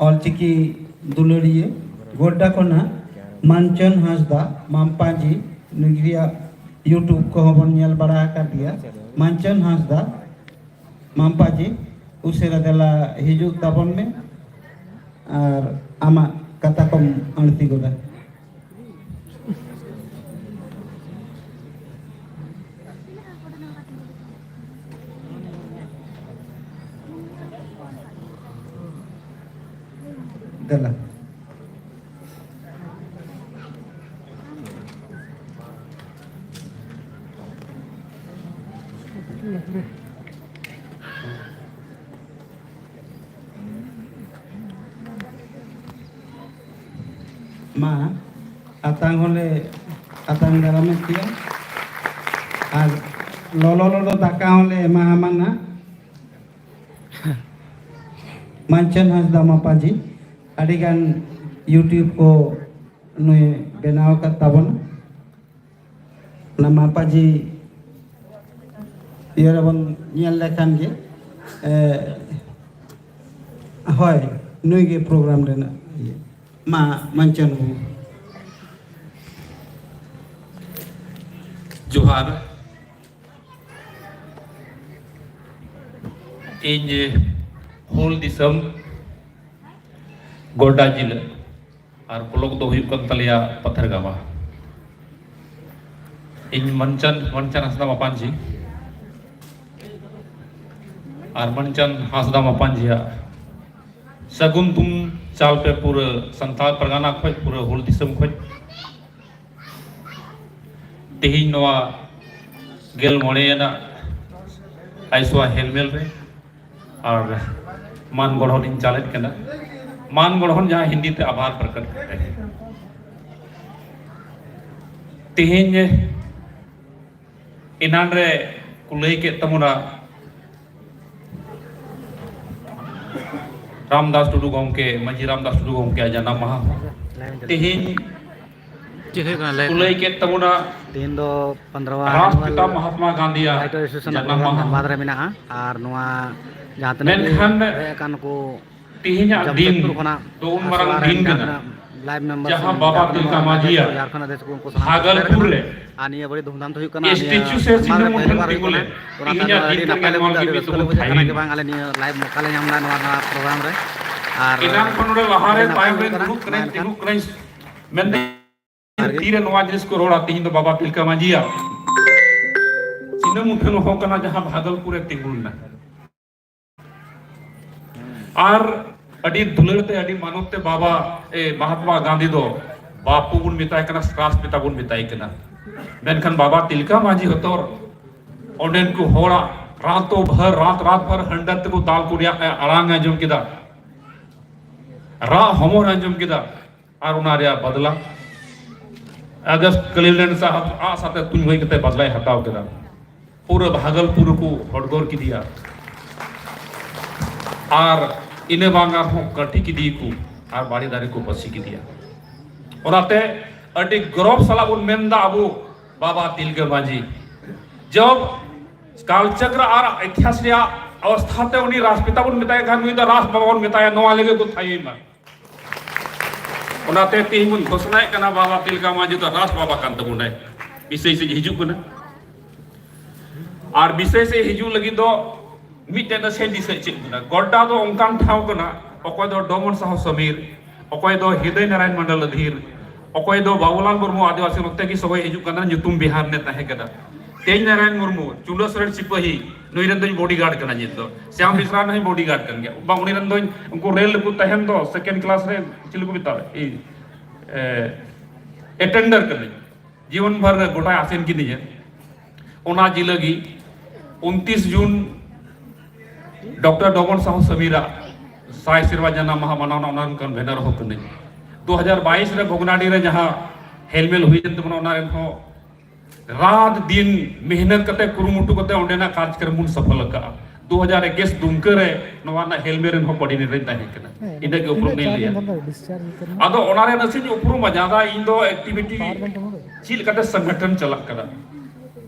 ᱚᱞᱪᱤᱠᱤ ᱫᱩᱞᱟᱹᱲᱤᱭᱟᱹ, ᱜᱚᱰᱰᱟ ᱠᱷᱚᱱᱟᱜ ᱢᱟᱱᱪᱚᱱ ᱦᱟᱸᱥᱫᱟ ᱢᱟᱢᱯᱟᱡᱤ, ᱱᱩᱭᱟᱜ YouTube ᱠᱚᱦᱚᱸ ᱵᱚᱱ ᱧᱮᱞ ᱵᱟᱲᱟ ᱟᱠᱟᱫ ᱜᱮᱭᱟ᱾ ᱢᱟᱱᱪᱚᱱ ᱦᱟᱸᱥᱫᱟ ᱢᱟᱢᱯᱟᱡᱤ, ᱩᱥᱟᱹᱨᱟ ᱫᱮᱞᱟ ᱦᱤᱡᱩᱜ ᱛᱟᱵᱚᱱ ᱢᱮ ᱟᱨ ᱟᱢᱟᱜ ᱠᱟᱛᱷᱟ ᱠᱚᱢ ᱟᱹᱬᱛᱤ ᱜᱚᱫᱟ᱾ ᱫᱮᱞᱟ᱾ ᱢᱟ, ᱟᱛᱟᱝ ᱦᱚᱸᱞᱮ ᱟᱛᱟᱝ ᱫᱟᱨᱟᱢᱮᱫ ᱯᱮᱭᱟ᱾ ᱟᱨ ᱞᱚᱞᱚ ᱞᱚᱞᱚ ᱫᱟᱠᱟ ᱦᱚᱸᱞᱮ ᱮᱢᱟ ᱦᱟᱢᱟ ᱱᱟᱜ᱾ ᱢᱟᱱᱪᱚᱱ ᱦᱟᱸᱥᱫᱟ ᱢᱟᱯᱟᱡᱤ, ᱟᱹᱰᱤᱜᱟᱱ YouTube ᱠᱚ ᱱᱩᱭ ᱵᱮᱱᱟᱣ ᱟᱠᱟᱫ ᱛᱟᱵᱚᱱᱟ᱾ ᱚᱱᱟ ᱢᱟᱯᱟᱡᱤ ᱤᱭᱟᱹ ᱨᱮᱵᱚᱱ ᱧᱮᱞ ᱞᱮᱠᱷᱟᱱ ᱜᱮ, ᱮ, ᱦᱳᱭ, ᱱᱩᱭ ᱜᱮ ᱯᱨᱳᱜᱨᱟᱢ ᱨᱮᱱᱟᱜ ᱤᱭᱟᱹ᱾ ᱢᱟ, ᱢᱟᱱᱪᱚᱱ ᱵᱟᱹᱵᱩ᱾ ᱡᱚᱦᱟᱨ᱾ ᱤᱧ ᱦᱩᱞ ᱫᱤᱥᱚᱢ ᱜᱚᱰᱰᱟ ᱡᱤᱞᱟᱹ ᱟᱨ ᱵᱞᱚᱠ ᱫᱚ ᱦᱩᱭᱩᱜ ᱠᱟᱱ ᱛᱟᱞᱮᱭᱟ ᱯᱟᱛᱷᱟᱨᱜᱟᱵᱟ᱾ ᱤᱧ ᱢᱟᱱᱪᱟᱱ, ᱢᱟᱱᱪᱟᱱ ᱦᱟᱸᱥᱫᱟ ᱢᱟᱯᱟᱱᱡᱷᱤ ᱟᱨ ᱢᱟᱱᱪᱟᱱ ᱦᱟᱸᱥᱫᱟ ᱢᱟᱯᱟᱱᱡᱷᱤᱭᱟᱜ ᱥᱟᱹᱜᱩᱱ ᱛᱩᱢ ᱪᱟᱞ ᱯᱮ ᱯᱩᱨᱟᱹ ᱥᱟᱱᱛᱟᱲ ᱯᱟᱨᱜᱟᱱᱟ ᱠᱷᱚᱡ, ᱯᱩᱨᱟᱹ ᱦᱩᱞ ᱫᱤᱥᱚᱢ ᱠᱷᱚᱡ᱾ ᱛᱮᱦᱮᱧ ᱱᱚᱣᱟ ᱜᱮᱞ ᱢᱚᱬᱮ ᱟᱱᱟᱜ ᱟᱭᱥᱣᱟ ᱦᱮᱞᱢᱮᱞ ᱨᱮ ᱟᱨ ᱢᱟᱱ ᱜᱚᱲᱦᱚᱱ ᱤᱧ ᱪᱟᱞᱮᱫ ᱠᱟᱱᱟ᱾ ᱢᱟᱱ ᱜᱚᱲᱦᱚᱱ ᱡᱟᱦᱟᱸ ᱦᱤᱱᱫᱤ ᱛᱮ ᱟᱵᱷᱟᱨ ᱯᱨᱚᱠᱚᱴ ᱠᱟᱛᱮ ᱛᱮᱦᱮᱧ ᱮᱱᱟᱱ ᱨᱮ ᱠᱚ ᱞᱟᱹᱭ ᱠᱮᱫ ᱛᱟᱵᱚᱱᱟ, ᱨᱟᱢᱫᱟᱥ ᱴᱩᱰᱩ ᱜᱚᱢᱠᱮ, ᱢᱟᱹᱡᱷᱤ ᱨᱟᱢᱫᱟᱥ ᱴᱩᱰᱩ ᱜᱚᱢᱠᱮᱭᱟᱜ ᱡᱟᱱᱟᱢ ᱢᱟᱦᱟ᱾ ᱛᱮᱦᱮᱧ ᱪᱮᱫ ᱦᱩᱭᱩᱜ ᱠᱟᱱᱟ ᱞᱟᱹᱭ ᱠᱚ ᱞᱟᱹᱭ ᱠᱮᱫ ᱛᱟᱵᱚᱱᱟ, ᱛᱮᱦᱮᱧ ᱫᱚ ᱯᱚᱱᱨᱚᱣᱟ ᱨᱟᱥᱴᱨᱚᱯᱤᱛᱟ ᱢᱚᱦᱟᱛᱢᱟ ᱜᱟᱱᱫᱷᱤᱭᱟᱜ ᱡᱟᱱᱟᱢ ᱢᱟᱦᱟ᱾ ᱫᱷᱟᱱᱵᱟᱫᱽ ᱨᱮ ᱢᱮᱱᱟᱜᱼᱟ᱾ ᱟᱨ ᱱᱚᱣᱟ ᱡᱟᱦᱟᱸ ᱛᱤᱱᱟᱹᱜ ᱢᱮᱱᱠᱷᱟᱱ ᱦᱮᱡ ᱟᱠᱟᱱ ᱠᱚ ᱛᱮᱦᱮᱧᱟᱜ ᱫᱤᱱ ᱫᱚ ᱩᱱ ᱢᱟᱨᱟᱝ ᱫᱤᱱ ᱠᱟᱱᱟ, ᱡᱟᱦᱟᱸ ᱵᱟᱵᱟ ᱛᱤᱞᱠᱟ ᱢᱟᱹᱡᱷᱤᱭᱟᱜ ᱵᱷᱟᱜᱚᱞᱯᱩᱨ ᱨᱮ ᱟᱨ ᱱᱤᱭᱟᱹ ᱵᱟᱹᱲᱤᱡ ᱫᱷᱩᱢᱫᱷᱟᱢ ᱛᱮ ᱦᱩᱭᱩᱜ ᱠᱟᱱᱟ᱾ ᱱᱤᱭᱟᱹ ᱥᱴᱮᱪᱩ ᱥᱮ ᱥᱤᱫᱩ ᱢᱩᱴᱷᱟᱹᱱ ᱛᱤᱸᱜᱩ ᱞᱮᱱ ᱛᱮᱦᱮᱧᱟᱜ ᱫᱤᱱ ᱠᱟᱱᱟ᱾ ᱱᱚᱣᱟ ᱜᱮ ᱢᱤᱫ ᱫᱩᱠ ᱵᱩᱡᱷᱟᱹᱜ ᱠᱟᱱᱟ ᱡᱮ ᱵᱟᱝ ᱟᱞᱮ ᱱᱤᱭᱟᱹ ᱞᱟᱭᱤᱵᱷ ᱢᱚᱠᱟ ᱞᱮ ᱧᱟᱢ ᱮᱫᱟ ᱱᱚᱣᱟ, ᱱᱚᱣᱟ ᱯᱨᱳᱜᱨᱟᱢ ᱨᱮ᱾ ᱟᱨ ᱮᱱᱟᱝ ᱠᱷᱚᱱ ᱱᱚᱰᱮ ᱞᱟᱦᱟᱨᱮ ᱛᱟᱭᱚᱢ ᱨᱮ ᱫᱩᱲᱩᱵ ᱠᱟᱹᱱᱟᱹᱧ, ᱛᱤᱸᱜᱩ ᱠᱟᱹᱱᱟᱹᱧ ᱢᱮᱱᱛᱮ ᱛᱤᱨᱮ ᱱᱚᱣᱟ ᱡᱤᱱᱤᱥ ᱠᱚ ᱨᱚᱲᱟ, ᱛᱮᱦᱮᱧ ᱫᱚ ᱵᱟᱵᱟ ᱛᱤᱞᱠᱟ ᱢᱟᱹᱡᱷᱤᱭᱟᱜ ᱥᱤᱫᱩ ᱢᱩᱴᱷᱟᱹᱱ ᱦᱚᱸ ᱠᱟᱱᱟ, ᱡᱟᱦᱟᱸ ᱵᱷᱟᱜᱚᱞᱯᱩᱨ ᱨᱮ ᱛᱤᱸᱜᱩ ᱞᱮᱱᱟ᱾ ᱟᱨ ᱟᱹᱰᱤ ᱫᱩᱞᱟᱹᱲ ᱛᱮ, ᱟᱹᱰᱤ ᱢᱟᱱᱚᱛ ᱛᱮ ᱵᱟᱵᱟ, ᱮ, ᱢᱚᱦᱟᱛᱢᱟ ᱜᱟᱱᱫᱷᱤ ᱫᱚ ᱵᱟᱯᱩ ᱵᱚᱱ ᱢᱮᱛᱟᱭ ᱠᱟᱱᱟ, ᱨᱟᱥᱴᱨᱚᱯᱤᱛᱟ ᱵᱚᱱ ᱢᱮᱛᱟᱭ ᱠᱟᱱᱟ᱾ ᱢᱮᱱᱠᱷᱟᱱ ᱵᱟᱵᱟ ᱛᱤᱞᱠᱟ ᱢᱟᱹᱡᱷᱤ ᱦᱚᱛᱚᱨ ᱚᱸᱰᱮᱱ ᱠᱚ ᱦᱚᱲᱟᱜ ᱨᱟᱛᱚ ᱵᱷᱟᱨ, ᱨᱟᱛ, ᱨᱟᱛ ᱵᱷᱟᱨ ᱦᱟᱹᱱᱰᱟᱹᱨ ᱛᱮᱠᱚ ᱫᱟᱞ ᱠᱚ ᱨᱮᱭᱟᱜ ᱮ ᱟᱲᱟᱝ ᱮ ᱟᱸᱡᱚᱢ ᱠᱮᱫᱟ, ᱨᱟᱜ ᱦᱚᱢᱚᱨ ᱮ ᱟᱸᱡᱚᱢ ᱠᱮᱫᱟ᱾ ᱟᱨ ᱚᱱᱟ ᱨᱮᱭᱟᱜ ᱵᱟᱫᱞᱟ ᱟᱜᱚᱥᱴ ᱠᱞᱤᱞᱮᱱᱰ ᱥᱟᱦᱟᱵ ᱟᱜ ᱥᱟᱛᱮ ᱛᱩᱧ ᱦᱩᱭ ᱠᱟᱛᱮ ᱵᱟᱫᱞᱟᱭ ᱦᱟᱛᱟᱣ ᱠᱮᱫᱟ᱾ ᱯᱩᱨᱟᱹ ᱵᱷᱟᱜᱚᱞᱯᱩᱨ ᱠᱚ ᱦᱚᱰᱜᱚᱨ ᱠᱮᱫᱮᱭᱟ᱾ ᱟᱨ ᱤᱱᱟᱹ ᱵᱟᱝ ᱟᱨᱦᱚᱸ ᱠᱟᱹᱴᱤ ᱠᱮᱫᱮᱭᱟᱠᱚ ᱟᱨ ᱵᱟᱲᱮ ᱫᱟᱨᱮ ᱠᱚ ᱯᱟᱹᱥᱤ ᱠᱮᱫᱮᱭᱟ᱾ ᱚᱱᱟᱛᱮ ᱟᱹᱰᱤ ᱜᱚᱨᱚᱵᱽ ᱥᱟᱞᱟᱜ ᱵᱚᱱ ᱢᱮᱱᱫᱟ ᱟᱵᱚ ᱵᱟᱵᱟ ᱛᱤᱞᱠᱟᱹ ᱢᱟᱹᱡᱷᱤ᱾ ᱡᱚᱵ ᱠᱟᱞᱪᱟᱨ ᱟᱨ ᱤᱛᱤᱦᱟᱥ ᱨᱮᱭᱟᱜ ᱚᱵᱚᱥᱛᱷᱟ ᱛᱮ ᱩᱱᱤ ᱨᱟᱥᱴᱨᱚᱯᱤᱛᱟ ᱵᱚᱱ ᱢᱮᱛᱟᱭ ᱠᱷᱟᱱ ᱱᱩᱭ ᱫᱚ ᱨᱟᱥᱴᱨᱚ ᱵᱟᱵᱟ ᱵᱚᱱ ᱢᱮᱛᱟᱭᱟ, ᱱᱚᱣᱟ ᱞᱟᱹᱜᱤᱫ ᱠᱚ ᱛᱷᱟᱭᱚᱭ ᱢᱟ᱾ ᱚᱱᱟᱛᱮ ᱛᱮᱦᱮᱧ ᱵᱚᱱ ᱜᱷᱳᱥᱚᱱᱟᱭᱮᱫ ᱠᱟᱱᱟ, ᱵᱟᱵᱟ ᱛᱤᱞᱠᱟ ᱢᱟᱹᱡᱷᱤ ᱫᱚ ᱨᱟᱥᱴᱨᱚ ᱵᱟᱵᱟ ᱠᱟᱱ ᱛᱟᱵᱚᱱᱟᱭ᱾ ᱵᱤᱥᱚᱭ ᱥᱮᱫ ᱦᱤᱡᱩᱜ ᱠᱟᱱᱟ᱾ ᱟᱨ ᱵᱤᱥᱚᱭ ᱥᱮᱫ ᱦᱤᱡᱩᱜ ᱞᱟᱹᱜᱤᱫ ᱫᱚ ᱢᱤᱫᱴᱮᱱ ᱱᱟᱥᱮ ᱫᱤᱥᱟᱹ ᱪᱮᱫ ᱠᱟᱱᱟ᱾ ᱜᱚᱰᱰᱟ ᱫᱚ ᱚᱱᱠᱟᱱ ᱴᱷᱟᱶ ᱠᱟᱱᱟ, ᱚᱠᱚᱭ ᱫᱚ ᱰᱚᱢᱚᱱ ᱥᱟᱦᱚ ᱥᱚᱢᱤᱨ, ᱚᱠᱚᱭ ᱫᱚ ᱦᱨᱤᱫᱚᱭ ᱱᱟᱨᱟᱭᱚᱱ ᱢᱚᱱᱰᱚᱞ ᱟᱫᱷᱤᱨ, ᱚᱠᱚᱭ ᱫᱚ ᱵᱟᱵᱩᱞᱟᱞ ᱢᱩᱨᱢᱩ ᱟᱹᱫᱤᱵᱟᱹᱥᱤ ᱱᱚᱛᱮ ᱜᱮ ᱥᱚᱵᱟᱭ ᱦᱤᱡᱩᱜ ᱠᱟᱱᱟ, ᱧᱩᱛᱩᱢ ᱵᱤᱦᱟᱨ ᱨᱮ ᱛᱟᱦᱮᱸ ᱠᱟᱱᱟ᱾ ᱛᱮᱡᱽ ᱱᱟᱨᱟᱭᱚᱱ ᱢᱩᱨᱢᱩ, ᱪᱩᱰᱟᱹ ᱥᱚᱨᱮᱱ ᱥᱤᱯᱟᱹᱦᱤ, ᱱᱩᱭ ᱨᱮᱱ ᱫᱚᱧ ᱵᱚᱰᱤᱜᱟᱨᱰ ᱠᱟᱱᱟ ᱱᱤᱛ ᱫᱚ᱾ ᱥᱭᱟᱢ ᱵᱮᱥᱨᱟ ᱨᱮᱱ ᱦᱚᱸᱧ ᱵᱚᱰᱤᱜᱟᱨᱰ ᱠᱟᱱ ᱜᱮᱭᱟ᱾ ᱵᱟᱝ, ᱩᱱᱤ ᱨᱮᱱ ᱫᱚᱧ, ᱩᱱᱠᱩ ᱨᱮᱞ ᱨᱮᱠᱚ ᱛᱟᱦᱮᱱ ᱫᱚ, ᱥᱮᱠᱮᱱᱰ ᱠᱞᱟᱥ ᱨᱮ ᱪᱤᱞᱤ ᱠᱚ ᱢᱮᱛᱟᱣᱟ, ᱤ, ᱮ, ᱮᱴᱮᱱᱰᱟᱨ ᱠᱟᱹᱱᱟᱹᱧ᱾ ᱡᱤᱵᱚᱱ ᱵᱷᱳᱨ ᱨᱮ ᱜᱚᱴᱟᱭ ᱟᱥᱮᱱ ᱠᱤᱫᱤᱧᱟ᱾ ᱚᱱᱟ ᱡᱤᱞᱟᱹ ᱜᱮ ᱩᱱᱛᱤᱥ ᱡᱩᱱ ᱰᱚᱠᱴᱚᱨ ᱰᱚᱜᱚᱱ ᱥᱟᱦᱩ ᱥᱟᱢᱤᱨᱟᱜ ᱥᱟᱭ ᱥᱮᱨᱢᱟ ᱡᱟᱱᱟᱢ ᱢᱟᱦᱟ ᱢᱟᱱᱟᱣ ᱨᱮᱱᱟᱜ ᱚᱱᱟ ᱨᱮᱱ ᱠᱚᱱᱵᱷᱮᱱᱟᱨ ᱦᱚᱸ ᱠᱟᱹᱱᱟᱹᱧ᱾ ᱫᱩ ᱦᱟᱡᱟᱨ ᱵᱟᱭᱤᱥ ᱨᱮ ᱵᱷᱚᱜᱽᱱᱟᱰᱤ ᱨᱮ ᱡᱟᱦᱟᱸ ᱦᱮᱞᱢᱮᱞ ᱦᱩᱭ ᱞᱮᱱ ᱛᱟᱵᱚᱱᱟ, ᱚᱱᱟ ᱨᱮᱱ ᱦᱚᱸ ᱨᱟᱛ ᱫᱤᱱ ᱢᱮᱦᱱᱚᱛ ᱠᱟᱛᱮ, ᱠᱩᱨᱩᱢᱩᱴᱩ ᱠᱟᱛᱮ ᱚᱸᱰᱮᱱᱟᱜ ᱠᱟᱨᱡᱚᱠᱨᱚᱢ ᱵᱚᱱ ᱥᱚᱯᱷᱚᱞ ᱟᱠᱟᱫᱼᱟ᱾ ᱫᱩ ᱦᱟᱡᱟᱨ ᱮᱠᱩᱥ ᱫᱩᱢᱠᱟᱹ ᱨᱮ ᱱᱚᱣᱟ ᱨᱮᱱᱟᱜ ᱦᱮᱞᱢᱮᱞ ᱨᱮᱱ ᱦᱚᱸ ᱠᱚᱨᱰᱤᱱᱮᱴᱚᱨ ᱤᱧ ᱛᱟᱦᱮᱸ ᱠᱟᱱᱟ᱾ ᱤᱱᱟᱹᱜ ᱜᱮ ᱩᱯᱨᱩᱢ ᱞᱤᱧ ᱞᱟᱹᱭᱟ᱾ ᱟᱫᱚ ᱚᱱᱟ ᱨᱮ ᱱᱟᱥᱮᱧ ᱩᱯᱨᱩᱢᱟ, ᱡᱟᱦᱟᱸ ᱤᱧ ᱫᱚ ᱮᱠᱴᱤᱵᱷᱤᱴᱤ ᱪᱮᱫ ᱞᱮᱠᱟᱛᱮ ᱥᱚᱝᱜᱚᱴᱷᱚᱱ ᱪᱟᱞᱟᱜ ᱠᱟᱱᱟ᱾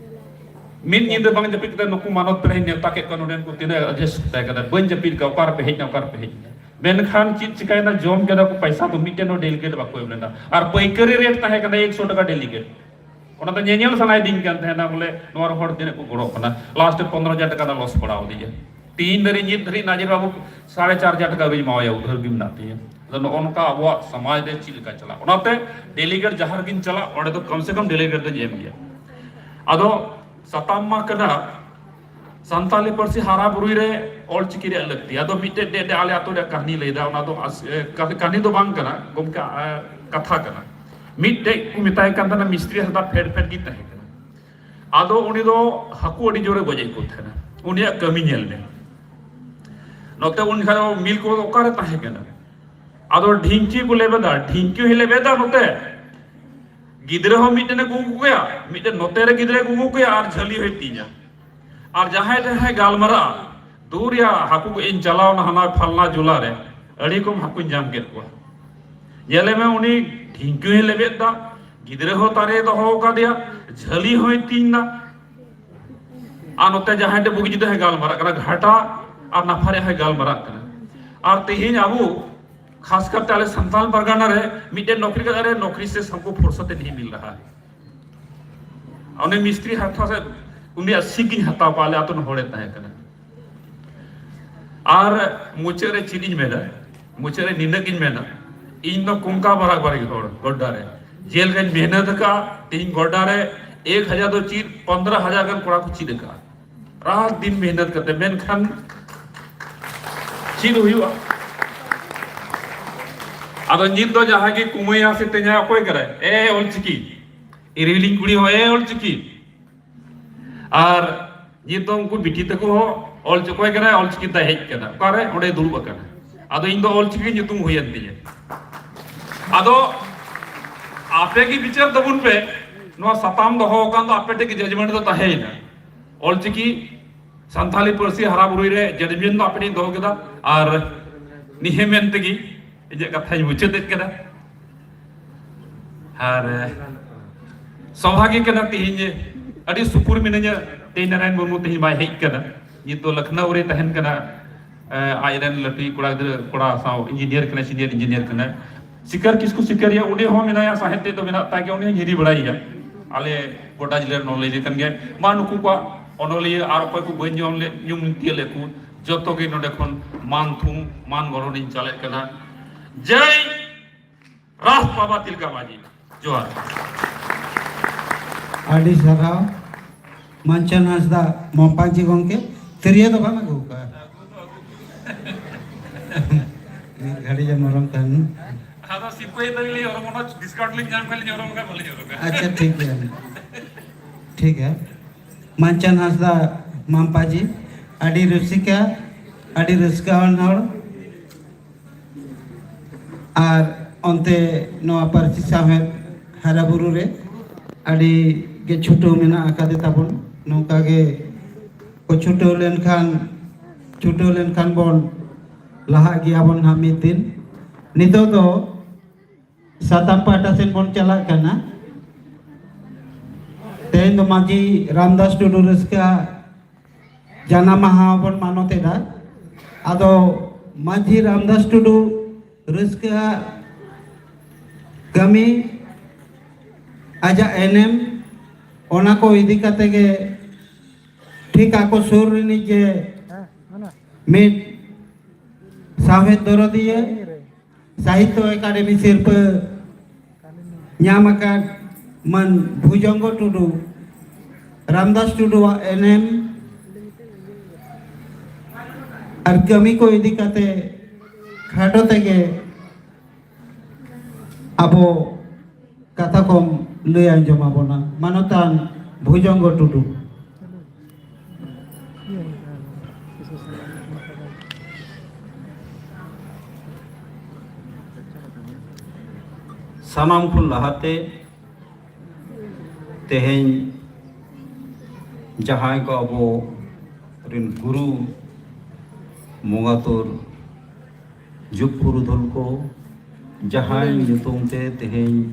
ᱢᱤᱫ ᱧᱤᱫᱟᱹ ᱵᱟᱝ ᱡᱟᱹᱯᱤᱫ ᱠᱟᱛᱮ ᱱᱩᱠᱩ ᱢᱟᱱᱚᱛ ᱯᱮᱲᱟᱧ ᱱᱮᱣᱛᱟ ᱠᱮᱫ ᱠᱚᱣᱟ, ᱱᱚᱰᱮᱱ ᱠᱚ ᱛᱤᱱᱟᱹᱜ ᱟᱫᱷᱮᱥ ᱛᱟᱦᱮᱸ ᱠᱟᱱᱟ, ᱵᱟᱹᱧ ᱡᱟᱹᱯᱤᱫ ᱠᱟᱜᱼᱟ, ᱚᱠᱟ ᱨᱮᱯᱮ ᱦᱮᱡ ᱮᱱᱟ, ᱚᱠᱟ ᱨᱮᱯᱮ ᱦᱮᱡ ᱮᱱᱟ᱾ ᱢᱮᱱᱠᱷᱟᱱ ᱪᱮᱫ ᱪᱤᱠᱟᱭᱮᱱᱟ, ᱡᱚᱢ ᱠᱮᱫᱟ ᱠᱚ, ᱯᱚᱭᱥᱟ ᱫᱚ ᱢᱤᱫᱴᱮᱱ ᱦᱚᱸ ᱰᱮᱞᱤᱜᱮᱴ ᱵᱟᱠᱚ ᱮᱢ ᱞᱮᱫᱟ᱾ ᱟᱨ ᱯᱟᱹᱭᱠᱟᱹᱨᱤ ᱨᱮᱴ ᱛᱟᱦᱮᱸ ᱠᱟᱱᱟ ᱮᱠᱥᱚ ᱴᱟᱠᱟ ᱰᱮᱞᱤᱜᱮᱴ᱾ ᱚᱱᱟ ᱫᱚ ᱧᱮᱧᱮᱞ ᱥᱟᱱᱟᱭᱮᱫᱤᱧ ᱠᱟᱱ ᱛᱟᱦᱮᱱᱟ, ᱵᱚᱞᱮ ᱱᱚᱣᱟ ᱨᱮ ᱦᱚᱲ ᱛᱤᱱᱟᱹᱜ ᱠᱚ ᱜᱚᱲᱚᱜ ᱠᱟᱱᱟ᱾ ᱞᱟᱥᱴ ᱨᱮ ᱯᱚᱱᱨᱚ ᱦᱟᱡᱟᱨ ᱴᱟᱠᱟ ᱨᱮᱱᱟᱜ ᱞᱚᱥ ᱯᱟᱲᱟᱣ ᱟᱹᱫᱤᱧᱟ᱾ ᱛᱤᱦᱤᱧ ᱫᱷᱟᱹᱨᱤᱡ, ᱱᱤᱛ ᱫᱷᱟᱹᱨᱤᱡ ᱱᱟᱡᱤᱨ ᱵᱟᱹᱵᱩ ᱥᱟᱲᱮ ᱪᱟᱨ ᱦᱟᱡᱟᱨ ᱴᱟᱠᱟ ᱟᱹᱣᱨᱤᱧ ᱮᱢᱟᱣᱟᱭᱟ, ᱩᱫᱷᱟᱹᱨ ᱜᱮ ᱢᱮᱱᱟᱜ ᱛᱤᱧᱟ᱾ ᱟᱫᱚ ᱱᱚᱜᱼᱚ ᱱᱚᱝᱠᱟ ᱟᱵᱚᱣᱟᱜ ᱥᱚᱢᱟᱡᱽ ᱨᱮ ᱪᱮᱫ ᱞᱮᱠᱟ ᱪᱟᱞᱟᱜ, ᱚᱱᱟᱛᱮ ᱰᱮᱞᱤᱜᱮᱴ ᱡᱟᱦᱟᱸ ᱨᱮᱜᱤᱧ ᱪᱟᱞᱟᱜ, ᱚᱸᱰᱮ ᱫᱚ ᱠᱚᱢ ᱥᱮ ᱠᱚᱢ ᱰᱮᱞᱤᱜᱮᱴ ᱫᱚᱧ ᱮᱢ ᱜᱮᱭᱟ᱾ ᱟᱫᱚ ᱥᱟᱛᱟᱢ ᱢᱟ ᱠᱟᱱᱟ ᱥᱟᱱᱛᱟᱞᱤ ᱯᱟᱹᱨᱥᱤ ᱦᱟᱨᱟ ᱵᱩᱨᱩᱭ ᱨᱮ ᱚᱞᱪᱤᱠᱤ ᱨᱮᱭᱟᱜ ᱞᱟᱹᱠᱛᱤ᱾ ᱟᱫᱚ ᱢᱤᱫᱴᱮᱡ ᱰᱮ-, ᱰᱮ-, ᱟᱞᱮ ᱟᱛᱳ ᱨᱮᱭᱟᱜ ᱠᱟᱹᱦᱱᱤ ᱞᱟᱹᱭᱫᱟ, ᱚᱱᱟ ᱫᱚ ᱟᱥ-, ᱮ, ᱠᱟᱹᱦ-, ᱠᱟᱹᱦᱱᱤ ᱫᱚ ᱵᱟᱝ ᱠᱟᱱᱟ ᱜᱚᱢᱠᱮ, ᱮ, ᱠᱟᱛᱷᱟ ᱠᱟᱱᱟ᱾ ᱢᱤᱫᱴᱮᱡ ᱠᱚ ᱢᱮᱛᱟᱭ ᱠᱟᱱ ᱛᱟᱦᱮᱱᱟ, ᱢᱤᱥᱛᱨᱤ ᱦᱟᱥᱫᱟᱜ ᱯᱷᱮᱰ ᱯᱷᱮᱰ ᱜᱮ ᱛᱟᱦᱮᱸ ᱠᱟᱱᱟ᱾ ᱟᱫᱚ ᱩᱱᱤ ᱫᱚ ᱦᱟᱹᱠᱩ ᱟᱹᱰᱤ ᱡᱳᱨᱮ ᱜᱚᱡᱮᱫ ᱠᱚ ᱛᱟᱦᱮᱱᱟ᱾ ᱩᱱᱤᱭᱟᱜ ᱠᱟᱹᱢᱤ ᱧᱮᱞ ᱢᱮ᱾ ᱱᱚᱛᱮ ᱩᱱ ᱡᱚᱠᱷᱟᱡ ᱫᱚ ᱢᱤᱞ ᱠᱚ ᱚᱠᱟᱨᱮ ᱛᱟᱦᱮᱸ ᱠᱟᱱᱟ? ᱟᱫᱚ ᱰᱷᱤᱝᱠᱤ ᱠᱚ ᱞᱮᱵᱮᱫᱟ, ᱰᱷᱤᱝᱠᱤ ᱦᱚᱸᱭ ᱞᱮᱵᱮᱫᱟ ᱱᱚᱛᱮ᱾ ᱜᱤᱫᱽᱨᱟᱹ ᱦᱚᱸ ᱢᱤᱫᱴᱮᱱᱮ ᱜᱩᱜᱩ ᱠᱟᱭᱟ, ᱢᱤᱫᱴᱮᱱ ᱱᱚᱛᱮ ᱨᱮ ᱜᱤᱫᱽᱨᱟᱹᱭ ᱜᱩᱜᱩ ᱠᱟᱭᱟ ᱟᱨ ᱡᱷᱟᱹᱞᱤ ᱦᱚᱸᱭ ᱛᱤᱧᱟ᱾ ᱟᱨ ᱡᱟᱦᱟᱸᱭ ᱴᱷᱮᱱ ᱦᱚᱸᱭ ᱜᱟᱞᱢᱟᱨᱟᱜᱼᱟ, "ᱫᱩᱨ ᱭᱟ, ᱦᱟᱹᱠᱩ ᱜᱚᱡ ᱤᱧ ᱪᱟᱞᱟᱣᱱᱟ ᱦᱟᱱᱟ ᱯᱷᱟᱞᱱᱟ ᱡᱩᱞᱟ ᱨᱮ, ᱟᱹᱰᱤ ᱠᱚᱢ ᱦᱟᱹᱠᱩᱧ ᱧᱟᱢ ᱠᱮᱫ ᱠᱚᱣᱟ᱾" ᱧᱮᱞᱮ ᱢᱮ, ᱩᱱᱤ ᱰᱷᱤᱝᱠᱤ ᱦᱚᱸᱭ ᱞᱮᱵᱮᱫ ᱫᱟ, ᱜᱤᱫᱽᱨᱟᱹ ᱦᱚᱸ ᱛᱟᱨᱮ ᱫᱚᱦᱚ ᱟᱠᱟᱫᱮᱭᱟ, ᱡᱷᱟᱹᱞᱤ ᱦᱚᱸᱭ ᱛᱤᱧ ᱫᱟ᱾ ᱟᱨ ᱱᱚᱛᱮ ᱡᱟᱦᱟᱸᱭ ᱴᱷᱮᱱ ᱵᱩᱜᱤ ᱡᱩᱫᱟᱹ ᱦᱚᱸᱭ ᱜᱟᱞᱢᱟᱨᱟᱜ ᱠᱟᱱᱟ, ᱜᱷᱟᱴᱟ ᱟᱨ ᱱᱟᱯᱷᱟ ᱨᱮᱭᱟᱜ ᱦᱚᱸᱭ ᱜᱟᱞᱢᱟᱨᱟᱜ ᱠᱟᱱᱟ᱾ ᱟᱨ ᱛᱮᱦᱮᱧ ᱟᱵᱚ ᱠᱷᱟᱥ ᱠᱟᱨᱛᱮ ᱟᱞᱮ ᱥᱟᱱᱛᱟᱲ ᱯᱟᱨᱜᱟᱱᱟ ᱨᱮ ᱢᱤᱫᱴᱮᱱ ᱱᱚᱠᱨᱤ ᱠᱟᱛᱮ ᱨᱮ ᱱᱚᱠᱨᱤ ᱥᱮ ᱥᱟᱝᱠᱚ ᱯᱷᱩᱨᱥᱚᱛ ᱱᱤᱦᱤ ᱢᱤᱞ ᱨᱟᱦᱟ ᱦᱟᱭ᱾ ᱩᱱᱤ ᱢᱤᱥᱛᱨᱤ ᱦᱟᱛᱷᱟ ᱥᱮ ᱩᱱᱤᱭᱟᱜ ᱥᱤᱠ ᱤᱧ ᱦᱟᱛᱟᱣ ᱠᱟᱜ ᱞᱮ ᱟᱛᱳ ᱨᱮᱱ ᱦᱚᱲᱮ ᱛᱟᱦᱮᱸ ᱠᱟᱱᱟ᱾ ᱟᱨ ᱢᱩᱪᱟᱹᱫ ᱨᱮ ᱪᱮᱫ ᱤᱧ ᱢᱮᱱᱟ, ᱢᱩᱪᱟᱹᱫ ᱨᱮ ᱱᱤᱱᱟᱹᱜ ᱜᱤᱧ ᱢᱮᱱᱟ, ᱤᱧ ᱫᱚ ᱠᱚᱝᱠᱟ ᱵᱟᱨᱟᱵᱟᱨᱤ ᱦᱚᱲ ᱜᱚᱰᱰᱟ ᱨᱮ ᱡᱮᱞ ᱨᱮᱧ ᱢᱮᱦᱱᱚᱛ ᱟᱠᱟᱫᱼᱟ, ᱛᱮᱦᱮᱧ ᱜᱚᱰᱰᱟ ᱨᱮ ᱮᱠ ᱦᱟᱡᱟᱨ ᱫᱚ ᱪᱮᱫ, ᱯᱚᱱᱫᱽᱨᱚ ᱦᱟᱡᱟᱨ ᱜᱟᱱ ᱠᱚᱲᱟ ᱠᱚ ᱪᱮᱫ ᱟᱠᱟᱫᱼᱟ ᱨᱟᱛ ᱫᱤᱱ ᱢᱮᱦᱱᱚᱛ ᱠᱟᱛᱮ, ᱢᱮᱱᱠᱷᱟᱱ ᱪᱮᱫ ᱦᱩᱭᱩᱜᱼᱟ? ᱟᱫᱚ ᱱᱤᱛ ᱫᱚ ᱡᱟᱦᱟᱸᱭ ᱜᱮ ᱠᱩᱢᱟᱹᱭᱟ ᱥᱮ ᱛᱮᱧᱟ, ᱚᱠᱚᱭ ᱠᱟᱱᱟᱭ? ᱮ ᱚᱞᱪᱤᱠᱤ, ᱤᱨᱤᱞᱤᱧ ᱠᱩᱲᱤ ᱦᱚᱸ ᱮ ᱚᱞᱪᱤᱠᱤ᱾ ᱟᱨ ᱱᱤᱛ ᱫᱚ ᱩᱱᱠᱩ ᱵᱤᱴᱤ ᱛᱟᱠᱚ ᱦᱚᱸ ᱚᱞ ᱚᱠᱚᱭ ᱠᱟᱱᱟᱭ, ᱚᱞᱪᱤᱠᱤ ᱛᱟᱭ ᱦᱮᱡ ᱠᱟᱱᱟ, ᱚᱠᱟᱨᱮ? ᱚᱸᱰᱮ ᱫᱩᱲᱩᱵ ᱟᱠᱟᱱᱟ᱾ ᱟᱫᱚ ᱤᱧ ᱫᱚ ᱚᱞᱪᱤᱠᱤ ᱧᱩᱛᱩᱢ ᱦᱩᱭᱮᱱ ᱛᱤᱧᱟᱹ᱾ ᱟᱫᱚ ᱟᱯᱮ ᱜᱮ ᱵᱤᱪᱟᱹᱨ ᱛᱟᱵᱚᱱ ᱯᱮ, ᱱᱚᱣᱟ ᱥᱟᱛᱟᱢ ᱫᱚᱦᱚ ᱟᱠᱟᱱ ᱫᱚ ᱟᱯᱮ ᱴᱷᱮᱱ ᱜᱮ judgement ᱫᱚ ᱛᱟᱦᱮᱸᱭᱮᱱᱟ᱾ ᱚᱞᱪᱤᱠᱤ ᱥᱟᱱᱛᱟᱞᱤ ᱯᱟᱹᱨᱥᱤ ᱦᱟᱨᱟ ᱵᱩᱨᱩᱭ ᱨᱮ judgement ᱫᱚ ᱟᱯᱮ ᱴᱷᱮᱱ ᱫᱚᱦᱚ ᱠᱮᱫᱟ᱾ ᱟᱨ ᱱᱤᱭᱟᱹ ᱢᱮᱱ ᱛᱮᱜᱮ ᱤᱧᱟᱹᱜ ᱠᱟᱛᱷᱟᱧ ᱢᱩᱪᱟᱹᱫ ᱮᱫ ᱠᱟᱱᱟ᱾ ᱟᱨ ᱥᱚᱵᱷᱟᱜᱤ ᱠᱟᱱᱟ, ᱛᱮᱦᱮᱧ ᱟᱹᱰᱤ ᱥᱩᱯᱩᱨ ᱢᱤᱱᱟᱹᱧᱟ᱾ ᱛᱮᱦᱮᱧ ᱱᱟᱨᱟᱭᱚᱱ ᱢᱩᱨᱢᱩ ᱛᱮᱦᱮᱧ ᱵᱟᱭ ᱦᱮᱡ ᱠᱟᱱᱟ, ᱱᱤᱛ ᱫᱚ ᱞᱚᱠᱷᱱᱟᱣ ᱨᱮ ᱛᱟᱦᱮᱱ ᱠᱟᱱᱟ᱾ ᱟᱡ ᱨᱮᱱ ᱞᱟᱹᱴᱩᱭᱤᱡ ᱠᱚᱲᱟ ᱜᱤᱫᱽᱨᱟᱹ, ᱠᱚᱲᱟ ᱥᱟᱶ ᱤᱧᱡᱤᱱᱤᱭᱟᱨ ᱠᱟᱱᱟᱭ, ᱥᱤᱱᱤᱭᱟᱨ ᱤᱧᱡᱤᱱᱤᱭᱟᱨ ᱠᱟᱱᱟᱭ᱾ ᱥᱤᱠᱟᱨ ᱠᱤᱥᱠᱩ ᱥᱤᱠᱟᱹᱨᱤᱭᱟᱹ, ᱩᱱᱤ ᱦᱚᱸ ᱢᱮᱱᱟᱭᱟ, ᱥᱟᱦᱮᱫ ᱛᱮᱫ ᱫᱚ ᱢᱮᱱᱟᱜ ᱛᱟᱭ ᱜᱮᱭᱟ, ᱩᱱᱤ ᱦᱚᱸᱧ ᱦᱤᱨᱤ ᱵᱟᱲᱟᱭᱮᱭᱟ᱾ ᱟᱞᱮ ᱜᱚᱰᱟ ᱡᱮᱞᱟ ᱨᱮᱱ ᱚᱱᱚᱞᱤᱭᱟᱹ ᱠᱟᱱ ᱜᱮᱭᱟᱭ᱾ ᱢᱟ ᱱᱩᱠᱩ ᱠᱚᱣᱟᱜ ᱚᱱᱚᱞᱤᱭᱟᱹ ᱟᱨ ᱚᱠᱚᱭ ᱠᱚ ᱵᱟᱹᱧ ᱧᱩᱢ ᱞᱮᱫ, ᱧᱩᱢ ᱛᱤᱭᱳᱜ ᱞᱮᱫ ᱠᱚ, ᱡᱚᱛᱚ ᱜᱮ ᱱᱚᱰᱮ ᱠᱷᱚᱱ ᱢᱟᱱ ᱛᱷᱩᱢ, ᱢᱟᱱ ᱜᱚᱲᱚᱱᱤᱧ ᱪᱟᱞᱮᱫ ᱠᱟᱱᱟ᱾ ᱡᱟᱭ ᱨᱟᱥ ᱵᱟᱵᱟ ᱛᱤᱞᱠᱟ ᱢᱟᱹᱡᱷᱤ᱾ ᱡᱚᱦᱟᱨ᱾ ᱟᱹᱰᱤ ᱥᱟᱨᱦᱟᱣ ᱢᱟᱱᱪᱟᱱ ᱦᱟᱸᱥᱫᱟ ᱢᱟᱯᱟᱡᱤ ᱜᱚᱢᱠᱮ᱾ ᱛᱤᱨᱭᱳ ᱫᱚ ᱵᱟᱢ ᱟᱹᱜᱩ ᱠᱟᱜᱼᱟ? ᱢᱤᱫ ᱜᱷᱟᱹᱲᱤ ᱡᱮ ᱢᱚᱨᱚᱢ ᱛᱟᱦᱮᱱ᱾ ᱟᱫᱚ ᱥᱤᱨᱯᱟᱹᱭ ᱫᱚ ᱞᱤᱧ ᱚᱨᱚᱝ, ᱚᱱᱟ ᱰᱤᱥᱠᱟᱣᱩᱱᱴ ᱞᱤᱧ ᱧᱟᱢ ᱠᱷᱟᱱ ᱞᱤᱧ ᱚᱨᱚᱝ, ᱵᱟᱠᱷᱟᱱ ᱵᱟᱹᱞᱤᱧ ᱚᱨᱚᱝᱟ᱾ ᱟᱪᱪᱷᱟ, ᱴᱷᱤᱠ ᱜᱮᱭᱟ, ᱴᱷᱤᱠ ᱜᱮᱭᱟ᱾ ᱢᱟᱱᱪᱟᱱ ᱦᱟᱸᱥᱫᱟ ᱢᱟᱢᱯᱟᱡᱤ, ᱟᱹᱰᱤ ᱨᱩᱥᱤᱠᱟ, ᱟᱹᱰᱤ ᱨᱟᱹᱥᱠᱟᱹᱣᱟᱱ ᱦᱚᱲ᱾ ᱟᱨ ᱚᱱᱛᱮ ᱱᱚᱣᱟ ᱯᱟᱹᱨᱥᱤ ᱥᱟᱶᱦᱮᱫ ᱦᱟᱨᱟ ᱵᱩᱨᱩ ᱨᱮ ᱟᱹᱰᱤ ᱜᱮ ᱪᱷᱩᱴᱟᱹᱣ ᱢᱮᱱᱟᱜ ᱟᱠᱟᱫᱮ ᱛᱟᱵᱚᱱ᱾ ᱱᱚᱝᱠᱟ ᱜᱮ ᱠᱚ ᱪᱷᱩᱴᱟᱹᱣ ᱞᱮᱱᱠᱷᱟᱱ, ᱪᱷᱩᱴᱟᱹᱣ ᱞᱮᱱᱠᱷᱟᱱ ᱵᱚᱱ ᱞᱟᱦᱟᱜ ᱜᱮᱭᱟᱵᱚᱱ ᱦᱟᱸᱜ ᱢᱤᱫ ᱫᱤᱱ᱾ ᱱᱤᱛᱚᱜ ᱫᱚ ᱥᱟᱛᱟᱢ ᱯᱟᱦᱴᱟ ᱥᱮᱱ ᱵᱚᱱ ᱪᱟᱞᱟᱜ ᱠᱟᱱᱟ᱾ ᱛᱮᱦᱮᱧ ᱫᱚ ᱢᱟᱹᱡᱷᱤ ᱨᱟᱢᱫᱟᱥ ᱴᱩᱰᱩ ᱨᱟᱹᱥᱠᱟᱹ ᱡᱟᱱᱟᱢ ᱢᱟᱦᱟ ᱵᱚᱱ ᱢᱟᱱᱚᱛ ᱮᱫᱟ᱾ ᱟᱫᱚ ᱢᱟᱹᱡᱷᱤ ᱨᱟᱢᱫᱟᱥ ᱴᱩᱰᱩ ᱨᱟᱹᱥᱠᱟᱹ ᱠᱟᱹᱢᱤ, ᱟᱡᱟᱜ ᱮᱱᱮᱢ, ᱚᱱᱟ ᱠᱚ ᱤᱫᱤ ᱠᱟᱛᱮ ᱜᱮ ᱴᱷᱤᱠ ᱟᱠᱚ ᱥᱩᱨ ᱨᱤᱱᱤᱡ ᱜᱮ ᱢᱤᱫ ᱥᱟᱶᱦᱮᱫ ᱫᱚᱨᱚᱫᱤᱭᱟᱹ, ᱥᱟᱦᱤᱛᱛᱚ ᱮᱠᱟᱰᱮᱢᱤ ᱥᱤᱨᱯᱟᱹ ᱧᱟᱢ ᱟᱠᱟᱫ ᱢᱟᱱ ᱵᱷᱩᱡᱚᱝᱜᱚ ᱴᱩᱰᱩ, ᱨᱟᱢᱫᱟᱥ ᱴᱩᱰᱩᱣᱟᱜ ᱮᱱᱮᱢ ᱟᱨ ᱠᱟᱹᱢᱤ ᱠᱚ ᱤᱫᱤ ᱠᱟᱛᱮ ᱠᱷᱟᱴᱚ ᱛᱮᱜᱮ ᱟᱵᱚ ᱠᱟᱛᱷᱟ ᱠᱚᱢ ᱞᱟᱹᱭ ᱟᱸᱡᱚᱢ ᱟᱵᱚᱱᱟ, ᱢᱟᱱᱚᱛᱟᱱ ᱵᱷᱩᱡᱚᱝᱜᱚ ᱴᱩᱰᱩ᱾ ᱥᱟᱱᱟᱢ ᱠᱷᱚᱱ ᱞᱟᱦᱟᱛᱮ ᱛᱮᱦᱮᱧ ᱡᱟᱦᱟᱸᱭ ᱠᱚ ᱟᱵᱚ ᱨᱮᱱ ᱜᱩᱨᱩ ᱵᱚᱸᱜᱟ ᱛᱩᱨ ᱡᱩᱜᱽ ᱯᱩᱨᱩᱫᱷᱩᱞ ᱠᱚ, ᱡᱟᱦᱟᱸᱭ ᱧᱩᱛᱩᱢ ᱛᱮ ᱛᱮᱦᱮᱧ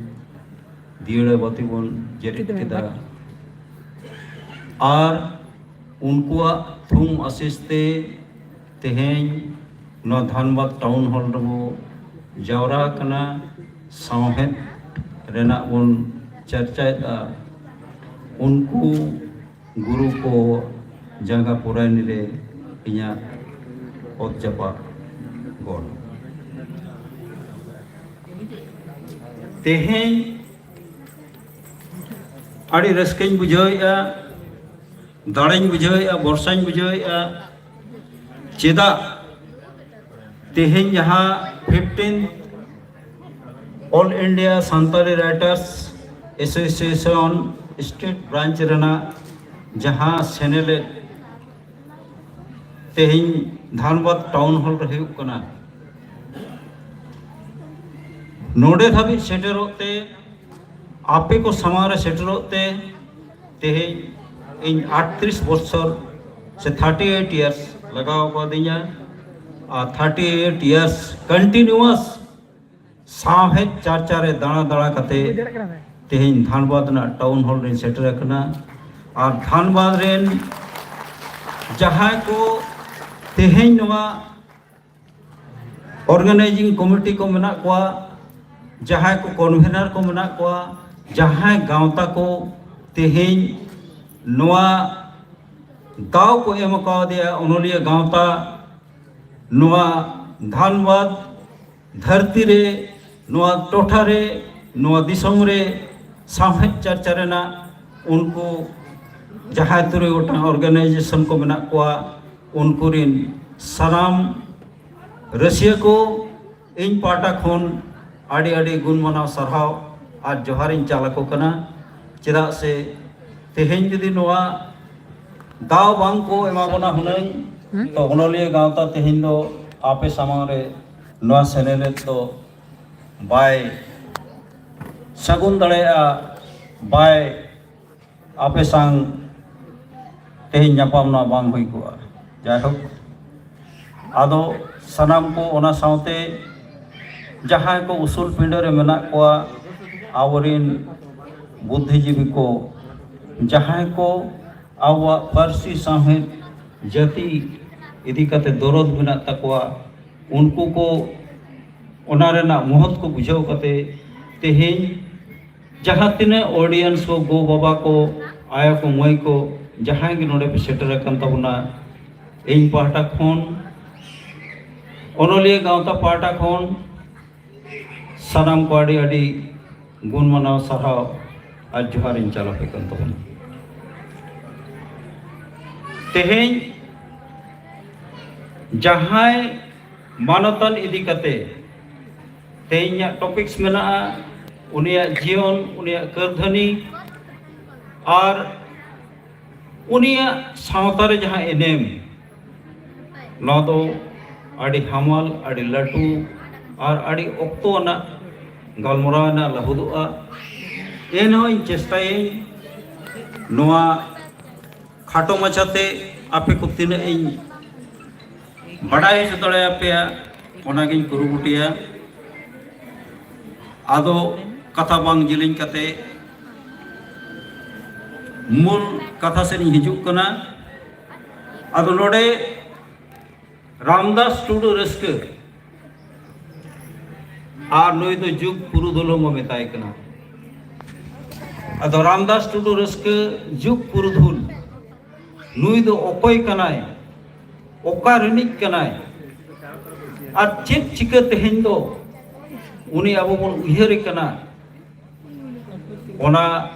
ᱫᱤᱭᱟᱹᱲᱟ ᱵᱟᱹᱛᱤ ᱵᱚᱱ ᱡᱮᱨᱮᱫ ᱠᱮᱫᱟ, ᱟᱨ ᱩᱱᱠᱩᱣᱟᱜ ᱛᱷᱩᱢ ᱟᱥᱤᱥ ᱛᱮ ᱛᱮᱦᱮᱧ ᱱᱚᱣᱟ ᱫᱷᱟᱱᱵᱟᱫᱽ ᱴᱟᱣᱩᱱ ᱦᱚᱞ ᱨᱮᱵᱚ ᱡᱟᱣᱨᱟ ᱟᱠᱟᱱᱟ, ᱥᱟᱶᱦᱮᱫ ᱨᱮᱱᱟᱜ ᱵᱚᱱ ᱪᱟᱨᱪᱟᱭᱮᱫᱼᱟ᱾ ᱩᱱᱠᱩ ᱜᱩᱨᱩ ᱠᱚ ᱡᱟᱸᱜᱟ ᱯᱚᱨᱟᱭᱱᱤ ᱨᱮ ᱤᱧᱟᱹᱜ ᱚᱛ ᱡᱟᱯᱟᱜ ᱜᱚᱰ᱾ ᱛᱮᱦᱮᱧ ᱟᱹᱰᱤ ᱨᱟᱹᱥᱠᱟᱹᱧ ᱵᱩᱡᱷᱟᱹᱣᱮᱫᱼᱟ, ᱫᱟᱲᱮᱧ ᱵᱩᱡᱷᱟᱹᱣᱮᱫᱼᱟ, ᱵᱷᱚᱨᱥᱟᱧ ᱵᱩᱡᱷᱟᱹᱣᱮᱫᱼᱟ᱾ ᱪᱮᱫᱟᱜ ᱛᱮᱦᱮᱧ ᱡᱟᱦᱟᱸ fifteen All India Santali Writers Association state branch ᱨᱮᱱᱟᱜ ᱡᱟᱦᱟᱸ ᱥᱮᱱᱮᱞᱮᱫ ᱛᱮᱦᱮᱧ ᱫᱷᱟᱱᱵᱟᱫᱽ ᱴᱟᱣᱩᱱ ᱦᱚᱞ ᱨᱮ ᱦᱩᱭᱩᱜ ᱠᱟᱱᱟ, ᱱᱚᱰᱮ ᱫᱷᱟᱹᱵᱤᱡ ᱥᱮᱴᱮᱨᱚᱜ ᱛᱮ, ᱟᱯᱮ ᱠᱚ ᱥᱟᱢᱟᱝ ᱨᱮ ᱥᱮᱴᱮᱨᱚᱜ ᱛᱮ ᱛᱮᱦᱮᱧ ᱤᱧ ᱟᱴᱛᱨᱤᱥ ᱵᱚᱪᱷᱚᱨ ᱥᱮ thirty eight years ᱞᱟᱜᱟᱣ ᱠᱟᱣᱫᱤᱧᱟ᱾ ᱟᱨ thirty eight years continuous ᱥᱟᱶᱦᱮᱫ ᱪᱟᱨᱪᱟ ᱨᱮ ᱫᱟᱬᱟ ᱫᱟᱬᱟ ᱠᱟᱛᱮ ᱛᱮᱦᱮᱧ ᱫᱷᱟᱱᱵᱟᱫᱽ ᱨᱮᱱᱟᱜ ᱴᱟᱣᱩᱱ ᱦᱚᱞ ᱨᱤᱧ ᱥᱮᱴᱮᱨ ᱟᱠᱟᱱᱟ᱾ ᱟᱨ ᱫᱷᱟᱱᱵᱟᱫᱽ ᱨᱮᱱ ᱡᱟᱦᱟᱸᱭ ᱠᱚ ᱛᱮᱦᱮᱧ ᱱᱚᱣᱟ ᱚᱨᱜᱟᱱᱟᱭᱡᱤᱝ ᱠᱚᱢᱤᱴᱤ ᱠᱚ ᱢᱮᱱᱟᱜ ᱠᱚᱣᱟ, ᱡᱟᱦᱟᱸᱭ ᱠᱚ ᱠᱚᱱᱵᱷᱮᱱᱟᱨ ᱠᱚ ᱢᱮᱱᱟᱜ ᱠᱚᱣᱟ, ᱡᱟᱦᱟᱸᱭ ᱜᱟᱶᱛᱟ ᱠᱚ ᱛᱮᱦᱮᱧ ᱱᱚᱣᱟ ᱫᱟᱣ ᱠᱚ ᱮᱢ ᱠᱟᱣᱫᱮᱭᱟ ᱚᱱᱚᱞᱤᱭᱟᱹ ᱜᱟᱶᱛᱟ, ᱱᱚᱣᱟ ᱫᱷᱟᱱᱵᱟᱫᱽ ᱫᱷᱟᱹᱨᱛᱤ ᱨᱮ, ᱱᱚᱣᱟ ᱴᱚᱴᱷᱟ ᱨᱮ, ᱱᱚᱣᱟ ᱫᱤᱥᱚᱢ ᱨᱮ ᱥᱟᱶᱦᱮᱫ ᱪᱟᱨᱪᱟ ᱨᱮᱱᱟᱜ ᱩᱱᱠᱩ ᱡᱟᱦᱟᱸᱭ ᱛᱩᱨᱩᱭ ᱜᱚᱴᱟᱝ ᱚᱨᱜᱟᱱᱟᱭᱡᱮᱥᱚᱱ ᱠᱚ ᱢᱮᱱᱟᱜ ᱠᱚᱣᱟ, ᱩᱱᱠᱩ ᱨᱤᱱ ᱥᱟᱱᱟᱢ ᱨᱟᱹᱥᱤᱭᱟᱹ ᱠᱚ ᱤᱧ ᱯᱟᱦᱴᱟ ᱠᱷᱚᱱ ᱟᱹᱰᱤ ᱟᱹᱰᱤ ᱜᱩᱱ ᱢᱟᱱᱟᱣ ᱥᱟᱨᱦᱟᱣ ᱟᱨ ᱡᱚᱦᱟᱨᱤᱧ ᱪᱟᱞ ᱟᱠᱚ ᱠᱟᱱᱟ᱾ ᱪᱮᱫᱟᱜ ᱥᱮ ᱛᱮᱦᱮᱧ ᱡᱩᱫᱤ ᱱᱚᱣᱟ ᱫᱟᱣ ᱵᱟᱝ ᱠᱚ ᱮᱢᱟ ᱵᱚᱱᱟ ᱦᱩᱱᱟᱹᱝ, ᱛᱚ ᱚᱱᱚᱞᱤᱭᱟᱹ ᱜᱟᱶᱛᱟ ᱛᱮᱦᱮᱧ ᱫᱚ ᱟᱯᱮ ᱥᱟᱢᱟᱝ ᱨᱮ ᱱᱚᱣᱟ ᱥᱮᱱᱮᱞᱮᱫ ᱫᱚ ᱵᱟᱭ ᱥᱟᱹᱜᱩᱱ ᱫᱟᱲᱮᱭᱟᱜᱼᱟ, ᱵᱟᱭ ᱟᱯᱮ ᱥᱟᱝ ᱛᱮᱦᱮᱧ ᱧᱟᱯᱟᱢ ᱱᱚᱣᱟ ᱵᱟᱝ ᱦᱩᱭ ᱠᱚᱜᱼᱟ᱾ ᱡᱟᱭᱦᱳᱠ, ᱟᱫᱚ ᱥᱟᱱᱟᱢ ᱠᱚ, ᱚᱱᱟ ᱥᱟᱶᱛᱮ ᱡᱟᱦᱟᱸᱭ ᱠᱚ ᱩᱥᱩᱞ ᱯᱤᱸᱰᱟᱹ ᱨᱮ ᱢᱮᱱᱟᱜ ᱠᱚᱣᱟ, ᱟᱵᱚᱨᱤᱱ ᱵᱩᱫᱽᱫᱷᱤᱡᱤᱵᱤ ᱠᱚ, ᱡᱟᱦᱟᱸᱭ ᱠᱚ ᱟᱵᱚᱣᱟᱜ ᱯᱟᱹᱨᱥᱤ ᱥᱟᱶᱦᱮᱫ ᱡᱟᱹᱛᱤ ᱤᱫᱤ ᱠᱟᱛᱮ ᱫᱚᱨᱚᱫ ᱢᱮᱱᱟᱜ ᱛᱟᱠᱚᱣᱟ, ᱩᱱᱠᱩ ᱠᱚ ᱚᱱᱟ ᱨᱮᱱᱟᱜ ᱢᱚᱦᱚᱛ ᱠᱚ ᱵᱩᱡᱷᱟᱹᱣ ᱠᱟᱛᱮ ᱛᱮᱦᱮᱧ ᱡᱟᱦᱟᱸ ᱛᱤᱱᱟᱹᱜ ᱚᱰᱤᱭᱮᱱᱥ ᱠᱚ, ᱜᱚ ᱵᱟᱵᱟ ᱠᱚ, ᱟᱭᱳ ᱠᱚ, ᱢᱟᱹᱭ ᱠᱚ, ᱡᱟᱦᱟᱸᱭ ᱜᱮ ᱱᱚᱰᱮ ᱯᱮ ᱥᱮᱴᱮᱨ ᱟᱠᱟᱱ ᱛᱟᱵᱚᱱᱟ, ᱤᱧ ᱯᱟᱦᱴᱟ ᱠᱷᱚᱱ, ᱚᱱᱚᱞᱤᱭᱟᱹ ᱜᱟᱶᱛᱟ ᱯᱟᱦᱴᱟ ᱠᱷᱚᱱ ᱥᱟᱱᱟᱢ ᱠᱚ ᱟᱹᱰᱤ ᱟᱹᱰᱤ ᱜᱩᱱ ᱢᱟᱱᱟᱣ ᱥᱟᱨᱦᱟᱣ ᱟᱨ ᱡᱚᱦᱟᱨ ᱤᱧ ᱪᱟᱞ ᱟᱯᱮ ᱠᱟᱱ ᱛᱟᱵᱚᱱᱟ᱾ ᱛᱮᱦᱮᱧ ᱡᱟᱦᱟᱸᱭ ᱢᱟᱱᱚᱛᱟᱱ ᱤᱫᱤ ᱠᱟᱛᱮ ᱛᱮᱦᱮᱧᱟᱜ ᱴᱚᱯᱤᱠᱥ ᱢᱮᱱᱟᱜᱼᱟ, ᱩᱱᱤᱭᱟᱜ ᱡᱤᱭᱚᱱ, ᱩᱱᱤᱭᱟᱜ ᱠᱟᱹᱨᱫᱷᱟᱹᱱᱤ ᱟᱨ ᱩᱱᱤᱭᱟᱜ ᱥᱟᱶᱛᱟ ᱨᱮ ᱡᱟᱦᱟᱸ ᱮᱱᱮᱢ, ᱱᱚᱣᱟ ᱫᱚ ᱟᱹᱰᱤ ᱦᱟᱢᱟᱞ, ᱟᱹᱰᱤ ᱞᱟᱹᱴᱩ ᱟᱨ ᱟᱹᱰᱤ ᱚᱠᱛᱚ ᱟᱱᱟᱜ ᱜᱟᱞᱢᱟᱨᱟᱣ ᱨᱮᱱᱟᱜ ᱞᱟᱹᱦᱩᱫᱚᱜᱼᱟ᱾ ᱮᱱᱦᱚᱸ ᱤᱧ ᱪᱮᱥᱴᱟᱭᱟᱹᱧ ᱱᱚᱣᱟ ᱠᱷᱟᱴᱚ ᱢᱟᱪᱷᱟᱛᱮ ᱟᱯᱮ ᱠᱚ ᱛᱤᱱᱟᱹᱜ ᱤᱧ ᱵᱟᱰᱟᱭ ᱦᱚᱪᱚ ᱫᱟᱲᱮᱭᱟᱯᱮᱭᱟ, ᱚᱱᱟᱜᱤᱧ ᱠᱩᱨᱩᱢᱩᱴᱩᱭᱟ᱾ ᱟᱫᱚ ᱠᱟᱛᱷᱟ ᱵᱟᱝ ᱡᱮᱞᱮᱧ ᱠᱟᱛᱮ ᱢᱩᱞ ᱠᱟᱛᱷᱟ ᱥᱮᱫ ᱤᱧ ᱦᱤᱡᱩᱜ ᱠᱟᱱᱟ᱾ ᱟᱫᱚ ᱱᱚᱰᱮ ᱨᱟᱢᱫᱟᱥ ᱴᱩᱰᱩ ᱨᱟᱹᱥᱠᱟᱹ, ᱟᱨ ᱱᱩᱭ ᱫᱚ ᱡᱩᱜᱽ ᱯᱩᱨᱩᱫᱷᱩᱞ ᱦᱚᱸ ᱵᱚ ᱢᱮᱛᱟᱭ ᱠᱟᱱᱟ᱾ ᱟᱫᱚ ᱨᱟᱢᱫᱟᱥ ᱴᱩᱰᱩ ᱨᱟᱹᱥᱠᱟᱹ ᱡᱩᱜᱽ ᱯᱩᱨᱩᱫᱷᱩᱞ, ᱱᱩᱭ ᱫᱚ ᱚᱠᱚᱭ ᱠᱟᱱᱟᱭ, ᱚᱠᱟ ᱨᱤᱱᱤᱡ ᱠᱟᱱᱟᱭ, ᱟᱨ ᱪᱮᱫ ᱪᱤᱠᱟᱹ ᱛᱮᱦᱮᱧ ᱫᱚ ᱩᱱᱤ ᱟᱵᱚ ᱵᱚᱱ ᱩᱭᱦᱟᱹᱨᱮ ᱠᱟᱱᱟ? ᱚᱱᱟ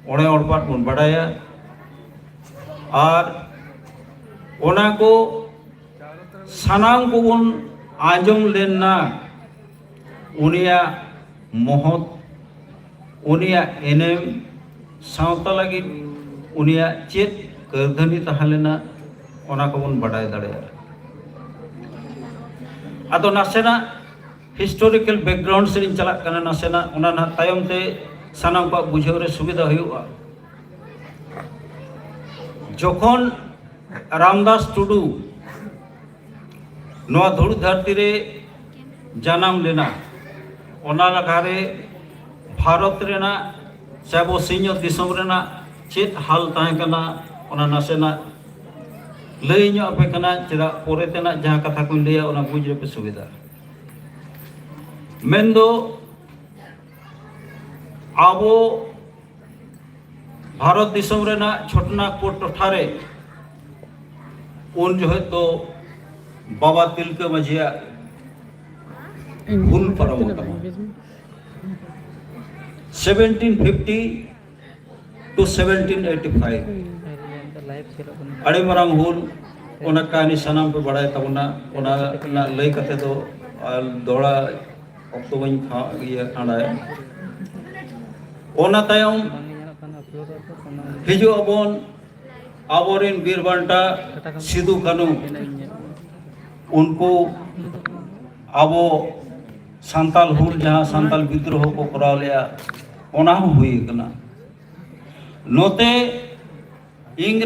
ᱚᱬᱮ ᱚᱲᱯᱟᱴ ᱵᱚᱱ ᱵᱟᱰᱟᱭᱟ᱾ ᱟᱨ ᱚᱱᱟ ᱠᱚ ᱥᱟᱱᱟᱢ ᱠᱚᱵᱚᱱ ᱟᱸᱡᱚᱢ ᱞᱮᱱᱟ, ᱩᱱᱤᱭᱟᱜ ᱢᱚᱦᱚᱛ, ᱩᱱᱤᱭᱟᱜ ᱮᱱᱮᱢ, ᱥᱟᱶᱛᱟ ᱞᱟᱹᱜᱤᱫ ᱩᱱᱤᱭᱟᱜ ᱪᱮᱫ ᱠᱟᱹᱨᱫᱷᱟᱹᱱᱤ ᱛᱟᱦᱮᱸ ᱞᱮᱱᱟ, ᱚᱱᱟ ᱠᱚᱵᱚᱱ ᱵᱟᱰᱟᱭ ᱫᱟᱲᱮᱭᱟᱜᱼᱟ᱾ ᱟᱫᱚ ᱱᱟᱥᱮᱱᱟᱜ ᱦᱤᱥᱴᱳᱨᱤᱠᱮᱞ ᱵᱮᱠᱜᱨᱟᱣᱩᱱᱰ ᱥᱮᱫ ᱤᱧ ᱪᱟᱞᱟᱜ ᱠᱟᱱᱟ, ᱱᱟᱥᱮᱱᱟᱜ ᱚᱱᱟ ᱱᱟᱦᱟᱜ ᱛᱟᱭᱚᱢ ᱛᱮ ᱥᱟᱱᱟᱢ ᱠᱚᱣᱟᱜ ᱵᱩᱡᱷᱟᱹᱣ ᱨᱮ ᱥᱩᱵᱤᱫᱷᱟ ᱦᱩᱭᱩᱜᱼᱟ᱾ ᱡᱚᱠᱷᱚᱱ ᱨᱟᱢᱫᱟᱥ ᱴᱩᱰᱩ ᱱᱚᱣᱟ ᱫᱷᱩᱲᱤ ᱫᱷᱟᱹᱨᱛᱤ ᱨᱮ ᱡᱟᱱᱟᱢ ᱞᱮᱱᱟ, ᱚᱱᱟ ᱞᱟᱦᱟ ᱨᱮ ᱵᱷᱟᱨᱚᱛ ᱨᱮᱱᱟᱜ ᱥᱮ ᱟᱵᱚ ᱥᱤᱧᱚᱛ ᱫᱤᱥᱚᱢ ᱨᱮᱱᱟᱜ ᱪᱮᱫ ᱦᱟᱞ ᱛᱟᱦᱮᱸ ᱠᱟᱱᱟ, ᱚᱱᱟ ᱱᱟᱥᱮᱱᱟᱜ ᱞᱟᱹᱭ ᱧᱚᱜ ᱟᱯᱮ ᱠᱟᱱᱟ᱾ ᱪᱮᱫᱟᱜ ᱯᱚᱨᱮ ᱛᱮᱱᱟᱜ ᱡᱟᱦᱟᱸ ᱠᱟᱛᱷᱟ ᱠᱚᱧ ᱞᱟᱹᱭᱟ, ᱚᱱᱟ ᱵᱩᱡᱽ ᱨᱮᱯᱮ ᱥᱩᱵᱤᱫᱷᱟ᱾ ᱢᱮᱱᱫᱚ ᱟᱵᱚ ᱵᱷᱟᱨᱚᱛ ᱫᱤᱥᱚᱢ ᱨᱮᱱᱟᱜ ᱪᱷᱳᱴᱱᱟᱜᱽᱯᱩᱨ ᱴᱚᱴᱷᱟ ᱨᱮ ᱩᱱ ᱡᱚᱦᱚᱜ ᱫᱚ ᱵᱟᱵᱟ ᱛᱤᱞᱠᱟᱹ ᱢᱟᱹᱡᱷᱤᱭᱟᱜ ᱦᱩᱞ ᱯᱟᱨᱚᱢ ᱟᱠᱟᱱᱟ᱾ Seventeen fifty to seventeen eighty five, ᱟᱹᱰᱤ ᱢᱟᱨᱟᱝ ᱦᱩᱞ᱾ ᱚᱱᱟ ᱠᱟᱹᱦᱱᱤ ᱥᱟᱱᱟᱢ ᱯᱮ ᱵᱟᱲᱟᱭ ᱛᱟᱵᱚᱱᱟ, ᱚᱱᱟ ᱨᱮᱱᱟᱜ ᱞᱟᱹᱭ ᱠᱟᱛᱮ ᱫᱚ ᱟᱨ ᱫᱚᱦᱲᱟ ᱚᱠᱛᱚ ᱵᱟᱹᱧ ᱠᱷᱟ- ᱤᱭᱟᱹ ᱠᱷᱟᱸᱰᱟᱭᱟ᱾ ᱚᱱᱟ ᱛᱟᱭᱚᱢ ᱦᱤᱡᱩᱜ ᱟᱵᱚᱱ ᱟᱵᱚᱨᱮᱱ ᱵᱤᱨ ᱵᱟᱱᱴᱟ ᱥᱤᱫᱩ ᱠᱟᱹᱱᱦᱩ, ᱩᱱᱠᱩ ᱟᱵᱚ ᱥᱟᱱᱛᱟᱞ ᱦᱩᱞ, ᱡᱟᱦᱟᱸ ᱥᱟᱱᱛᱟᱞ ᱵᱤᱫᱽᱨᱳᱦᱚ ᱠᱚ ᱠᱚᱨᱟᱣ ᱞᱮᱫᱼᱟ, ᱚᱱᱟ ᱦᱚᱸ ᱦᱩᱭ ᱟᱠᱟᱱᱟ᱾ ᱱᱚᱛᱮ ᱤᱝᱨᱮᱡᱽ